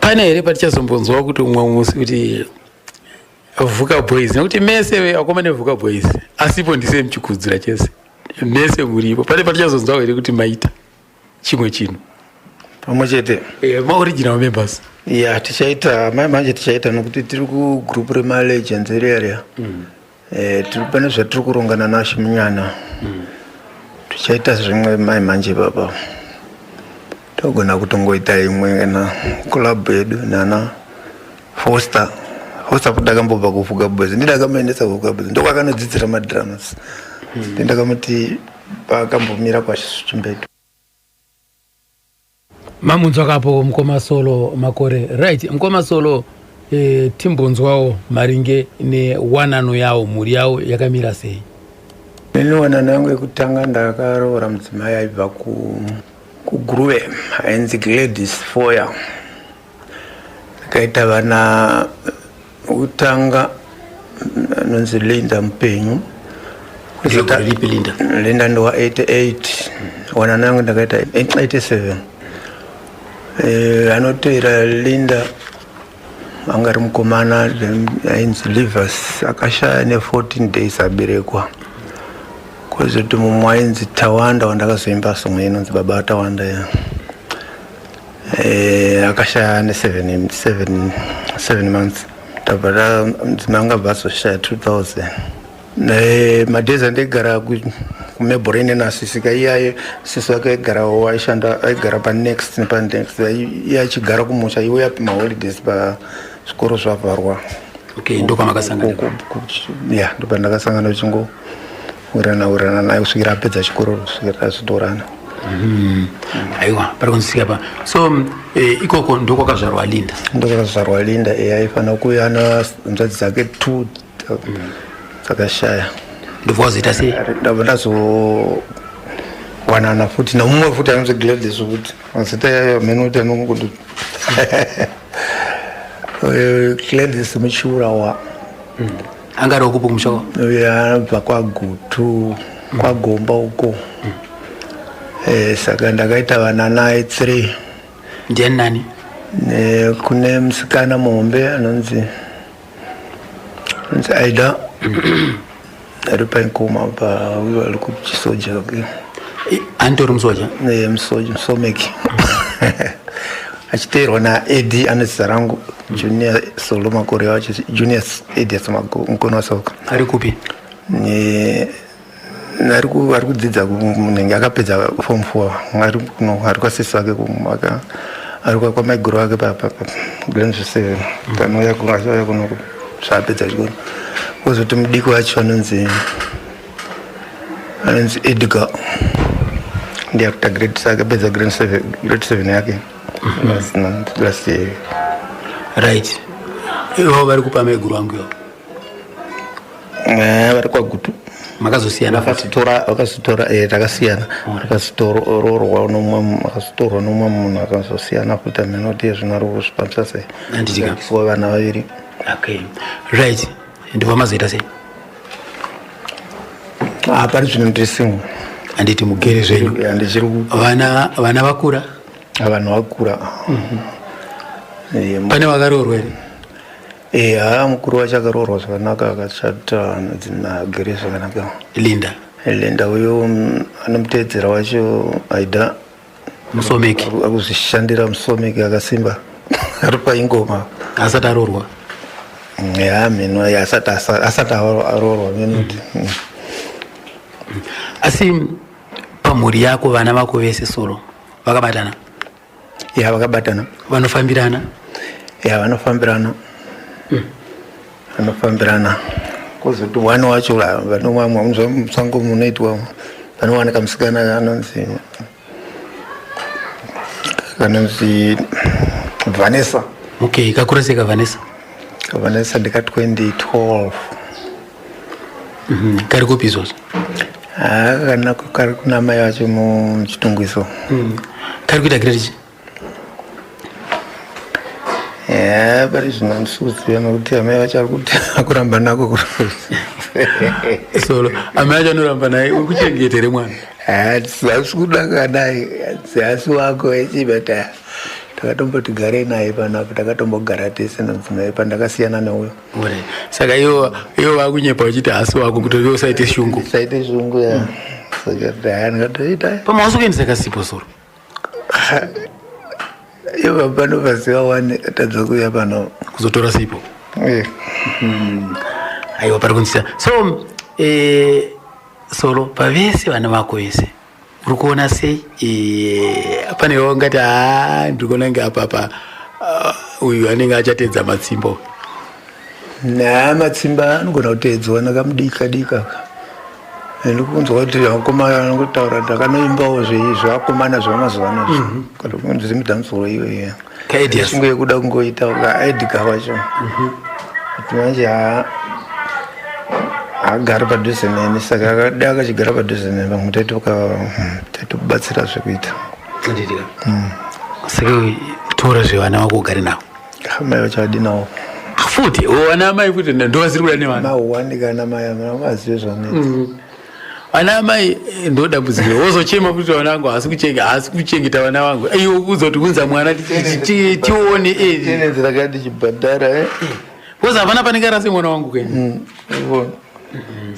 Pane here patichazombonzwa kuti umwe musi kuti Vuka Boys, nekuti mese vakomana veVuka Boys asipo ndise muchikudzira chese mese muripo, pane patichazonzwa here kuti maita chimwe chinhu? Pamwe chete. Maoriginal members. Ya, tichaita mai manje, tichaita nokuti tiri kugroup remalegends area ria. Tiri pane zvatiri kurongana nashe munyana. Tichaita zvimwe mai manje baba, togona kutongoita imwe kana club yedu nana Foster. Foster futi ndakambobva kuVuka Boys, ndindakamuendesa kuVuka Boys, ndokwakanodzidzira madramas. Ndindakamuti paakambomira kwaChimbetu. Mamunzwa kapo mukoma Solo Makore. Right, mukoma Solo, timbonzwawo maringe newanano yawo, mhuri yawo yakamira sei? Ini wanano yangu yekutanga ndakaroora mudzimai aibva kuGuruve ainzi Gladys Foya. Ndakaita vana, kutanga anonzi Linda, mupenyu. Ripi Linda? Linda ndowa 88. Wanano yangu ndakaita 87. Anoteera Linda anga ari mukomana then ainzi Livers, akashaya ne14 days aberekwa. Kwozoti mumwe ainzi Tawanda wandakazoimba song inonzi Baba Tawanda ya akashaya ne7 7 months. Tabva mudzimai anga abva azoshaya 2000. Madhezi andaigara kuMabelreign nasisika iyaye, sisi vake aigarawo, aishanda, aigara panext nepanext. Iye achigara kumusha, iuya pamaholidays pazvikoro zvavharwa. Okay, ndokwamakasangana? Ya, ndopandakasangana uchingowirirana wirirana naye kusvikira apedza chikoro, kusvikira azotorana. Aiwa, pari kunzwisika pa so ikoko ndokwakazvarwa Linda? Ndokwakazvarwa Linda. Aifanira kuuya nahanzvadzi dzake two dzakashaya. Ndobva wazoita sei? Ndabva ndazowanana futi nomumwe futi anonzi Gladys, futi mazita yayo mheno kuti anongondo Gladys Muchiurawa. Anga ari okupi kumusha? Anobva kwaGutu, kwaGomba uko. Saka ndakaita vana naye three. Ndiani nani? Kune musikana muhombe anonzi Aida, ari paInkoma pa uyo ari kuchisoja. Anditori musoja? Musoja, musomeki, achiteerwa naEdi ane zita rangu, Junior Solo Makore wacho, Junior Edias Mukono waSoka. Ari kupi? Ari kudzidza kunenge akapedza form 4, ari kuno, ari kwasisi vake, ari kwamaiguru vake paGlenview 7. Panouya achiuya kuno zvaapedza chikoro. Kozoti mudiki wacho anonzi Edgar. Ndiye akuita grade, akapedza grade 7, grade 7 yake last month, last year. Right, ivo vari kupa maiguru vangu ivo? Vari kwaGutu. Makazosiyana futi? Vakazotora, takasiyana, vakazotoroorwa nomumwe, vakazotorwa nomumwe munhu, akazosiyana futi. Amene kuti zvino ari kuzvifambisa sei. Handitika. Akisiwa vana vaviri. Okay, right, ndibva mazoita sei? Ah, pari zvino ndiri single. Handiti mugere zvenyu? Ya, ndichiri Vana vakura? Vanhu vakura. Pane vakaroorwa here? Ha, mukuru wacho akaroorwa zvakanaka, akachata, agere zvakanaka. Linda? Linda uyo. Anomuteedzera wacho Aida. Musomeki. Akuzvishandira, musomeki akasimba, ari paingoma. Asati aroorwa? Ya, mhino asati aroorwa menoti. Asi pamhuri yako, vana vako vese, Solo, vakabatana? Ya, vakabatana. Vanofambirana? Ya, vanofambirana, vanofambirana. Kuzoti one wacho vanomwamwa musango munoitwa, panowanika musikana anonzi Vanessa. Okay, kakura sei kaVanessa? Vanessa ndika 2012. Kari kupi izvozvo? Ha, kana kari kuna mai vacho muChitungwizo. Kari kuita grade chi? Ya, pari zvino handisi kuziva nokuti amai vacho ari kuti akuramba nako. Solo, amai acho anoramba naye, uri kuchengeta here mwana? Hasi kuda kadai, hasi wako echibata. Takatomboti garei naye panapa, takatombogara tese naye pandakasiyana neuyo. Alright. Saka iwo vakunyepa vachiti hasi wako kuti iwe usaite shungu? Saite shungu, ya. Saka haya, ndikatoita. Pamwe hausi kuendesa kasipo, Solo. Ivo pano paziva wani tadza kuuya pano. Kuzotora sipo? Eh. Aiwa, pari kunzisa. So Solo, pavese vana vako vese uri kuona sei? Pane ungati, ha, ndiri kuona nge apapa uyu anenge achatedza matsimbo? Na matsimba anogona kuteedzwa nakamudika dika. Ndikunzwa kuti vakomana vanotaura kuti akanoimbawo zvevakomana zvamazuva ano izvi, kana kunzi zimudhamusoro iyo iya. Kaedias. Shungu yekuda kungoita kaedgar wacho, kuti manje haagari padhuze neni, saka akada akachigara padhuze neni pamwe taitobatsira zvekuita. Handitika. Saka tora zvevana vako ugare navo. Mai vacho adinawo. Futi vana amai futi ndo vasiri kuda nevana. Mauwani kana mai amazive zvanoita. Vana amai ndo dambudziko, wozochema kuti vana vangu haasi kuchengeta vana vangu, iwe kuzoti unza mwana tione. Tenenzi rakaa ndichibhadhara. Because hapana panenge arase mwana wangu kweni. Ivona.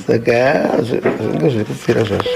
Saka zvinenge zviri kupfira zvazvo.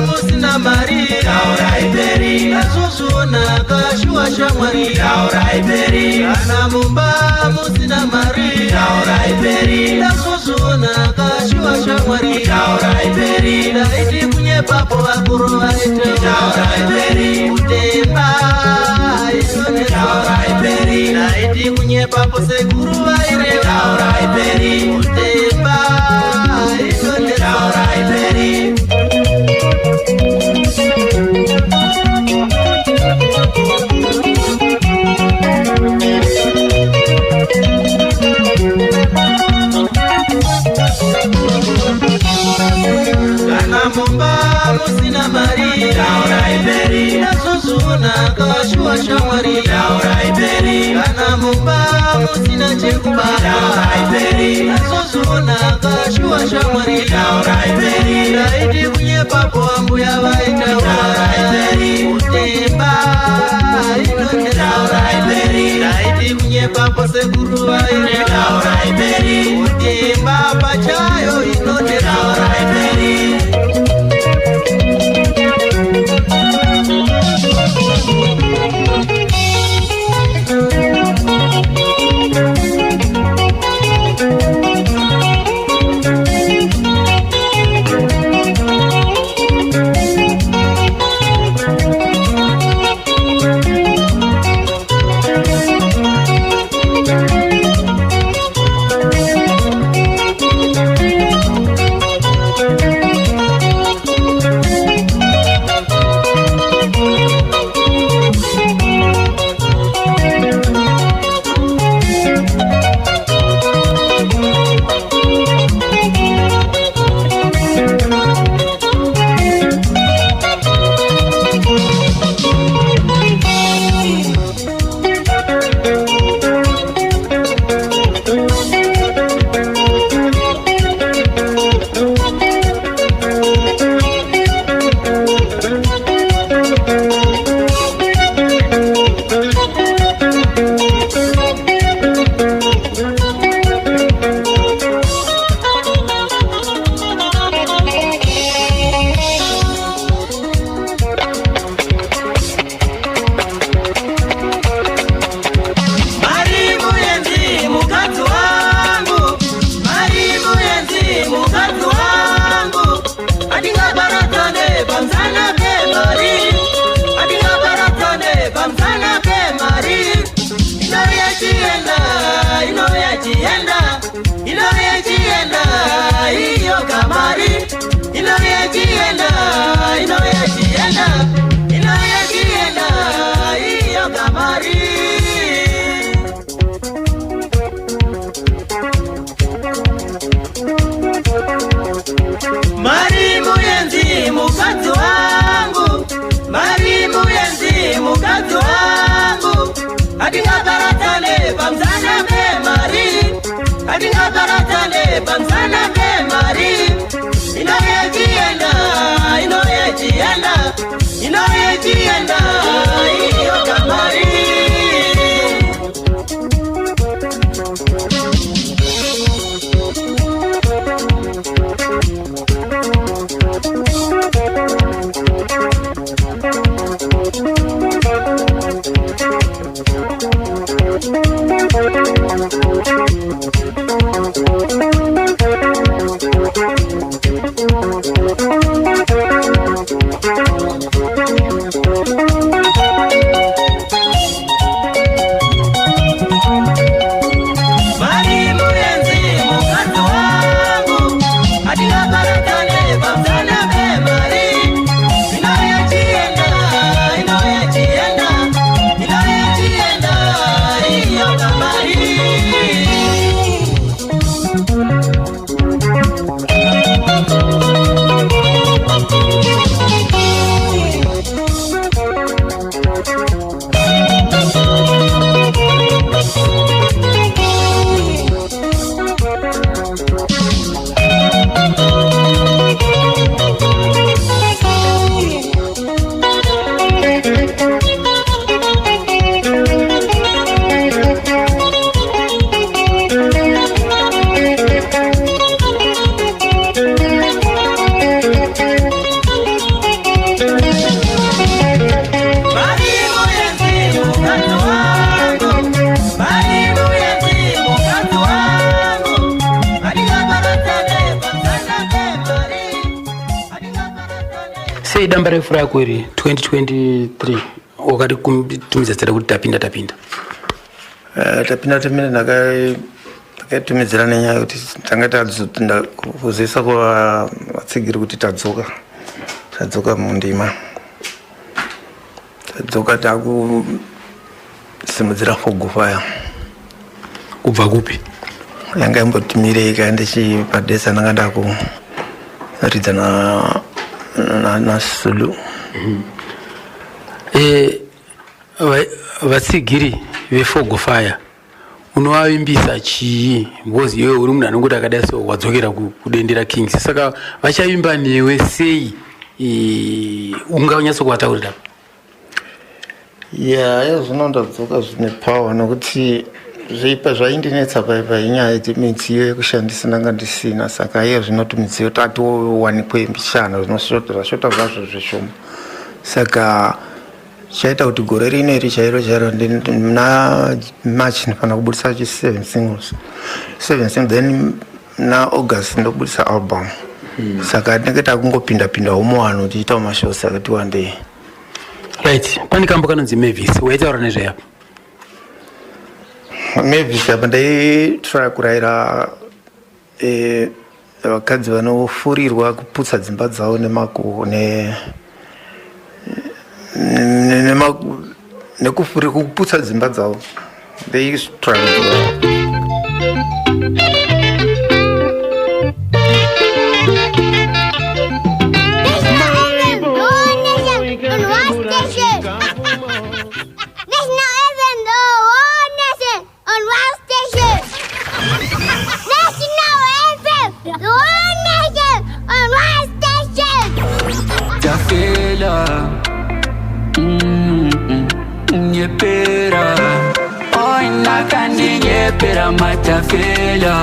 musina mari, taurai peri. Ndazozviona kashuwa shamwari, taurai peri. Kana mumba musina mari, taurai peri. Ndazozviona kashuwa shamwari, taurai peri. Ndaiti kunyepapo vakuru vaite, taurai peri. Kutemba taurai peri. Ndaiti kunyepapo sekuru vaire, taurai peri. Kutemba taurai peri. Kana mumba musina mari, taurai peri. Ndazozviona kashuwa shamwari, taurai peri. Kana mumba musina chekubata, taurai peri. Ndazozviona kashuwa shamwari, taurai peri. Ndaiti kunyepapo ambuya vaitaura, taurai peri. Kutemba taurai peri. Ndaiti kunyepapo sekuru vaire, taurai peri. Kutemba pachayo inoti taurai peri. Mari muenzi mukadzi wangu, mari muenzi mukadzi wangu, atingaparadzane pamusana pemari, atingaparadzane pamusana pemari. Inouya ichienda, inouya ichienda, inouya ichienda, iyo kamari. Inouya ichienda, inouya ichienda, inouya ichienda, iyo kamari. Mari muenzi mukadzi wangu, mari muenzi mukadzi wangu, atingaparadzane pamusana pemari, atingaparadzane pamusana pemari. Inouya ichienda, inouya ichienda, inouya ichienda, iyo kamari. Sei damba refu rako iri 2023 wakati kutumidza zita rekuti Tapinda Tapinda? Tapinda Tapinda ndakaitumidzira nenyaya yekuti tanga kuzivisa kuvatsigiri kuti tadzoka, tadzoka mundima, tadzoka takusimudzira Fogo Fire. Kubva kupi? Yanga imbotimirei kaende chipadhesa, ndanga ndakuridza naSulu. Vatsigiri veFogo Fire unovavimbisa chii? Because iwe uri munhu anongoti akadai so wadzokera kuDendera Kings, saka vachavimba newe sei? Unganyatso kuvataurira? Ya, yeah, zvino ndadzoka zvine power, nokuti zveipa zvaindinetsa paipa inyaya yemidziyo yekushandisa ndanga ndisina. Saka iye zvinoti midziyo tatowanikwe mbichana, zvashota zvazvo zvishoma. Saka chaita kuti gore rino iri chairo chairo muna March ndinofanira kubudisa chi seven singles, seven singles, then muna August ndobudisa album. Saka tinenge takungopinda pinda umuwano tichiitawo mashows akati wandei. Right, pane kambo kanonzi Mavis, waitaura nezveyapo. Mavis apa ndaitry kurayira vakadzi vanofurirwa kuputsa dzimba dzavo nemaku ne nekufuri kuputsa dzimba dzavo. They try to do that. On one station. National FM, the whole nation on one station. National FM, the whole nation on one station. Tafela nyepera oinakaninyepera matafela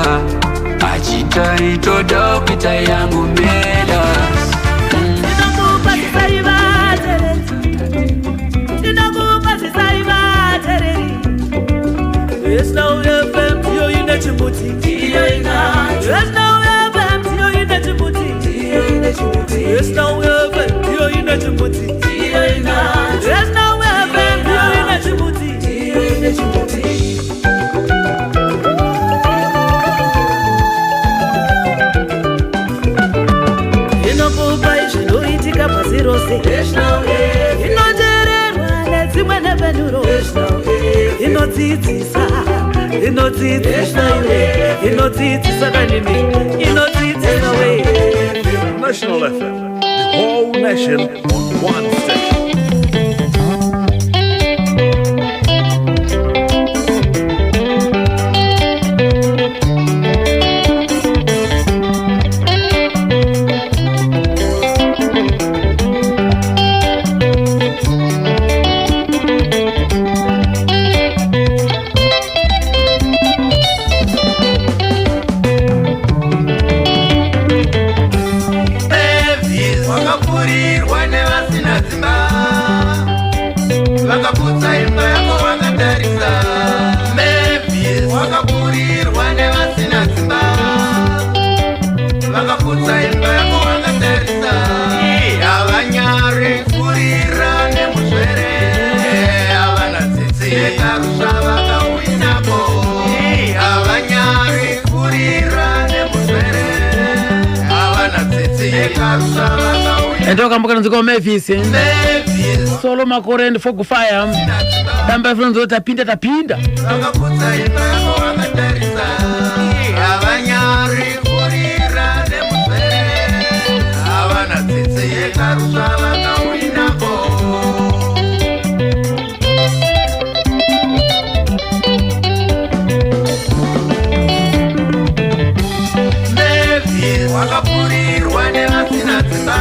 achitaitoda kuita yangu mela. Ndinokukwazisai vateereri, ndinokukwazisai vateereri. National FM ndiyo ine chimuti, ndiyo inacho. National FM ndiyo ine chimuti, ndiyo ine chimuti. National FM ndiyo ine chimuti, ndiyo inacho. National FM ndiyo ine chimuti, ndiyo ine chimuti. Inokupai zvinoitika pasi rose, inoteererwa nedzimwe nhepfenyuro, inodzidzisa, inodzidzisa iwe, inodzidzisa kanini, inodzidzisa we. National FM, the whole nation on one station. Wakafurirwa nevasina dzimba, vakaputsa imba yako vakatarisa. Mavis, wakafurirwa nevasina dzimba, vakaputsa imba yako vakatarisa. Havanyari kurira nemuzvere, havana tsitsi, karusva vakauinako. Havanyari kurira nemuzvere, havana tsitsi, karusva vakauinako. Endo kambo kanonzi ko Mavis, Solo Makore and Fogo Fire, damba rinonzi Tapinda Tapinda. Vakaputsa imba yako vakatarisa. Havanyari kurira nemuzvere, havana tsitsi, yekarusva vakauinako. Mavis, wakafurirwa nevasina dzimba,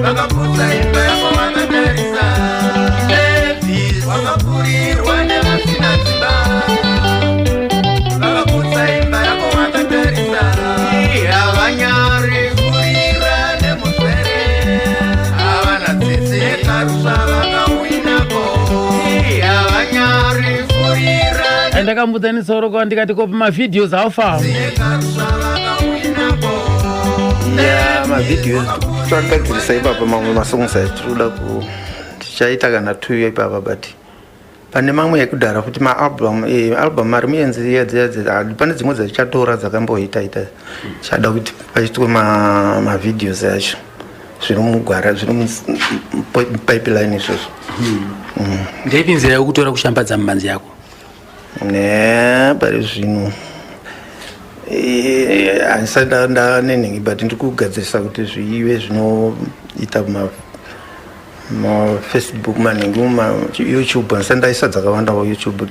vakaputsa imba yako vakatarisa. Mavis, wakafurirwa nevasina dzimba, vakaputsa imba yako vakatarisa. Havanyari kurira nemuzvere, havana tsitsi, yekarusva vakauinako. Havanyari kurira. Ndakambudza nesoro kwa ndikati ko pamavideos how far? Yekarusva vakauinako. Ya. Mavhidhiyo takagadzirisa ipapa, mamwe masongs aya tiri kuda ku tichaita kana two ipapa, but pane mamwe ekudhara futi, maalbum, album ari muenzi iya dziya pane dzimwe dzatichatora dzakamboita ita, chada kuti paitwe mavideos acho. Zviri mugwara, zviri mupipeline izvozvo. Ndeipi nzira yekutora kushambadza mimhanzi yako? Ne pari zvino handisati ndanenhengi, but ndiri kugadzirisa kuti zvive zvinoita mafacebook, manhengi, mumayoutube. Handisati ndaisa dzakawandawo YouTube,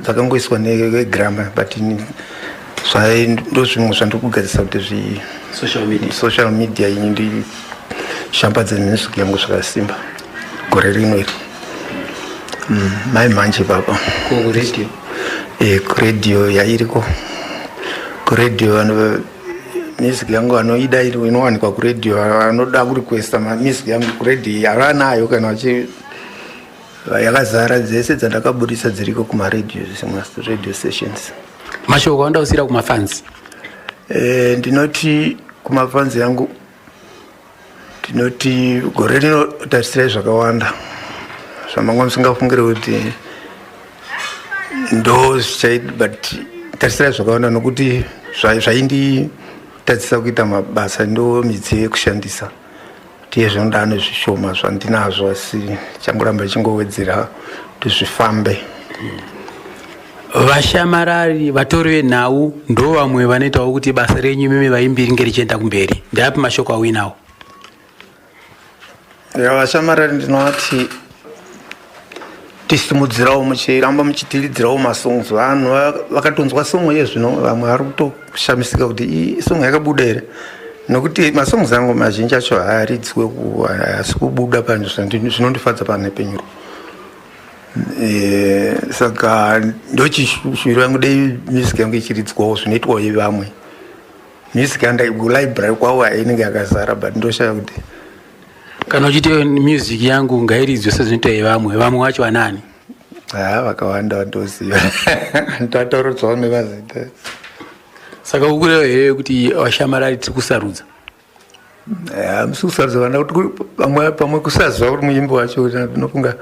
dzakangoiswa negrama, but ndo zvimwe zvandiri kugadzirisa kuti zvi Social media. Social media iyi, ndishambadze music yangu zvakasimba gore rino iri. Mai manje baba. Kuradio? Kuradio yairiko, kuradio vanhu music yangu vanoida, inowanikwa kuradio. Vanoda kurequesta music yangu kuradio havanayo, kana vachi yakazara dzese dzandakabudisa dziriko kumaradio, radio stations. Mashoko anoda kusiyira kumafans? Ndinoti kumafans yangu, ndinoti gore rino tarisirai zvakawanda zvamanga musingafungire kuti ndo zvichai, but tarisirai zvakawanda nokuti zvainditadzisa kuita mabasa ndo midziyo yekushandisa. Tiye zvinoda nezvishoma zvandinazvo, asi changoramba ichingowedzera kuti zvifambe. Vashamarari, vatori venhau ndo vamwe vanoitawo kuti basa renyu imimi vaimbi ringe richienda kumberi. Ndeapi mashoko auinawo? Ya, vashamarari ndinovati tisimudzirawo, muchiramba muchitiridzirawo masongs. Vanhu vakatonzwa song yezvino, vamwe vari kutoshamisika kuti song yakabuda here, nokuti masongs angu mazhinji acho haaridzwe, haasi kubuda panhu zvinondifadza panhepenyuro. Saka ndochishuwiro yangu, dei music yangu ichiridzwawo zvinoitwawo vamwe. Music yanda kulibrary kwavo inenge yakazara, but ndoshaya kuti Kana uchiti music yangu ngairidzwe sezvinoita vamwe, vamwe vacho vanani? Ha, vakawanda vandoziva, ndatorodzwawo nemazita. Saka ukureva here kuti vashamarari tiri kusarudza? Musi kusarudza vana kuti pamwe pamwe kusaziva kuti muimbi wacho, ndinofunga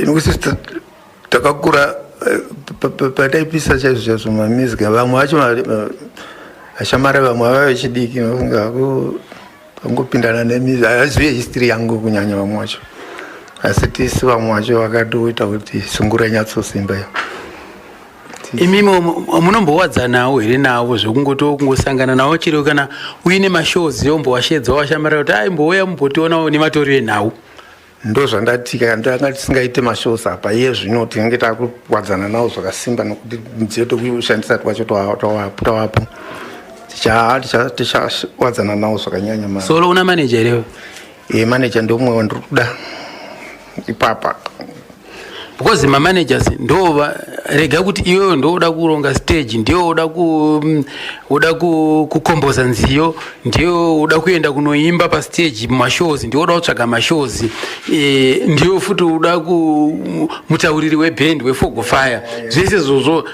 nokuti takakura pataipisa chaizvo chaizvo mamusic. Vamwe vacho vashamari, vamwe vava vechidiki, nofunga vangopindana nemusic, havazive history yangu kunyanya vamwe vacho, asi tisi vamwe vacho vakatoita kuti sungura inyatsosimba iyo. Imimi munombowadzanawo here navo, zvekungoti kungosangana navo chero kana uine mashows, yombowashedza washamarira kuti ai mbouya mumbotionawo nevatori venhau? Ndo zvandati, kana tanga tisingaite mashows apa, iye zvino tinenge takuwadzana nawo zvakasimba, nokuti midziyo tokushandisa twacho tawapo, tichawadzana nawo zvakanyanya. Solo una manager here? E, manager ndomwe wandiri kuda ipapa. Because mamanagers ndo rega kuti iwewe ndo uda kuronga stage, ndiyo uda ku uda kukomboza nziyo, ndiyo uda kuenda kunoimba pastage mumashows, ndiyo uda kutsvaga mashows, ndiyo futi uda ku mutauriri weband weFogo Fire. Zvese izvozvo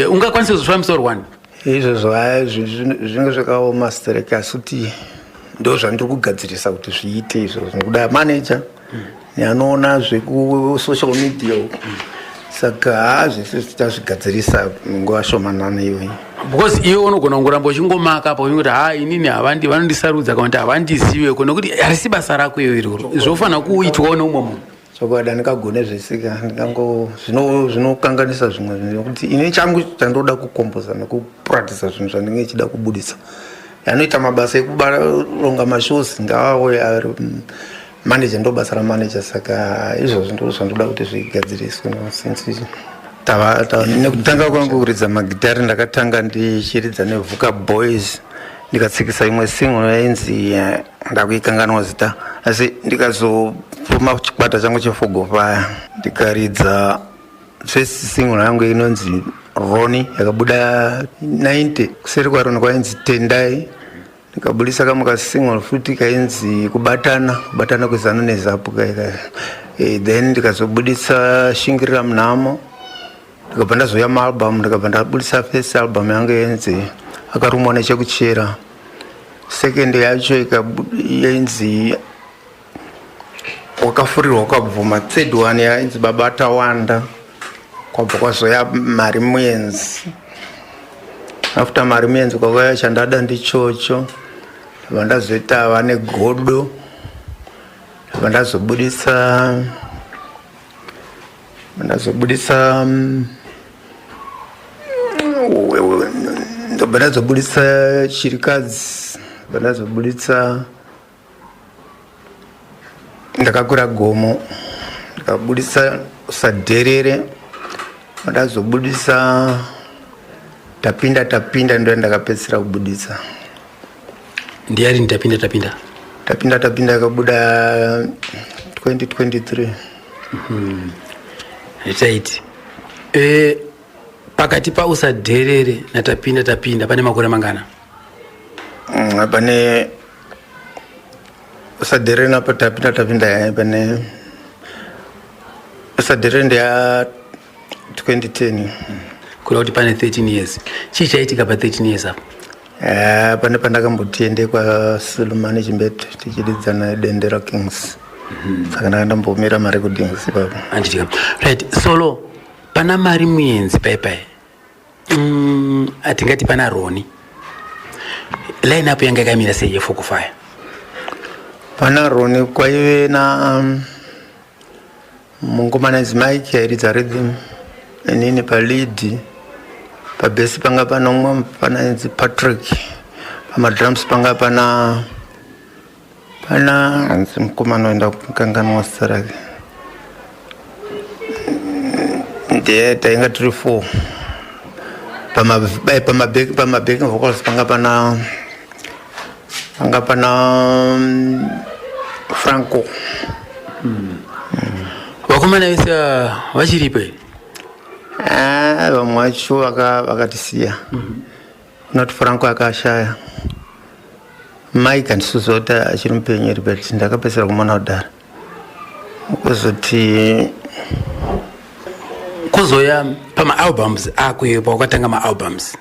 ungakwanisa kuzvifambisa uri one? Izvozvo haya zvinenge zvakaoma sterek, asi kuti ndo zvandiri kugadzirisa kuti zviite izvozvo, nekuda manager neanoona zvekusocial media uku. Saka haa, zvese tichazvigadzirisa nguva shomanana iyoyi. Because iwe unogona kungoramba uchingomaka apa uchingoti, ha, inini havandi vanondisarudza kana kuti havandizive, nekuti harisi basa rako iyo iroro, zvofanira kuitwawo neumwe munhu. Chokwadi, handingagone zvesika, ndingango zvinokanganisa zvimwe zvinhu, nekuti ini changu chandoda kukomboza nekupractisa zvinhu zvandinge ichida kubudisa. Anoita mabasa ekuronga mashows ngavawe ari manager, ndo basa ramanager. Saka izvozvo ndo zvandoda kuti zvigadziriswe. Since nekutanga kwangu kuridza magitari, ndakatanga ndichiridza neVuka Boys, ndikatsikisa imwe single yainzi ndakuikanganwa zita, asi ndikazofoma chikwata changu cheFogo Fire, ndikaridza first single yangu inonzi Roni, yakabuda 90. Kuseri kwaRoni kwainzi Tendai. Ndikabudisa kamwe kasingle futi kainzi Kubatana, kubatana kweZanu neZapu kaika. Then ndikazobudisa Shingirira Munhamo, ndikabva ndazouya maalbum, ndikabva ndabudisa first album yangu yainzi Akarumwa Nechekuchera. Second yacho yainzi Wakafurirwa Ukabvuma. Third one yainzi Baba Tawanda. Kwabva kwazoya Mari Muenzi. After Mari Muenzi kwakauya Chandada Ndichocho. Ndabva ndazoita Vane Godo. Ndabva ndazobuditsa ndazobuditsa ndobva ndazobuditsa Chirikadzi. Ndobva ndazobuditsa Ndakakwira Gomo, ndikabudisa Usadherere, ndazobudisa Tapinda Tapinda, ndo yandakapedzisira kubudisa. Ndiyari Tapinda Tapinda? Tapinda Tapinda yakabuda 2023. Right. Pakati paUsadherere naTapinda Tapinda pane makore mangana? Pane Usadherere napo Tapinda Tapinda, pane Usadherere ndeya 2010. Kuda kuti pane 13 years. Chii chaitika pa 13 years apo? Pane pandakamboti kwaSulumani Chimbetu tichiridzana Dendera Kings, saka ndanga ndambomira marecordings ipapo. Anditika. Right, Solo, pana Mari Muenzi pai, atingati pana Roni, line up yanga yakamira sei yeFokofire? Pana Roni kwaive na mungomana inzi Mike airidza rhythm, inini palead, pabass panga pana umwe pana inzi Patrick, pamadrums panga pana hanzi mukomana oenda kukanganwa zita rake, ndiye. Tainga tiri four. Pamabacking vocals panga pana Franco. Vakomana vese vachiripo here? Ah, vamwe vacho vakatisiya. Not Franco akashaya, Mike handisiziva kuti achiri mupenyu here, but ndakapedzisira kumuona kudhara. Kuzoti Kuzoya pamaalbums ako iwe, pawakatanga maalbums,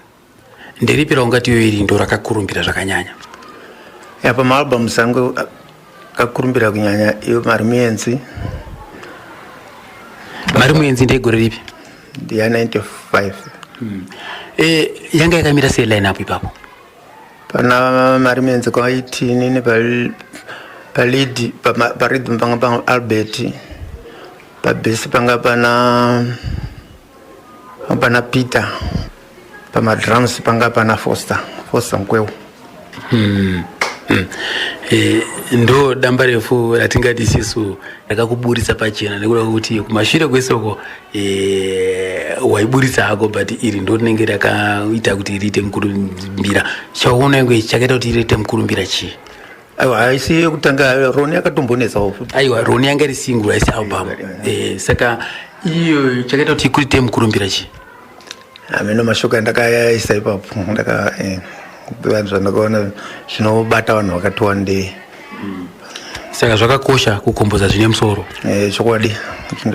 nderipi raungati iyo iri ndo rakakurumbira zvakanyanya? Ya, pamaalbums angu akakurumbira kunyanya iyo Mari Muenzi. Mari Muenzi ndegore ripi? Ndiya 95. Yanga yakamira sei line up ipapo? Pana Mari Muenzi kwaiti inini palead, parhythm panga pana Albert, pabass panga pana Peter, pamadrums panga pana Foster Nkweu. Ndo damba refu ratingati isisu rakakuburitsa pachena, nekuda kwekuti kumashure kwese uko waiburitsa hako, but iri ndo rinenge rakaita kuti riite mukurumbira. Chauona ingwe chakaita kuti riite mukurumbira chii? Aiwa, haisi yekutanga, Roni yakatombonetsawo futi. Aiwa, Roni yanga iri single, haisi album. Saka iyo chakaita kuti ikuite mukurumbira chii? Hameno mashoko andakaisa ipapo. Ndaka vanhu zvandakaona zvinobata vanhu vakati wandei. Saka zvakakosha kukomboza zvine musoro. Chokwadi,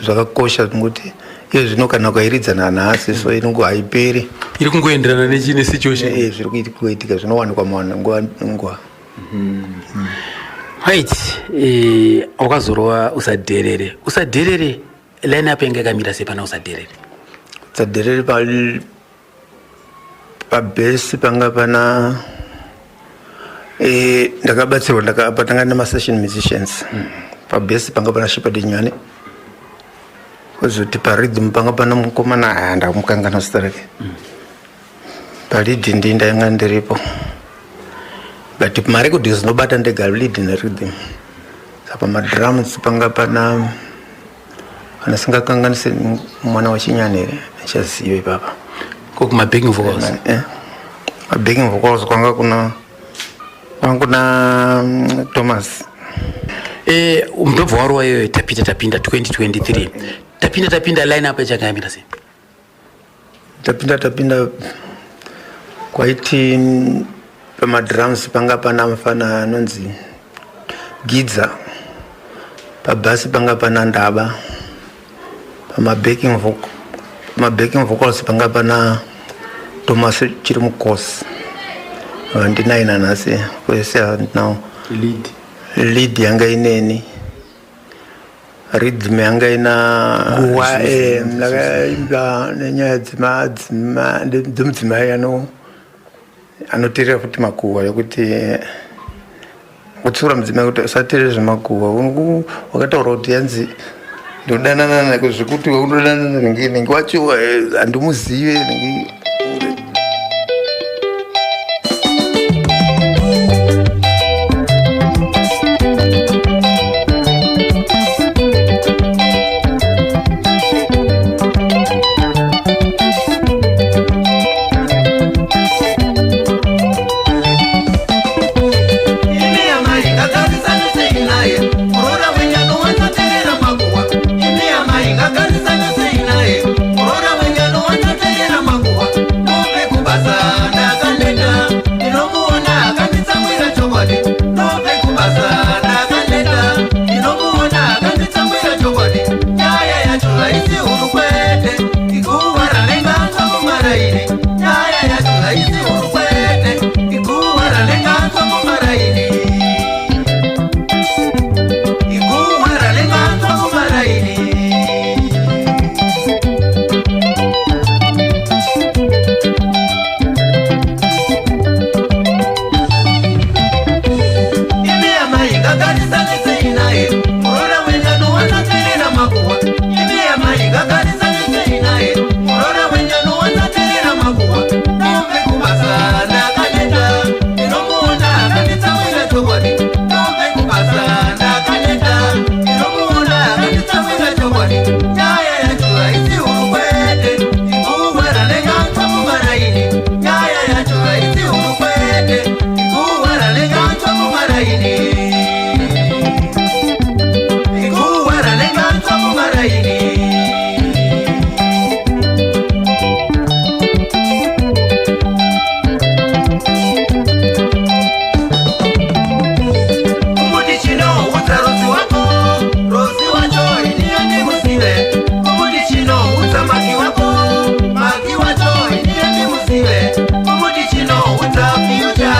zvakakosha nokuti iyo zvino kana ukairidza nanhasi so inongo haiperi. Iri kungoenderana nechine situation. Zviri kuitika zvinowanikwa muvanhu nguva nenguva. Right, wakazorova Usadherere. Usadherere, line up yanga yakamira sei pana Usadherere? Usadherere, pabass panga pana ndakabatsirwa, patanga nemasession musicians. Pabass panga pana Shepard Nyane, kuzoti parhythm panga pana mukomana, aya ndamukanganwa zita rake. Palead ndi ndainga ndiripo, but marecordings ndobata ndega lead nerhythm. Saka pamadrums panga pana, kana singakanganise, mwana waChinyani here, achaziva ipapa. Ko kumabacking vocals? Mabacking vocals kwanga kuna Thomas. Ndobva warova iyoyo Tapinda Tapinda 2023. Tapinda Tapinda, line up yachakamira sei? Tapinda Tapinda kwaiti pamadrums panga pana mufana anonzi Gidza, pabass panga pana Ndaba, pamabacking vocals panga pana Thomas Chiri Mukosi. Handinaye nanhasi kwese handinawo. Lead yanga ineni, rhythm yanga ina guwa. Ndakaimba nenyaya dzemudzimai anoteerera futi makuhwa, yekuti kutsiura mudzimai kuti usateerere zvemakuhwa. Wakataura kuti yanzi ndodanana zvekuti unodanana nenge wacho handimuzive nenge. Imi amai, ngagarisane sei naye muroora wenyu anowanzoteerera makuhwa? Imi amai, ngagarisane sei naye muroora wenyu anowanzoteerera makuhwa? Ndobve kubasa ndakaneta, ndinomuona akanditsamwira chokwadi. Ndobve kubasa ndakaneta, ndinomuona akanditsamwira chokwadi. Nyaya yacho haisi huru kwete, iguhwa ranenganzwa mumaraini. Nyaya yacho haisi huru kwete, iguhwa ranenganzwa mumaraini, iguhwa ranenganzwa mumaraini. Imi amai, ngagarisane sei naye muroora wenyu anowanzoteerera makuhwa? Imi amai, ngagarisane sei naye muroora wenyu anowanzoteerera makuhwa? Ndobve kubasa ndakaneta, ndinomuona akanditsamwira chokwadi. Ndobve kubasa ndakaneta, ndinomuona akanditsamwira chokwadi. Nyaya yacho haisi huru kwete, iguhwa ranenganzwa mumaraini. Nyaya yacho haisi huru kwete, iguhwa ranenganzwa mumaraini, iguhwa ranenganzwa mumaraini. Kumuti chinoudza Rosi wako, Rosi wacho ini handimuzive. Kumuti chinoudza Maki wako, Maki wacho ini handimuzive. Kumuti chinoudza Future,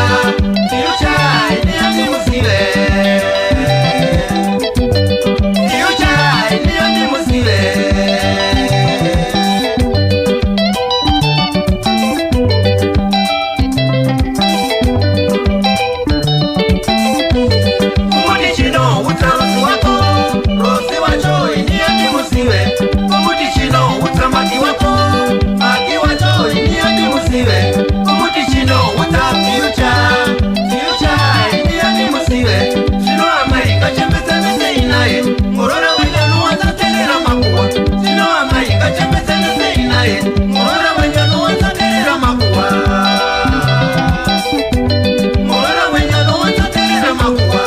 Future ini handimuzive. Future ini handimuzive. Kumuti chinoudza Rosi wako, Rosi wacho ini handimuzive. Kumuti chinoudza Maki wako, Maki wacho ini handimuzive. Kumuti chinoudza Future, Future ini handimuzive. Zvino amai, ngachembedzane sei naye muroora wenyu anowanzoteerera makuhwa? Zvino amai, ngachembedzane sei naye muroora wenyu anowanzoteerera makuhwa? Muroora wenyu anowanzoteerera makuhwa.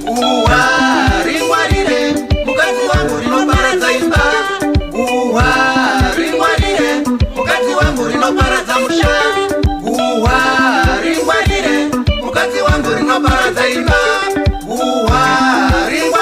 Guhwa ringwarire mukadzi wangu, rinoparadza imba. Guhwa ringwarire mukadzi wangu, rinoparadza musha. Guhwa ringwarire mukadzi wangu, rinoparadza imba. Guhwa ringwarire.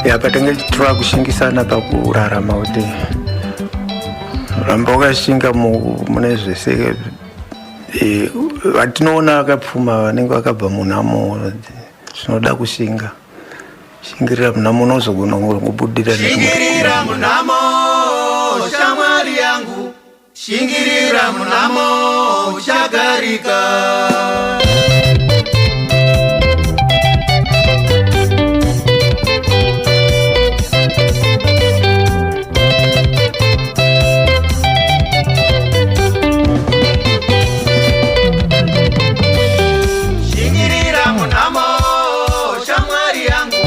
Ya patinge tichitira kushingisana pakurarama kuti ramba wakashinga mune zvese. Vatinoona vakapfuma vanenge vakabva munhamo, zvinoda kushinga, shingirira munhamo, unozogona kungobudira. Shingirira munhamo, shamwari yangu, shingirira munhamo, uchagarika. Shingirira munhamo, shamwari yangu,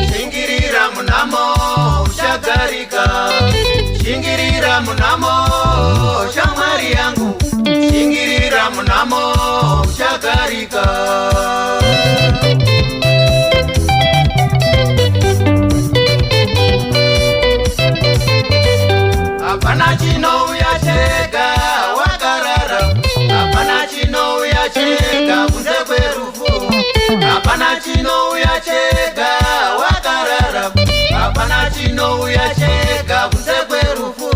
shingirira munhamo, uchagarika. Shingirira munhamo, shamwari yangu, shingirira munhamo, uchagarika. Hapana chinouya chega wakarara, hapana chinouya chega kunze kwerufu. Hapana chinouya chega wakarara, hapana chinouya chega kunze kwerufu.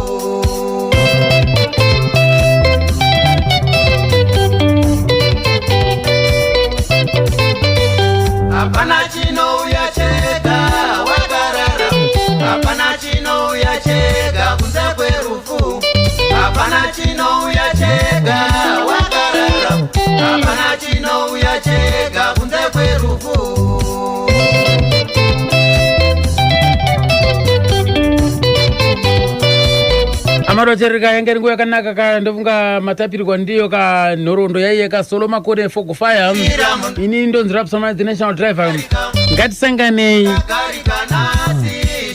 Hapana chinouya chega wakarara, hapana chinouya chega kunze kwerufu. Hapana chinouya chega wakarara, hapana chinouya chega kunze kwerufu. Amarochereka yange iri nguva yakanaka ka. Ndofunga matapirirwa ndiyo ka nhoroondo yaiye kaSolo Makore Fogofire. Ini ndonzi Rapsama, the national driver. Ngatisanganei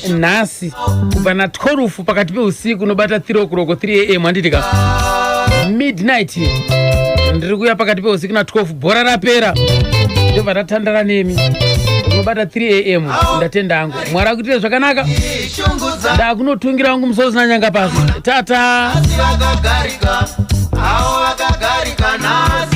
nhasi kubva na12 pakati peusiku, unobata 3 o'clock, 3 am, handiti ka? Midnight ndiri kuuya pakati peusiku na12, bhora rapera, ndobva tatandara nemi unobata 3 am. Ndatenda hangu, Mwari akuitire zvakanaka. Ndakunotungira wangu musoro usina nyanga pasi. Tata. Vakagarika avo, vakagarika nhasi.